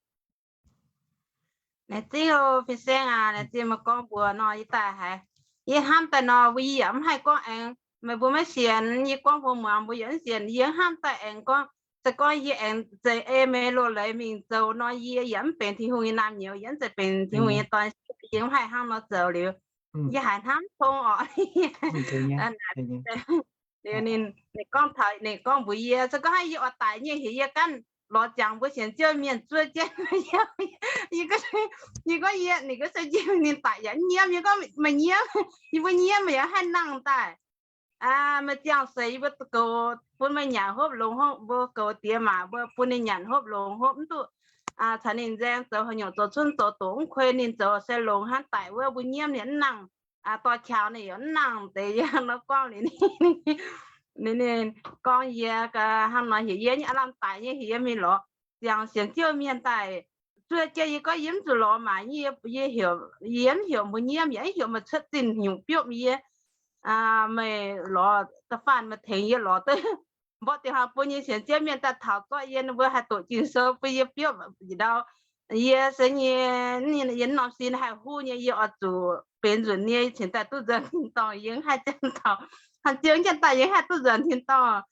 Laengz zingh oc, fin-saeng aac, laengz zingh meih gorngv mbuox nor, yie daaih haiz, yie hnamv daaih nor, mbuo yie yaac mv haih gorngv aengx meih mbuo maiv sienx, yie gorngv mbuox muangx mbuo yaac mv sienx, yie hnamv daaih aengx gorngv, se gorngv yie aengx zeiz ei meih loz-leiz mingh zoux nor, yie yaac mv benx Tin-Hungh nyei naamh nyouz, yie mv zeiz benx Tin-Hungh nyei dorn, yie mv haih hnangv nor zoux liuz, yie haiz hnamv tong orqc. Liuz ninh, ninh gorngv taux, ninh gorngv mbuox yie, se gorngv hnangv yie oix daic nyei heuc yie ganh lorz ziangx mbuo sienx Ziouv mienh zuov jienv. Yie gorngv, yie, ninh gorngv se njiec ninh daic yaac mv nyiemv. Yie gorngv meih nyiemv, yie mbuo nyiemv meih yaac haih nangh daaih. Meih ziangh seix yie mbuo goux bun meih nyanc hopv longx, mbuo goux diex maac mbuo bun ninh nyanc hopv longx hopv mv duqv caux ninh nzaeng zoux haaix nyungc zoux cunv zoux doqc mv kuei ninh zoux se longx hnangv daic wuov mbuo nyiemv ninh mv nangh. Dorh qangx ninh yaac mv nangh deix yie nor gorngv liuz ninh, ninh gorngv yie hnangv nor heuc yie nyei aav lamh daic nyei heuc yie mingh lorz ziangx sienx Ziouv mienh daaih zuov jienv. Yie gorngv yie mv zuqc lorz maaic nyei, yie heuc, yie mv heuc mbuo nyiemv, yie mv heuc meih cuotv zinh nyungc biopv yie. Meih lorz da'faanh meih tengx yie lorz duqv mborqv diuh hlaax bun yie sienx Ziouv mienh daaih taux zorqv yie, ninh mbuo haih doqc Ging-Sou bun yie biopv njiec ndau. Yie se nyei, yie norm sin haih huv nyei, yie oix zuqc benx nzunc nyei cingx daaih duqv nzuonx tin-dorngh. Yie mv haih jienv taux, hnangv Ziouv jienv daaih yie mv haih duqv nzuonx tin-dorngh.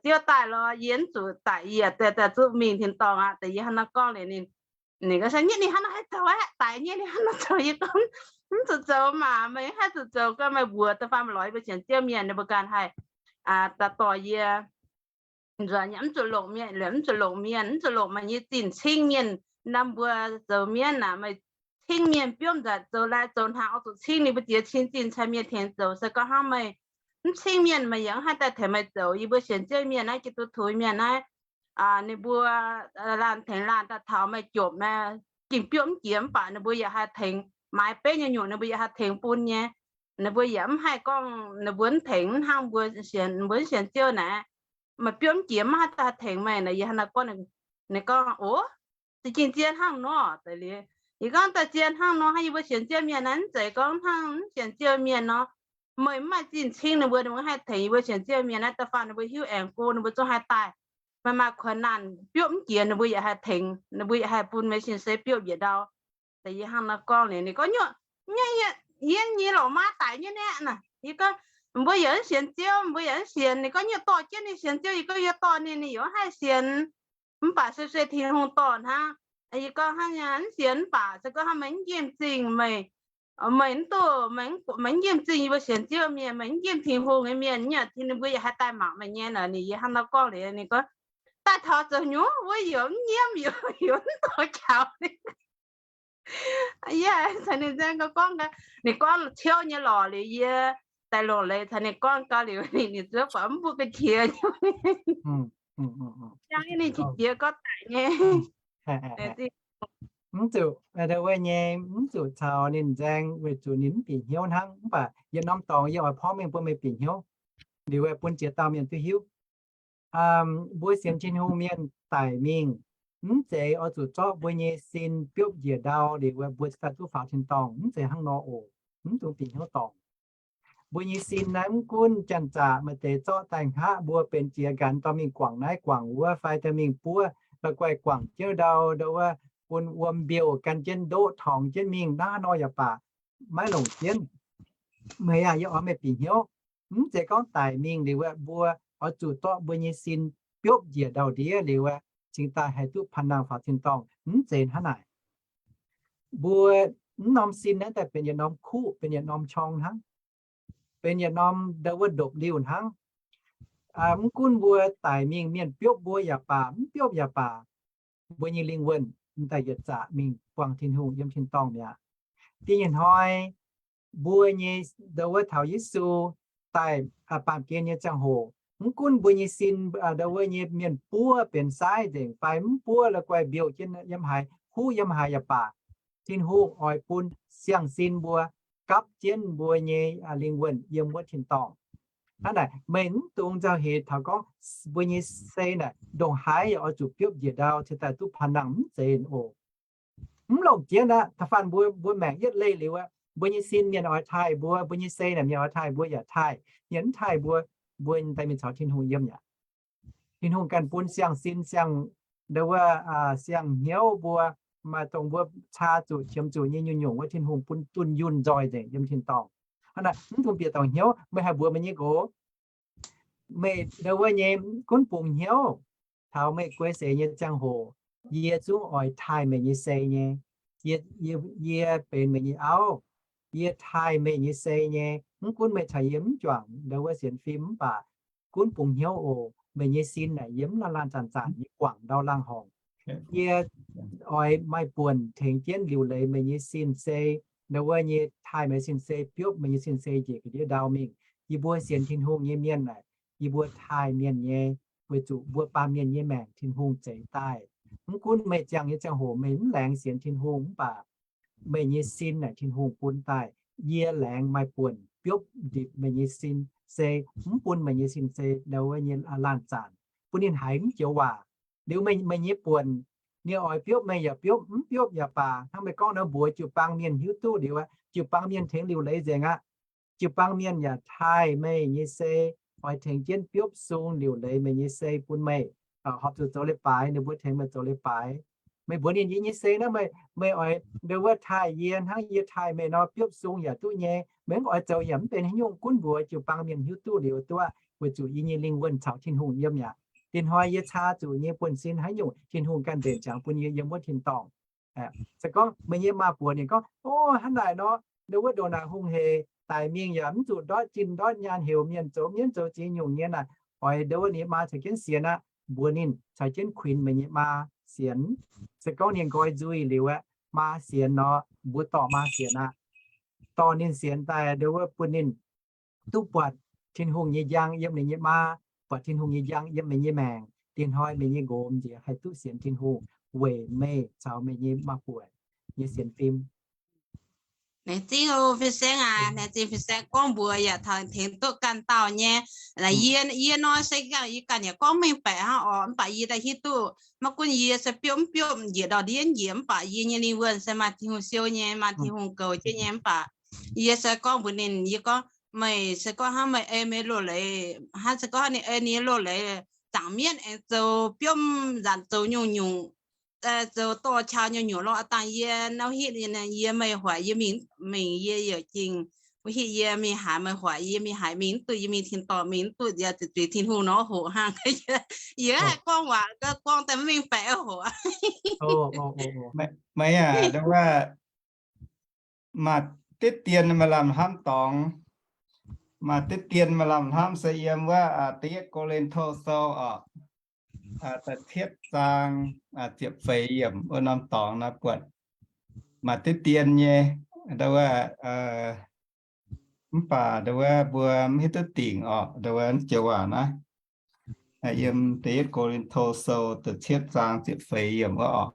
Ziouv daaih lorz yie mv zuqc daic, yie daaih zuqc mingh tin-dorngh aqv. Deix yie hnangv nor gorngv liuz ninh, ninh gorngv se, nyietv ninh hnangv nor haih zoux aqv, daic nyei ninh hnangv nor zoux. Yie gorngv, mv zuqc zoux maah, meih mv haih zuqc zoux. Gorngv meih mbuox da'faanh meih lorz yie mbuo sienx Ziouv mienh, ninh mbuo ganh haih daaih dorh yie nzuonx, mv zuqc longc mienh, mv zuqc longc mienh, mv zuqc longc meih nyei zinh cingv mienh. Naaiv mbuo zoux mienv naaic, meih cingv mienh biopv nzanc zoux lai zoux hnaangx oix zuqc cingv ninh mbuo ziex cin zinh cai mienh tengx zoux. Se gorngv hnangv meih mv cingv mienh, meih yaac mv haih daaih tengx meih zoux. Yie mbuo sienx Ziouv mienh naaiv, Giduc mienh naaiv, ninh mbuo laanh tengx laanh daaih taux meih jopc, ging biopv mv jiex mv baac ninh mbuo yaac haih tengx. Maaiz beiv nyei nyungc ninh mbuo yaac haih tengx bun nyei. Ninh mbuo yaac mv haih gorngv ninh mbuo mv tengx, mv hnangv mbuo sienx, mbuo mv sienx Ziouv naaic, meih biopv mv jiex mv haih daaih tengx meih naaic. Yie hnangv naaiv gorngv, ninh gorngv, Ov, za'gengh zien hnangv nor. Deix liuz yie gorngv, Daaih zien hnangv nor hnangv. Yie mbuo sienx Ziouv mienh naaiv mv zeiz gorngv hnangv mv sienx Ziouv mienh nor, meih mv maaih zinh cingv ninh mbuo, ninh mbuo haih tengx. Yie mbuo sienx Ziouv mienh naaiv da'faanh ninh mbuo hiuv aengx go ninh mbuo zungv haih daaih. meih maaih kuonx naanh biopv mv jiex, ninh mbuo yaac haih tengx, ninh mbuo yaac haih bun meih sin seix biopv njiec ndau. Deix yie hnangv nor gorngv liuz, ninh gorngv nyuoqc, nyei, yie nyei lorqc, maa daic nyei naeqv naaic. Yie gorngv, mbuo yaac mv sienx Ziouv, mbuo yaac mv sienx. Ninh gorngv nyuoqc dorh jienv ninh sienx Ziouv. Yie gorngv yie dorh ninh, ninh yaac mv haih sienx. Mv baac se se Tin-Hungh dorh hnangv. Yie gorngv hnangv, mv sienx mv baac se gorngv hnangv meih mv nqemh zingh, meih, meih mv duqv, meih mv nqemh zingh yie mbuo sienx Ziouv mienh, meih mv nqemh Tin-Hungh nyei mienh, nyei tin ninh mbuo yaac haih daaih mangc meih nyei naaic. Ninh yie hnangv nor gorngv liuz, ninh gorngv, daaih taux zoux nyungc wuov yaac mv nyiemv, yaac mv dorh jaux. Yie caux ninh nzaeng gorngv, ninh gorngv ciouv nyei lorqc liuz, yie daaih longc leiz caux ninh gorngv gau liuz, ninh, ninh zuov buatc mv bun ga'qiex nyei. Jangv ninh qiex jiex gorngv daic nyei. Mv zuqc, wuov nyei, mv zuqc caux ninh nzaeng weic zuqc ninh mv bieqc hnyouv hnangv. Mv baac yietc norm dorngx yie oix porv mengh bun meih bieqc hnyouv, liuz bun ziex dauh mienh duqv hiuv. Mbuo sienx Tin-Hungh mienh daic mingh, mv zeiz oix zuqc zorqv mbuo nyei sin biopv njiec ndau liuz mbuo cingx daaih duqv faaux tin-dorngh. Mv zeiz hnangv nor oc. Mv dungx bieqc hnyouv dorngc. Mbuo nyei sin naaiv mv gunv janx-zaqc maaih deix zorqv daaih hngaqv mbuo benx jiex nqanx dorh mingh guangc naaiv guangc wuov fai dorh mingh buov, la'guaih guangc jienv ndau, ndau wuov bun wuom mbiouh gan jienv ndoqv torngx jienv mingh hnangv nor yaac baac, maiv longc jienv. Meih aah, yie oix meih bieqc hnyouv. Mv zeiz gorngv daic mingh liuz mbuo oix zuqc dorh mbuo nyei sin biopv njiec ndau-ndiev liuz cingx daaih haih duqv panh nangh faaux tin-dorngh. Mv zeiz hnangv naaic. Mbuo mv norm sin naaiv daaih benx yietc norm kuv, benx yietc norm qorng hnangv, benx yietc norm ndau wuov ndopv-liuh hnangv. Mv gunv mbuo daic mingh, mienh biopv mbuo yaac baac, mv biopv yaac baac, mbuo nyei lingh wuonh m'daaih yietc zaqc mingh buangh Tin-Hungh yiem tin-dorngh mi'aqv. Da'nyeic hnoi mbuo nyei ndau wuov taux Yesu daaih baamh gen nyei ziangh hoc, mv gunv mbuo nyei sin ndau wuov nyei mienh buov benx saaiv nzengc fai mv buov la'guaih mbiouh jienv yiem haaix, huv yiem haaix yaac baac, Tin-Hungh oix bun siang-sin mbuo gapv jienv mbuo nyei lingh wuonh yiem wuov tin-dorngh. Hnangv naaic, meih mv dungx nzauh heix taux gorngv mbuo nyei sei naaic ndongc haaix yaac oix zuqc biopv njiec ndau cingx daaih duqv panh nangh, mv zeiz oc. Mv longc jienv aqv. Da'faanh mbuo, mbuo maengc yietv leih liuz aqv, mbuo nyei sin mienh oix taaih mbuo, mbuo nyei sei naaic mienh oix taaih mbuo yaac taaih, mienh mv taaih mbuo, mbuo daaih mingh caux Tin-Hungh yiem yaac. Tin-Hungh ganh bun siang-sin, siang, ndau wuov, siang-hnyouv mbuo, maaih dongh mbuo caa zuqc qiemx zuqc nyei nyungc-nyungc wuov, Tin-Hungh bun dunh yunh nzoih nzengc yiem tin-dorngh. Hnangv naaic, mv dungx bieqc dorngc hnyouv. Meih haih mbuox meih nyei nqox, meih ndau wuov nyei gunv bungx hnyouv, taux meih guei seix nyei ziangh hoc, yie zungv oix taaih meih nyei sei nyei. Yie, yie benx meih nyei auv. Yie taaih meih nyei sei nyei. Mv gunv meih caux yie mv juangc ndau wuov sienx fim mv baac gunv bungx hnyouv oc. Meih nyei sin naaic yie mv laanh laanh zanc zanc nyei guangc ndau laangh horngc. Yie oix maaih buonc tengx jienv liuc leiz meih nyei sin sei, ndau wuov nyei taaih meih sin sei, biopv meih nyei sin sei njiec ga'ndiev ndau mingh. Yie mbuo sienx Tin-Hungh nyei mienh naaic, yie mbuo taaih mienh nyei, weic zuqc mbuo baamh mienh nyei maengc Tin-Hungh zeix daaih. Mv gunv meih ziangh nyei ziangh hoc meih mv laengz sienx Tin-Hungh mv baac meih nyei sin naaic Tin-Hungh bun daaih. Yie laengz maaih buonc biopv ndipc meih nyei sin sei, mv bun meih nyei sin sei ndau wuov nyei laanh zanc, bun ninh haiz mv joux waac. Liuz meih, meih nyei buonc, ninh oix biopv meih yaac biopv, mv biopv yaac baac, hnangv meih gorngv nor mbuox jiu-baang mienh hiuv duqv liuz aqv, jiu-baang mienh tengx liuc leiz nzengc aqv. Jiu-baang mienh yaac taaih meih nyei sei, oix tengx jienv biopv sung liuc leiz meih nyei sei bun meih, horpc zuqc zoux leiz-baaix, ninh mbuo tengx meih zoux leiz-baaix. Meih mbuox ninh, yie nyei sei naaiv meih, meih oix ndau wuov taaih yie hnangv yie taaih meih nor, biopv sung yaac duqv nyei. Meih mv oix zoux yaac mv benx haaix nyungc, gunv mbuox jiu-baang mienh hiuv duqv liuz duqv, weic zuqc yie nyei lingh wuonh caux Tin-Hungh yiem yaac. Dinh hnoi yie caa zuqc nyei buonv-sin haaix nyungc, Tin-Hungh ganh mbenc ziangx bun yie yiem wuov tin-dorngh. Se gorngv meih nyei maa-buoc ninh gorngv, o, hnangv naaic nor, ndau wuov ndongc naaic hungh hec daic mingh yaac mv zuqc ndortv zinh ndortv nyaanh heuc mienh zoux mienv zoux ziex nyungc nyei naaic, oix ndau wuov ninh maa caux jienv sienx aqv. Mbuox ninh caux jienv kuinx meih nyei maa sienx. Se gorngv ninh nqoi nzuih liuz aqv, maa sienx nor, mbuo dorh maa sienx aqv. Dorh ninh sienx daaih ndau wuov bun ninh duqv buatc Tin-Hungh nyei njang yiem ninh nyei maa, buatc Tin-Hungh nyei njang yiem meih nyei maengc. Dinh hnoi meih nyei nqox nziex haih duqv sienx Tin-Hungh weic meih caux meih nyei maa-buoc nyei sienx fim. Laengz zingh o, fin-saeng aac, laengz zingh fin-saeng gorngv mbuox yaac taux tengx duqv ganh dauh nyei. Yie, yie nor se ganh, yie ganh yaac gorngv mengh baeqc hnangv oc, mv baac yie daaih hiuv duqv, maiv gunv yie se biopv mv biopv njiec ndau-ndiev njiec, mv baac yie nyei lingh wuonh se maaih Tin-Hungh siou nyei, maaih Tin-Hungh goux jienv nyei. Mv baac yie se gorngv mbuox ninh, yie gorngv, meih se gorngv hnangv meih ei meih loz-leiz, hnangv se gorngv ninh ei ninh nyei loz-leiz, zaangc mienv aengx zoux biomv nzanc zoux nyungc-nyungc, zoux dorh qau nyungc-nyungc lorqc. Aa dangh yie nor hitv yie meih hoic yie mingh, mingh yie yaac jingh, wuov hitv yie mingh haaix meih hoic yie mingh haaix, mingh mv duqv yie mingh tin-dorngh, mingh mv duqv yie ziqc zuiz Tin-Hungh nor hoqc hnangv. Yie haih gorngv waac, gorngv daaih mv mengh baeqc hoqc. Meih aac, maaih deix dien maaih lamh hnamv dorngx, maaih deix dien maaih lamh hnamv se yiem wuov da'yietv Ko^lin^to Sou oc, da'cietv zaang ziepc feix yiemc wuov norm dorngx naaiv buatc maaih deix dien nyei, mv baac wuov mbuo mv hiuv duqv dingc oc, wuov joux waac naaiv yiem da'yietv Ko^lin^to Sou da'cietv zaang ziepc feix yiemc wuov oc.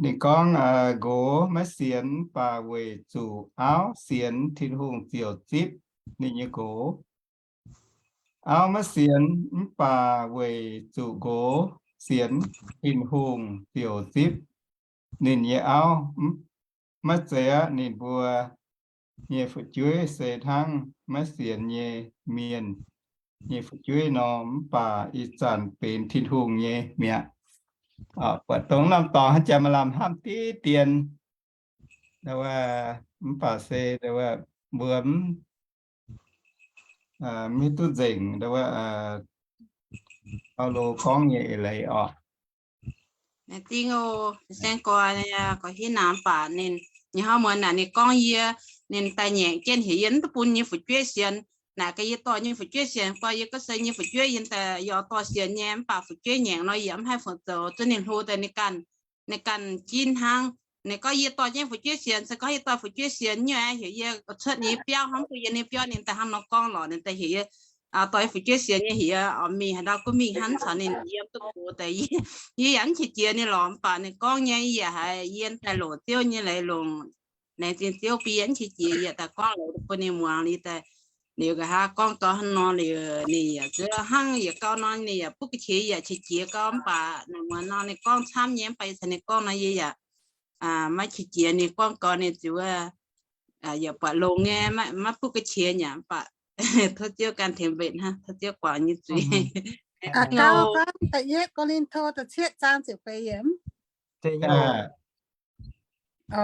Ninh gorngv, nqox maiv sienx mv baac weic zuqc auv sienx, Tin-Hungh ziouc zipv ninh nyei nqox. Auv maiv sienx mv baac weic zuqc nqox sienx, Tin-Hungh ziouc zipv ninh nyei auv. Maiv zeiz aqv, ninh mbuo nyei fu'jueiv se hnangv maiv sienx nyei mienh nyei fu'jueiv nor, mv baac ih zanc benx Tin-Hungh nyei mi'aqv. Buatc dongh norm dorngx haaix jaax maaih lamh hnamv diqv dien, mv baac se mbuo mv hiuv duqv nzengc Baulo gorngv nyei eix leiz oc. Dingh oc, saeng-gorx, gorx-hiuv naaic mv baac ninh, ninh hnangv muonz naaic ninh gorngv yie, ninh daaih nyanc jienv heuc yie mv duqv bun nyei fu'jueiv sienx. Naaic gaax yie dorh nyei fu'jueiv sienx fai yie gorngv se nyei fu'jueiv yie daaih yaac dorh sienx nyei, mv baac fu'jueiv nyanc nor yie mv haih fungc zoux, zuov ninh hlo daaih ninh ganh, ninh ganh ginv hnangv. Ninh gorngv yie dorh jienv fu'jueiv sienx, se gorngv yie dorh fu'jueiv sienx nyei heuc yie cuotv ninh nyei biauv hnangv, bun yie ninh biauv ninh daaih hnangv nor gorngv lorqc, ninh daaih heuc yie dorh fu'jueiv sienx nyei heuc yie oix mingh haaix ndau gunv mingh hnangv, caux ninh yiem duqv gox daaih yie yaac mv qiex jiez ninh lorqc. Mv baac ninh gorngv nyei yie haiz yie daaih longc Ziouv nyei leiz, longc laengz zingh Ziouv bun yie mv qiex jiez, yie daaih gorngv leiz bun ninh muangx liuz daaih, liuz nqa'haav gorngv gau hnangv nor liuz ninh yaac zuov hnangv yie gau nor ninh yaac butv ga'qiex, yie yaac qiex jiez gau. Mv baac naaic muonz nor ninh gorngv camv nyei, mv baac yie caux ninh gorngv nor yie yaac maiv qiex jiez. Ninh gorngv gau ninh ziouc wuov yaac buatc longx nyei, maiv butv ga'qiex nyei. Mv baac tov Ziouv ganh tengx mbenc hnangv, tov Ziouv guangc nyei zuiz. Gauh gorngv da'yietv Ko^lin^to da'cietv zaang ziepc feix yiemc. O,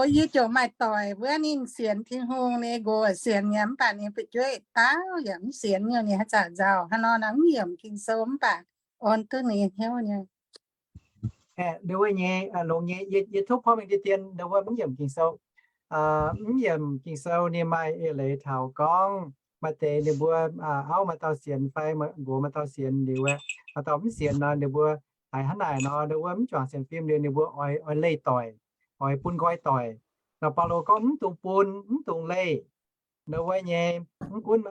yie ziouc maaih doic wuov ninh sienx Tin-Hungh, ninh nqox sienx nyei, mv baac ninh fu'jueiv daauh yaac mv sienx nyei, ninh haaix zanc nzauh hnangv nor naaic mv yiemc Ging-Sou, mv baac orn duqv ninh hnyouv nyei. Ndo wuov nyei, longx nyei, yie tov gorngv mingh deix dien ndo wuov mv yiemc Ging-Sou. Mv yiemc Ging-Sou ninh maaih eix leiz taux gorngv maaih deix ninh mbuo auv maaih dauh sienx fai nqox maaih dauh sienx liuz, maaih dauh mv sienx nor, ninh mbuo haiz hnangv naaic nor, ndo wuov mv juangc sienx fim liuz ninh mbuo oix, oix leih doic, oix bun nqoi doic. Nor Baulo gorngv mv dungx bun, mv dungx leih. Ndo wuov nyei, mv gunv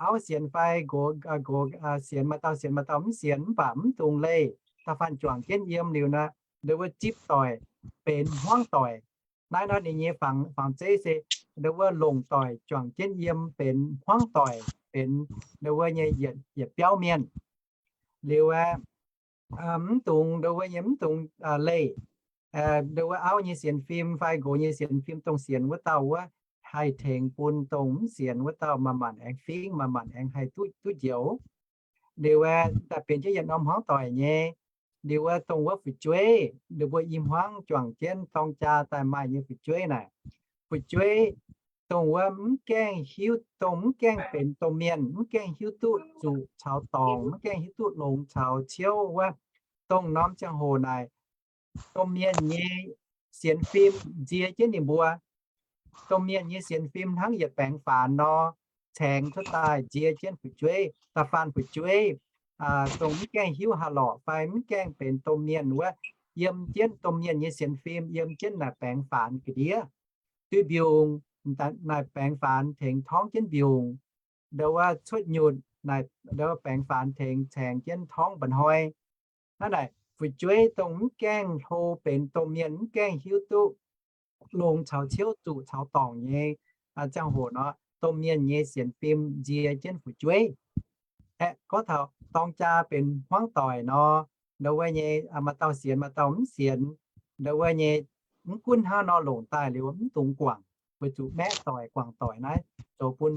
auv sienx fai nqox, nqox sienx, maaih dauh sienx maaih dauh mv sienx, mv baac mv dungx leih. Da'faanh juangc jienv yiem liuz nor, ndo wuov zipv doic benx hmuangv doic. Naaiv nor ninh nyei fangx zeiv se ndo wuov longc doic juangc jienv yiem benx hmuangv doic, benx ndo wuov nyei yietc, yietc biauv mienh. Liuz aeqv, mv dungx ndo wuov nyei mv dungx leih ndo wuov auv nyei sienx fim fai nqox nyei sienx fim, dongh sienx wuov dauh wuov haih tengx bun dongh mv sienx wuov dauh manc-manc aengx fingx, manc-manc aengx haih duqv, duqv njoux. Liuz aeqv, daaih benx jienv yietc norm hmuangv doic nyei. Liuz wuov dongh wuov fu'jueiv, ninh mbuo i hmuangv juangc jienv dorng jaa daaih maaih nyei fu'jueiv naaic, fu'jueiv dongh wuov mv gaengh hiuv, dongh mv gaengh benx domh mienh, mv gaengh hiuv duqv zuqc caux dorngc, mv gaengh hiuv duqv longx caux ciouv wuov, dongh norm ziangh hoc naaic, domh mienh nyei sienx fim nzie jienv ninh mbuo. Domh mienh nyei sienx fim hnangv yietc baengx faanx nor, caengx cuotv daaih nzie jienv fu'jueiv. Da'faanh fu'jueiv dongh mv gaengh hiuv haaix lorqc fai mv gaengh benx domh mienh wuov, yiem jienv domh mienh nyei sienx fim, yiem jienv naaic baengx faanx ga'ndiev. Duih mbiungc, naaic baengx faanx tengx torngv jienv mbiungc. Ndo wuov cuotv nyutc, naaic ndo baengx faanx tengx caengx jienv torngv mba'hnoi. Hnangv naaic, fu'jueiv dongh mv gaengh hlo benx domh mienh, mv gaengh hiuv duqv longx caux ciouv, zuqc caux dorngc nyei ziangh hoc nor, domh mienh nyei sienx fim nzie jienv fu'jueiv. Aeqv, gorngv taux dorng jaa benx hmuangv doic nor, ndo wuov nyei maaih dauh sienx maaih dauh mv sienx, ndo wuov nyei mv gunv hnangv nor, longc daaih liuz mv dungx guangc. weic zuqc maeqv doic guangc doic naaiv zoux bun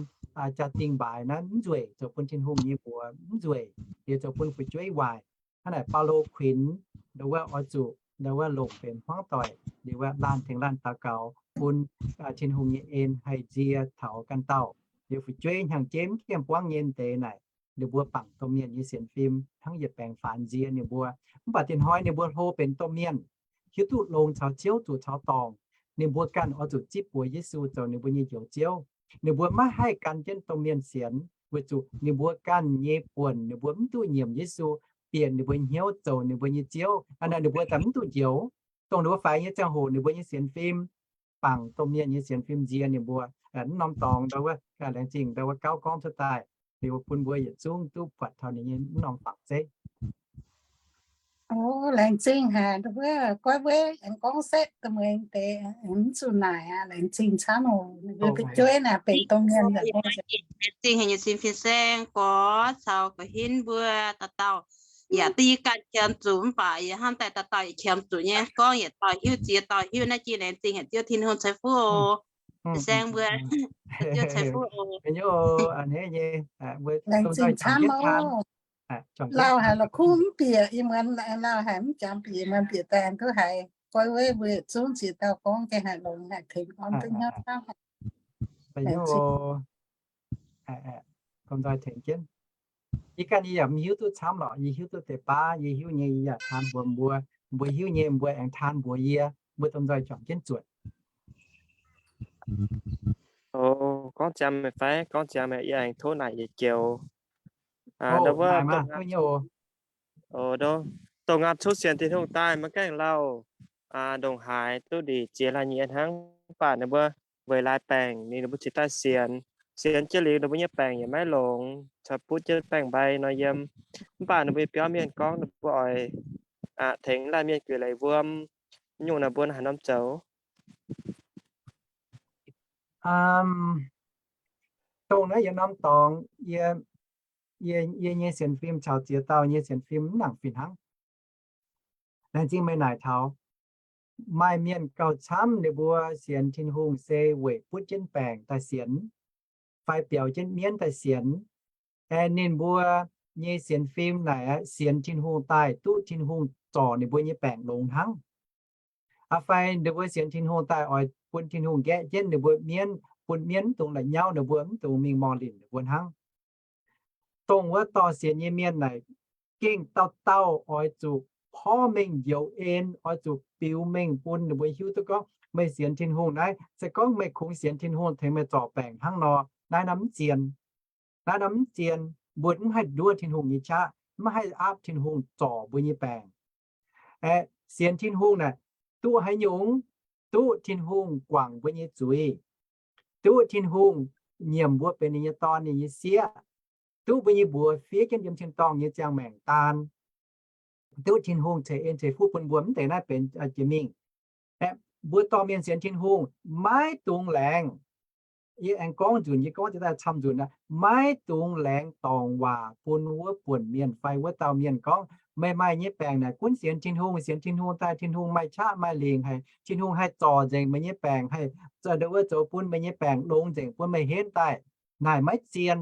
jaa-dingh mbaaix naaiv mv nzueic, zoux bun Tin-Hungh nyei mbuox mv nzueic, liuz zoux bun fu'jueiv waaic. Hnangv naaic Baulo kuinx ndau wuov oix zuqc ndau wuov longc benx hmuangv doic, liuz wuov laanh tengx laanh daux gaux bun Tin-Hungh nyei en haih nzie taux ganh dauh. Liuz fu'jueiv hnyangx-jeiv mv gaengh buangv nyei deix naaic, ninh mbuo bangc domh mienh nyei sienx fim hnangv yietc baengc faanx nzie ninh mbuo. Mv baac dinh hnoi ninh mbuo hlo benx domh mienh, hiuv duqv longx caux ziouv zuqc caux dorngc, ninh mbuo ganh oix zuqc zipv buoz Yesu zoux ninh mbuo nyei Njoux Ziouv. Ninh mbuo maiv haih gan jienv domh mienh sienx, weic zuqc ninh mbuo ganh nyei buonc ninh mbuo mv duqv nyiemc Yesu bieqc ninh mbuo hnyouv zoux ninh mbuo nyei Ziouv. Hnangv naaic ninh mbuo daaih mv duqv njoux. Dongh ninh mbuo faix nyei ziangh hoc ninh mbuo nyei sienx fim bangc domh mienh nyei sienx fim nzie ninh mbuo. Mv norm dorngx ndau wuov, laengz zingh ndau wuov gauv gorngv cuotv daaih, liuz bun mbuo yietc zungv duqv buatc taux ninh nyei mv norm fangx zeiv. Laengz zingh haic ndau wuov Guaiv Weiv aengx gorngv setv da'mueiz deix mv zuqc naaic aqv. Laengz zingh camv oc. Ninh mbuo fu'jueiv naaic benx domh mienh. Laengz zingh haic nyei sin fin-saeng gorx caux gorx-hinv mbuo dauh dauh. Yaac duqv yie ganh qiemx zuqc mv baac yie hnamv daaih dauh dauh yaac qiemx zuqc nyei. Gorngv yietc dauh hiuv ziex dauh hiuv naaiv jiex laengz zingh haic Ziouv Tin-Hungh ceix fuqv oc. Fin-saeng mbuo, Ziouv ceix fuqv oc. Laengz zingh camv oc. Lauh haic la'kuqv mv bieqc, ih muonz lauh haic mv jangx bieqc, muonz bieqc daaih duqv haiz Guaiv Weiv mbuo yietc zungv ziex dauh gorngv gengh haih longx haic tengx orn duqv hnyouv camv haic. Yie ganh yie yaac mv hiuv duqv camv lorqc. Yie hiuv duqv deix baav, yie hiuv nyei yie yaac taan mbuox mbuo, mbuo hiuv nyei mbuo aengx taan mbuox yie, mbuo domh nzoih juangc jienv zuotc. O, gorngv ziangx meih fai? Gorngv ziangx meih yie aengx tov naaic yietc joux. Ndau wuov, dongh ngaam cuotv sienx Tin-Hungh daaih maiv gaengh lauh, ndongc haaix duqv ndeic ziex laanh nyei hnangv, mv baac ninh mbuo weic laaix baengc ninh mbuo cingx daaih sienx. Sienx jienv liuz ninh mbuo nyei baengc yaac maiv longx, caux butv jienv baengc mbai nor yiem. Mv baac ninh mbuo nyei biauv mienh gorngv ninh mbuo oix tengx laanh mienh gueic leiz wuom. Nyungc naaic mbuo haaix norm zoux? Dongh naaiv yietc norm dorngx, yie nyei sienx fim caux ziex dauh nyei sienx fim mv nangc fih hnangv. Laengz zingh meih naaic taux, maaih mienh gauh camv ninh mbuo sienx Tin-Hungh se weic butv jienv baengc daaih sienx, fai biaux jienv mienv daaih sienx. Aengx ninh mbuo nyei sienx fim naaic sienx Tin-Hungh daaih duqv Tin-Hungh zorc ninh mbuo nyei baengc longx hnangv. Aa, fai ninh mbuo sienx Tin-Hungh daaih oix bun Tin-Hungh nqaeqv jienv ninh mbuo mienv, bun mienv mv dungx la'nyauv ninh mbuo, mv dungx mingh morh linc ninh mbuo hnangv. Dongh wuov dorh sienx nyei mienh naaic gengh dauh dauh oix zuqc porv mengh njoux en, oix zuqc biux mengh bun ninh mbuo hiuv duqv gorngv meih sienx Tin-Hungh naaiv. Se gorngv meih kungx sienx Tin-Hungh tengx meih zorc baengc hnangv nor, naaiv norm mv zien. Naaiv norm mv zien, mbuo mv haih nduov Tin-Hungh nyei qaqv, mv haih aapv Tin-Hungh zorc mbuo nyei baengc. Aeqv, sienx Tin-Hungh naaic, duqv haaix nyungc? Duqv Tin-Hungh guangc mbuo nyei zuiz, duqv Tin-Hungh nyiemc mbuo benx ninh nyei dorn, ninh nyei sieqv, duqv mbuo nyei mbuox fiev jienv yiem tin-dorngh nyei ziangh maengc daan, duqv Tin-Hungh ceix en ceix fuqv bun mbuo. Mv deix naaiv benx jiex mingh. Aeqv, mbuo dorh mienh sienx Tin-Hungh maiv dungx laengz. Yie aengx gorngv nzunc, yie gorngv jiex daaih camv nzunc aqv, maiv dungx laengz dorngc waac bun wuov buonc mienh fai wuov dauh mienh gorngv, meih maaih nyei baengc naaic gunv sienx Tin-Hungh, sienx Tin-Hungh daaih Tin-Hungh maaih qaqv maaih lingc haic, Tin-Hungh haih zorc nzengc meih nyei baengc, haih zoux ndau wuov zoux bun meih nyei baengc longx nzengc bun meih henv daaih. Naaic maiv zien,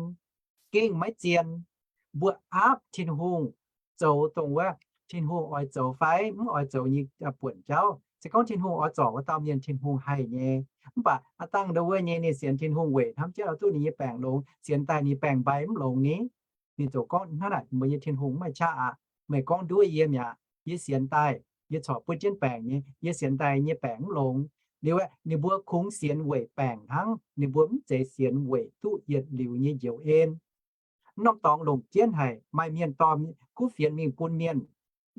gengh maiv zien. Mbuo aapv Tin-Hungh zoux dongh wuov Tin-Hungh oix zoux fai mv oix zoux nyei buonc jauv. Se gorngv Tin-Hungh oix zorc wuov dauh mienh, Tin-Hungh haih nyei. Mv baac aav dangh ndau wuov nyei ninh sienx Tin-Hungh weic hnamv jienv oix duqv ninh nyei baengc longx, sienx daaih ninh baengc mbai mv longx ni. Ninh ziouc gorngv, hnangv naaic mbuo nyei Tin-Hungh mv maaih qaqv aqv. Meih gorngv nduov yie mi'aqv. Yie sienx daaih, yie corc butv jienv baengc nyei, yie sienx daaih nyei baengc mv longx. Liuz aeqv, ninh mbuo kungx sienx weic baengc hnangv, ninh mbuo mv zeiz sienx weic duqv yietc liuz nyei njoux en. Mv norm dorngx longc jienv haic, maaih mienh dorh kuv fienx mingh bun mienh,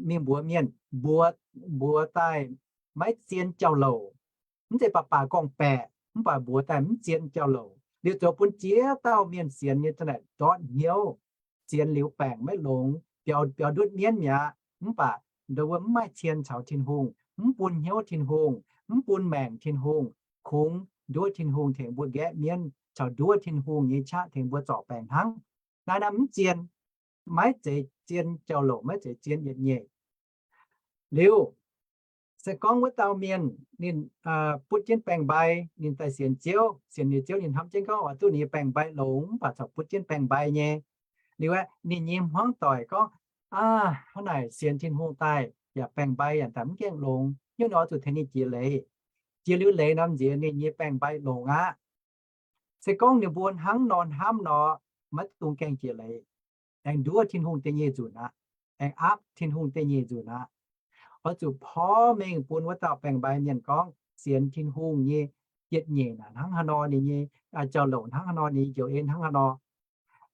mingh mbuox mienh, mbuox, mbuox daaih maiv zien jauv-louc. Mv zeiz baac baac gorngv-baeqc, mv baac mbuox daaih mv zien jauv-louc. Liuz zoux bun jiex dauh mienh sienx nyei za'naaic ndortv hnyouv, sienx liuz baengc maiv longx, biaux, biaux ndutv mienv mi'aqv. Mv baac ndau wuov mv maaih cien caux Tin-Hungh, mv bun hnyouv Tin-Hungh, mv bun maengc Tin-Hungh, kungx nduov Tin-Hungh tengx mbuo nqaeqv mienv, caux nduov Tin-Hungh nyei qaqv tengx mbuo zorc baengc hnangv. Naaiv norm mv zien, maiv zeiz zien jauv-louc, maiv zeiz zien yietc nyeic. Liuz, Se gorngv wuov dauh mienh ninh butv jienv baengc-mbai, ninh daaih sienx Ziouv, sienx liuz Ziouv ninh hnamv jienv gorngv oix duqv ninh nyei baengc-mbai longx, mv baac corc butv jienv baengc-mbai nyei. Liuz aeqv, ninh nyei hmuangv doic gorngv, aav, hnangv naaic sienx Tin-Hungh daaih yaac baengc-mbai yaac daaih mv gaengh longx, hnyouv nor zuqc tengx ninh jiex leiz. Jiex liuz leiz norm nziex ninh nyei baengc-mbai longx aqv. Se gorngv ninh mbuo hnangv nor hnamv nor, maiv dungx gaengh jiex leiz, aengx nduov Tin-Hungh da'nyeic nzunc aqv, aengx aapv Tin-Hungh da'nyeic nzunc aqv. Oix zuqc porv mengh bun wuov dauh baengc-mbai mienh gorngv sienx Tin-Hungh nyei yietc nyeic naaic hnangv haaix nor, ninh nyei jauv-louc hnangv haaix nor, ninh nyei njoux en hnangv haaix nor.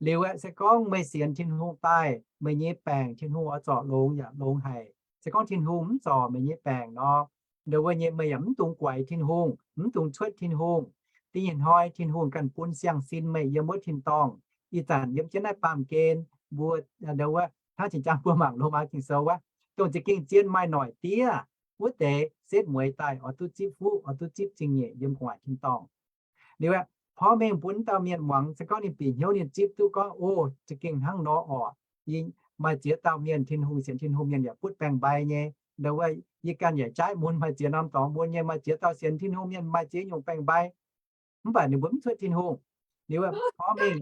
Liuz aeqv, se gorngv meih sienx Tin-Hungh daaih, meih nyei baengc Tin-Hungh oix zorc longx yaac longx haic. Se gorngv Tin-Hungh mv zorc meih nyei baengc nor, ndongc wuov nyei meih yaac mv dungx guaix Tin-Hungh, mv dungx cuotv Tin-Hungh. Da'nyeic hnoi Tin-Hungh ganh bun siang-sin meih yiem wuov tin-dorngh. Ih zanc yiem jienv naaiv baamh gen mbuo, ndongc wuov hnangv jiex jangx mbuo mangc Lomaa Ging-Sou wuov, dongh za'gengh zien maaih noic diev wuov deix setv mueiz daaih oix duqv zipv fuqv, oix duqv zipv zingh nyeic yiem gu'nguaaic tin-dorngh. Liuz aeqv, porv mengh bun dauh mienh muangx, se gorngv ninh bieqc hnyouv ninh zipv duqv gorngv, o, za'gengh hnangv nor orqc. Maaih ziex dauh mienh, Tin-Hungh, sienx Tin-Hungh mienh yaac butv baengc-mbai nyei. Ndongc wuov yie ganh yaac jaiv mun maaih ziex norm dorngx mun nyei, maaih ziex dauh sienx Tin-Hungh mienh maaih ziex nyungc baengc-mbai. Mv baac ninh mbuo mv cuotv Tin-Hungh. Liuz porv mengh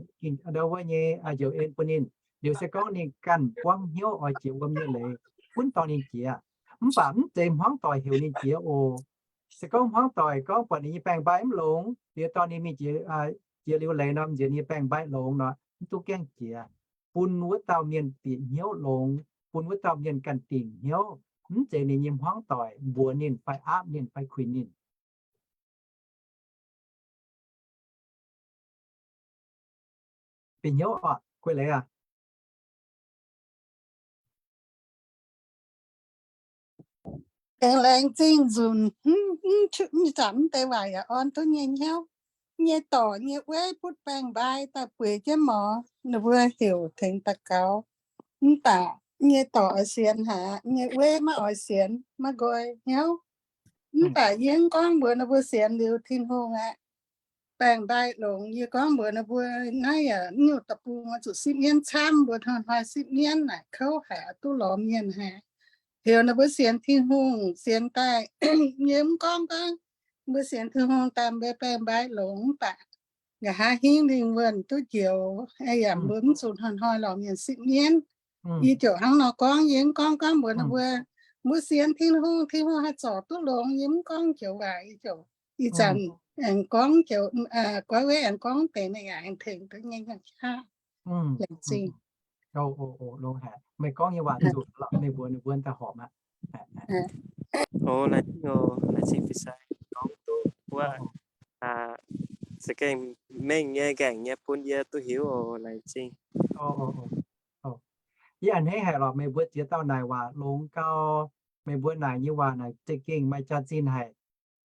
ndongc wuov nyei njoux en bun ninh. Liuz se gorngv ninh ganh buangv hnyouv oix jiex wuom nyei leiz, gunv dorh ninh jiex. Mv baac mv zeiz hmuangv doic heuc ninh jiex oc. Se gorngv hmuangv doic gorngv buatc ninh nyei baengc-mbai mv longx, liuz dorh ninh mingh jiex, jiex liuz leiz norm nziex ninh nyei baengc-mbai longx nor, mv duqv gaengh jiex. Bun wuov dauh mienh bieqc hnyouv longx, bun wuov dauh mienh ganh dingc hnyouv, mv zeiz ninh nyei hmuangv doic mbuox ninh fai aapv ninh fai kuinx ninh. Bieqc hnyouv oc, Guei Leiz aac. Laengz zingh nzunc, ih zanc mv deix waac yaac orn duqv nyei hnyouv. Nyei dorc nyei weiv butv baengc-mbai daaih bueix jienv mor, ninh mbuo heuc tengx daux gaux. Mv baac nyei dorc oix sienx haic, nyei weiv maiv oix sienx, maiv nqoi hnyouv. Mv baac yie mv gorngv mbuox ninh mbuo sienx liuz Tin-Hungh aqv. Baengc-mbai longx, yie gorngv mbuox ninh mbuo naaiv yaac nyungc deic-bung oix zuqc sipv mienv camv, mbuo hnoi-hnoi sipv mienv naaic kouv haic, duqv lorz mienh haic. Heuc ninh mbuo sienx Tin-Hungh, sienx daaih, yie mv gorngv gorngv mbuo sienx Tin-Hungh daaih mbuo baengc-mbai longx, mv baac nqa'haav hingv lingh wuonh duqv njoux, yaac mbuo mv zuqc hnoi-hnoi lorz mienh sipv mienv. Yie ziouc hnangv nor gorngv, yie mv gorngv gorngv mbuox ninh mbuo, mbuo sienx Tin-Hungh, Tin-Hungh haih zorc duqv longx, yie mv gorngv joux waac, yie ziouc ih zanc aengx gorngv joux, goiv weiv aengx gorngv deix naaiv yaac aengx tengx duqv nyei hnangv qaqv. Laengz zingh. Meih gorngv nyei waac zuqc lorqc, meih mbuox ninh mbuo daaih horpc aqv. O, laengz zingh oc, laengz zingh Fin-Saeng gorngv duqv wuov, za'gengh mengh nyei, nqaengc nyei bun yie duqv hiuv oc, laengz zingh. Yie a'hneiv haic lorqc, meih mbuo ziex dauh naaic waac longx gau. Meih mbuo naaic nyei waac naaic za'gengh maaih jaax-zinh haic.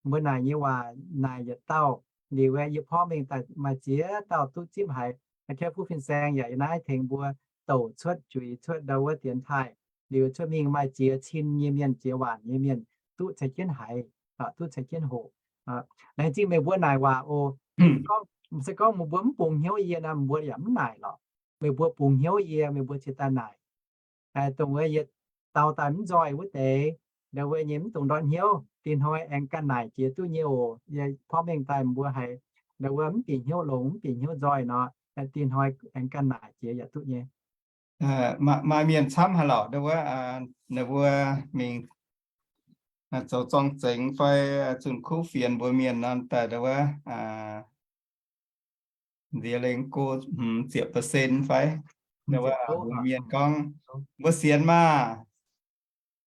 Mbuo naaic nyei waac naaic yietc dauh liuz, yie porv mengh daaih maaih ziex dauh duqv zipv haic. Aa, Fin-Saeng yaac yiem naaiv tengx mbuo douc cuotv juix cuotv ndau wuov dienx taaih. Liuz cuotv mingh maaih ziex cin nyei mienh, ziex waanc nyei mienh duqv ceix jienv haiz, duqv ceix jienv hoqc. Laengz zingh meih mbuo naaic waac oc. Se gorngv meih mbuo mv bungx hnyouv yie nor, mbuo yaac mv naaic lorqc. Meih mbuo bungx hnyouv yie, meih mbuo ciex daaih naaic. Dongh wuov yie dau daaih mv nzoih wuov deix, ndau wuov nyei mv dungx ndortv hnyouv, dinh hnoi aengx ganh naaic jiex duqv nyei oc. Yie porv mengh daaih mbuo haiz ndau wuov mv bieqc hnyouv longx, mv bieqc hnyouv nzoih nor, dinh hnoi aengx ganh naaic jiex yaac duqv nyei. Maaih mienh camv haaix lorqc, ndau wuov, ninh mbuo mingh zoux zorng-zengx fai zunh kuv fienx mbuox mienh nor, daaih ndau wuov nziex lengh go hmz ziepc percent fai, ndau wuov mbuox mienh gorngv, mbuo sienx maah,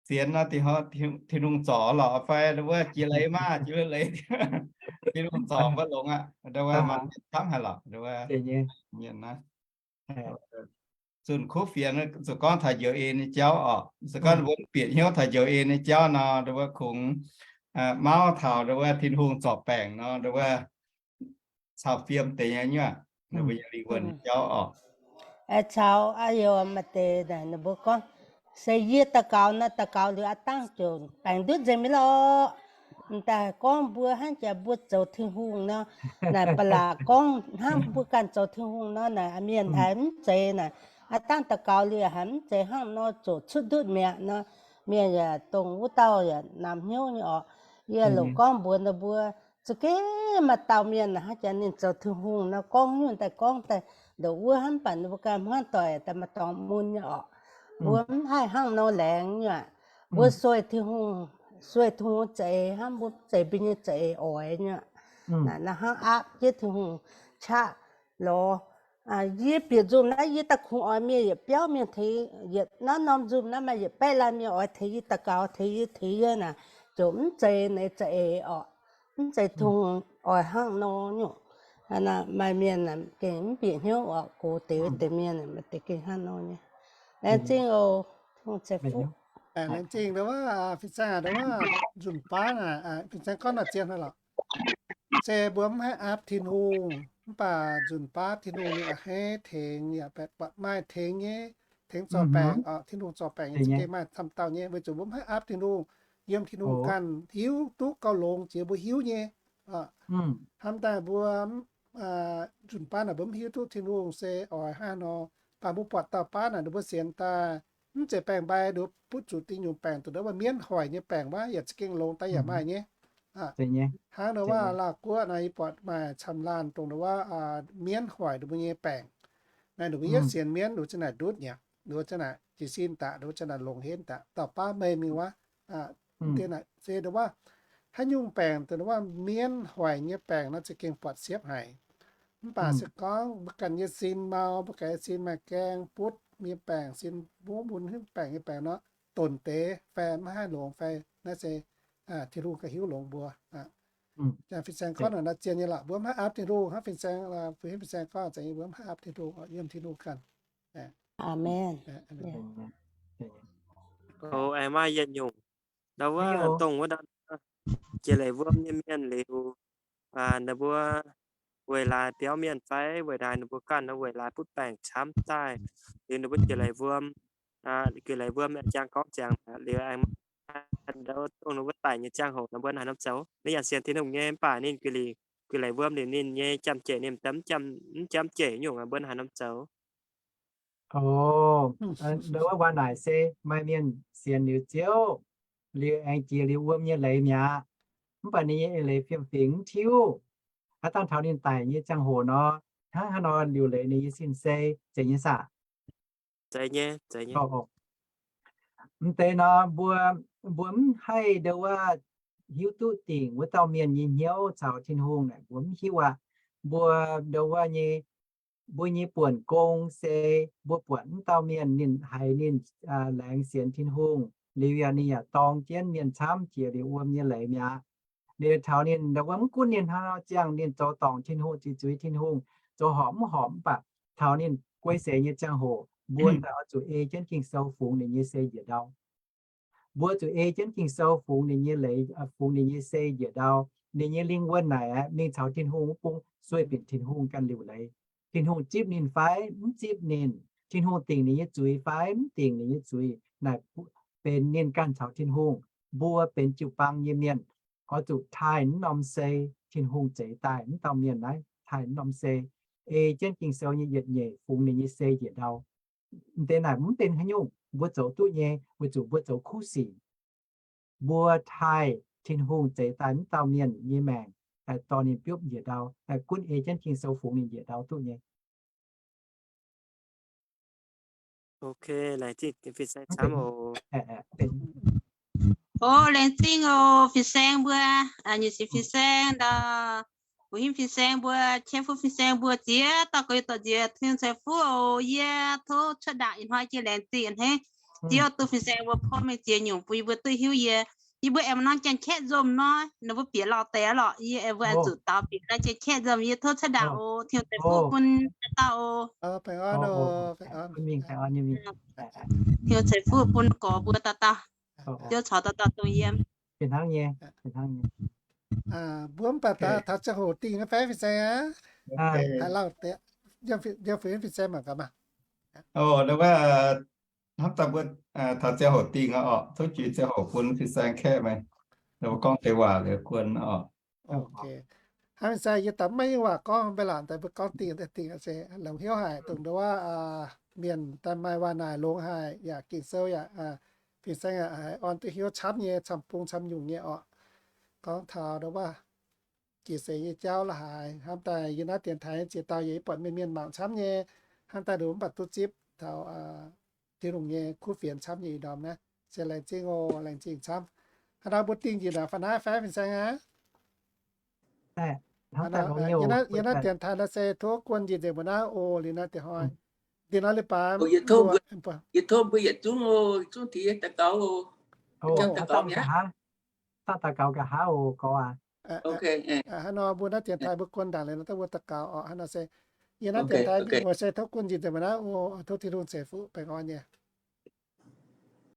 sienx nor, dinh hnoi Tin-Hungh zorc lorqc fai, ndau wuov jiex leiz maah, jiex leiz, Tin-Hungh zorc mbuo longx aqv, ndau wuov maaih mienh camv haaix lorqc, ndau wuov mienh naaiv. Zunh kuv fienx zuqc gorngv taux njoux en nyei jauv oc. Se gorngv mbuo bieqc hnyouv taux njoux en nyei jauv nor, ndau wuov kungx mauv taux ndau wuov Tin-Hungh zorc baengc nor, ndau wuov caux fiem deix nyei nyuoqc, ninh mbuo nyei lingh wuonh nyei jauv oc. Caux aa youz maaih deix ninh mbuo gorngv, se yie daux gaux nor, daux gaux liuz aav dangh ziouc baengc ndutv nzengc mi'aqv lorqc. M'daaih gorngv mbuo hnangv jaax mbuo zoux Tin-Hungh nor, naaic ba'laqc gorngv hnangv mbuo ganh zoux Tin-Hungh nor, naaic mienh haiz mv zeiz naaic, aav dangh daux gaux liuz haiz mv zeiz hnangv nor, ziouc cuotv ndutv mi'aqv nor. mienh yaac dongh wuov dauh yaac namx hnyouv nyei orqc. Yie loc gorngv mbuox ninh mbuo, za'gengh maaih dauh mienh hnangv jaax ninh zoux Tin-Hungh nor gorngv nyungc daaih gorngv daaih ndongc wuov hnangv, mv baac ninh mbuo ganh hmuangv doic daaih maaih dorngx mun nyei orqc. Mbuo mv haih hnangv nor laengz nyei aqv. Mbuo sueih Tin-Hungh, sueih Tin-Hungh za'eix hnangv, mbuo mv zeiz mbuo nyei za'eix oix nyei aqv. Naaiv hnangv aapv jienv Tin-Hungh qaqv lorz. Yie bieqc nzunc naaiv yie daaih kungx oix mienh yietc biauv mienh tengx, yietc naaiv norm nzunc naaiv maaih yietc baeqv laanh mienh oix tengx yie daux gaux, tengx yie, tengx yie naaic, ziouc mv zeiz naaiv za'eix orqc. Mv zeiz Tin-Hungh oix hnangv nor nyungc. Maaih mienh gengh mv bieqc hnyouv orqc, gox deix wuov deix mienh maaih deix gengh hnangv nor nyei. Laengz zingh oc, Tin-Hungh ceix fuqv. Laengz zingh wuov, fin-saeng wuov, nzunc baav naaic, fin-saeng gorngv naaic zien hnangv lorqc. Se mbuo mv haih aapv Tin-Hungh, mv baac nzunc baav Tin-Hungh ninh a'hneiv tengx yaac baeqc buatc maaih tengx nyei, tengx zorc baengc orqc. Tin-Hungh zorc baengc nyei za'gengh maaih camv dauh nyei, weic zuqc mbuo mv haih aapv Tin-Hungh. Yiem Tin-Hungh ganh hiuv duqv gauh longx jiex mbuo hiuv nyei. Hnamv daaih mbuo nzunc baav naaic mbuo mv hiuv duqv Tin-Hungh se oix hnangv nor, baac mbuo buatc dauh baav naaic ninh mbuo sienx daaih mv zeiz baengc mbai, ninh mbuo butv zuqc dingh nyungc baengc, dongh wuov mienv hoic nyei baengc wuov yaac za'gengh longx daaih yaac maaih nyei. Hnangv nor wuov Laauh Guoqv naaiv yie buatc maaih camv laanh dongh wuov mienv hoic ninh mbuo nyei baengc. Naaiv ninh mbuo yietv sienx mienv, ninh mbuo za'naaic ndutv nyei, ninh mbuo za'naaic jiez sin daaih, ninh mbuo za'naaic longc henv daaih. Dauh baav meih mingh wuov, se dongh wuov haaix nyungc baengc, dongh wuov mienv hoic nyei baengc nor za'gengh buatc siepv haic. Mv baac se gorngv mbuo ganh nyei sin mau, mbuo ganh nyei sin maaih gaeng butv nyei baengc, sin mbuov mun haaix nyungc baengc nyei baengc nor, donc deix fai maiv haih longx fai, naaiv se Tin-Hungh ganh hiuv longx mbuo. Fin-saeng gorngv naaic zien nyei lorqc, mbuo mv haih aapv Tin-Hungh. Hnangv fin-saeng, fin-saeng gorngv, mbuo mv haih aapv Tin-Hungh, yiem Tin-Hungh ganh. Aamen. Maaih yietc nyungc, ndau wuov dongh wuov dauh jiex leiz wuom nyei mienh liuz, ninh mbuo weic laaix biauv mienh fai weic laaix ninh mbuo ganh nor weic laaix butv baengc camv daaih, liuz ninh mbuo jiex leiz wuom, jiex leiz wuom aengx jangx gorngv ziangx liuz aengx dongh ninh mbuo daic nyei ziangh hoc nor mbuo haaix norm zoux? Ninh yaac sienx Tin-Hungh nyei mv baac ninh jiex leiz wuom liuz ninh nyei jam-jeic ninh mv jam-jeic nyungc, mbuo haaix norm zoux? Ndau wuov waac naaic se maaih mienh sienx liuz Ziouv, liuz aengx jiex liuz wuom nyei leiz mi'aqv. Mv baac ninh nyei eix leiz fiem-fingx mv tiuv. Aav dangh taux ninh daic nyei ziangh hoc nor, hnangv haaix nor liuc leiz ninh nyei sin-sei, zeiz nyei saah? Mv deix nor, mbuo, mbuo mv haih ndau wuov hiuv duqv dingc wuov dauh mienh nyei hnyouv caux Tin-Hungh naaic mbuo mv hiuv aqv. Mbuo ndau wuov nyei, mbuo nyei buonc gong se mbuo buatc wuov dauh mienh ninh haiz ninh laengz sienx Tin-Hungh liuz yaac ninh yaac dorng jienv mienh camv jiex liuz wuom nyei leiz mi'aqv. Liuz taux ninh ndau wuov mv gunv ninh hnangv nor ziangh ninh zoux dorngc Tin-Hungh, zuqc zuiz Tin-Hungh, zoux horpc mv horpc, mv baac taux ninh guei seix nyei ziangh hoc, mbuo daaih oix zuqc ei jienv Ging-Sou fungx ninh nyei sei njiec ndau. Mbuo zuqc ei jienv Ging-Sou fungx ninh nyei leiz, fungx ninh nyei sei njiec ndau. Ninh nyei lingh wuonh naaic aeqv, mingh caux Tin-Hungh wuov bung sueih binc Tin-Hungh ganh liuc leiz. Tin-Hungh zipv ninh fai mv zipv ninh, Tin-Hungh dingc ninh nyei zuiz fai mv dingc ninh nyei zuiz, naaic benx ninh ganh caux Tin-Hungh. Mbuo benx jiu-baang nyei mienh, oix zuqc taaih wuov norm sei Tin-Hungh zeix daaih wuov dauh mienh naaiv, taaih wuov norm sei, ei jienv Ging-Sou nyei yietc nyeic fungx ninh nyei sei njiec ndau. Deix naaic mv benx haaix nyungc, mbuo zoux duqv nyei, weic zuqc mbuo zoux kuv sic. Mbuo taaih Tin-Hungh zeix daaih wuov dauh mienh nyei maengc, daaih dorh ninh biopv njiec ndau, daaih gunv ei jienv Ging-Sou fungx ninh njiec ndau duqv nyei. O, laengz zingh oc, fin-saeng mbuo, nyic sic fin-saeng ndau, bu hingv fin-saeng mbuo, qiex fuqv fin-saeng mbuo ziex dauh gorx-youz dorh nziex, Tin-Hungh ceix fuqv oc. Yie tov cuotv ndaangc ih hnoi jiex laengz zingh a'hneiv Ziouv duqv fin-saeng mbuo porv mengh ziex nyungc bun yie mbuo duqv hiuv yie. Yie mbuo aengx maaih norm janx-kaeqv nzomc nor, ninh mbuo bieqc lauh deix aqv lorqc. Yie aengx mbuo zuqc daux bieqc naaiv janx-kaeqv nzomc. Yie tov cuotv ndaangc oc. Tin-Hungh ceix fuqv bun dauh dauh oc. Tin-Hungh ceix fuqv bun gorx mbuo dauh dauh. Ziouv caux dauh dauh dongh yiem. Mbuo mv baac taux ziangh hoc dingh fai fin-saeng aqv? Haaix lauh, fin-saeng mangc gaax maah. Hnamv daaih mbuo taux ziangh hoc dingh aqv orqc, tov jiex ziangh hoc bun fin-saeng kaeqv meih, mbuo gorngv deix waac liuz guon oc. Hnangv fin-saeng yie daaih maiv waac gorngv, mbuo laangc daaih mbuo gorngv dingh daaih dingh se longc hnyouv haic, dongh ndau wuov mienh daaih maaih waac naaic longx haic yaac Ging-Sou yaac Fin-saeng aac, haiz orn duqv hnyouv camv nyei, camv-bung camv-nyungc nyei orqc. Gorngv taux ndongc wuov jiex seix nyei jauv la'haaix, hnamv daaih yie naaiv dienx taaix ziex dauh yaac buatc mienh mienh mangc camv nyei, hnamv daaih nduqc mv baac duqv zipv taux Tin-Hungh nyei kuv fienx camv nyei ih ndorm naaiv. Se laengz zingh oc, laengz zingh camv. Haaix nor mbuo dingh njiec naaic fai naaiv fai fin-saeng aac? Yie naaiv dienx taaix naaiv se tov guon njiec nzengc mbuo naaiv oc, liuz naaiv diex hnoi. Dinh nor leiz-baaix yie tov mbuo yietc zungv oc, zungv diex daux gaux oc. Daux gaux nqa'haav oc, gorx aac. Hnangv nor mbuo naaiv dienx taaix mbuo guon ndaangc liuz nor daaih mbuo daux gaux orqc. Hnangv nor se yie naaiv dienx taaix mbuo se tov guon njiec nzengc mbuo naaiv oc. Tov Tin-Hungh ceix fuqv baengh orn nyei.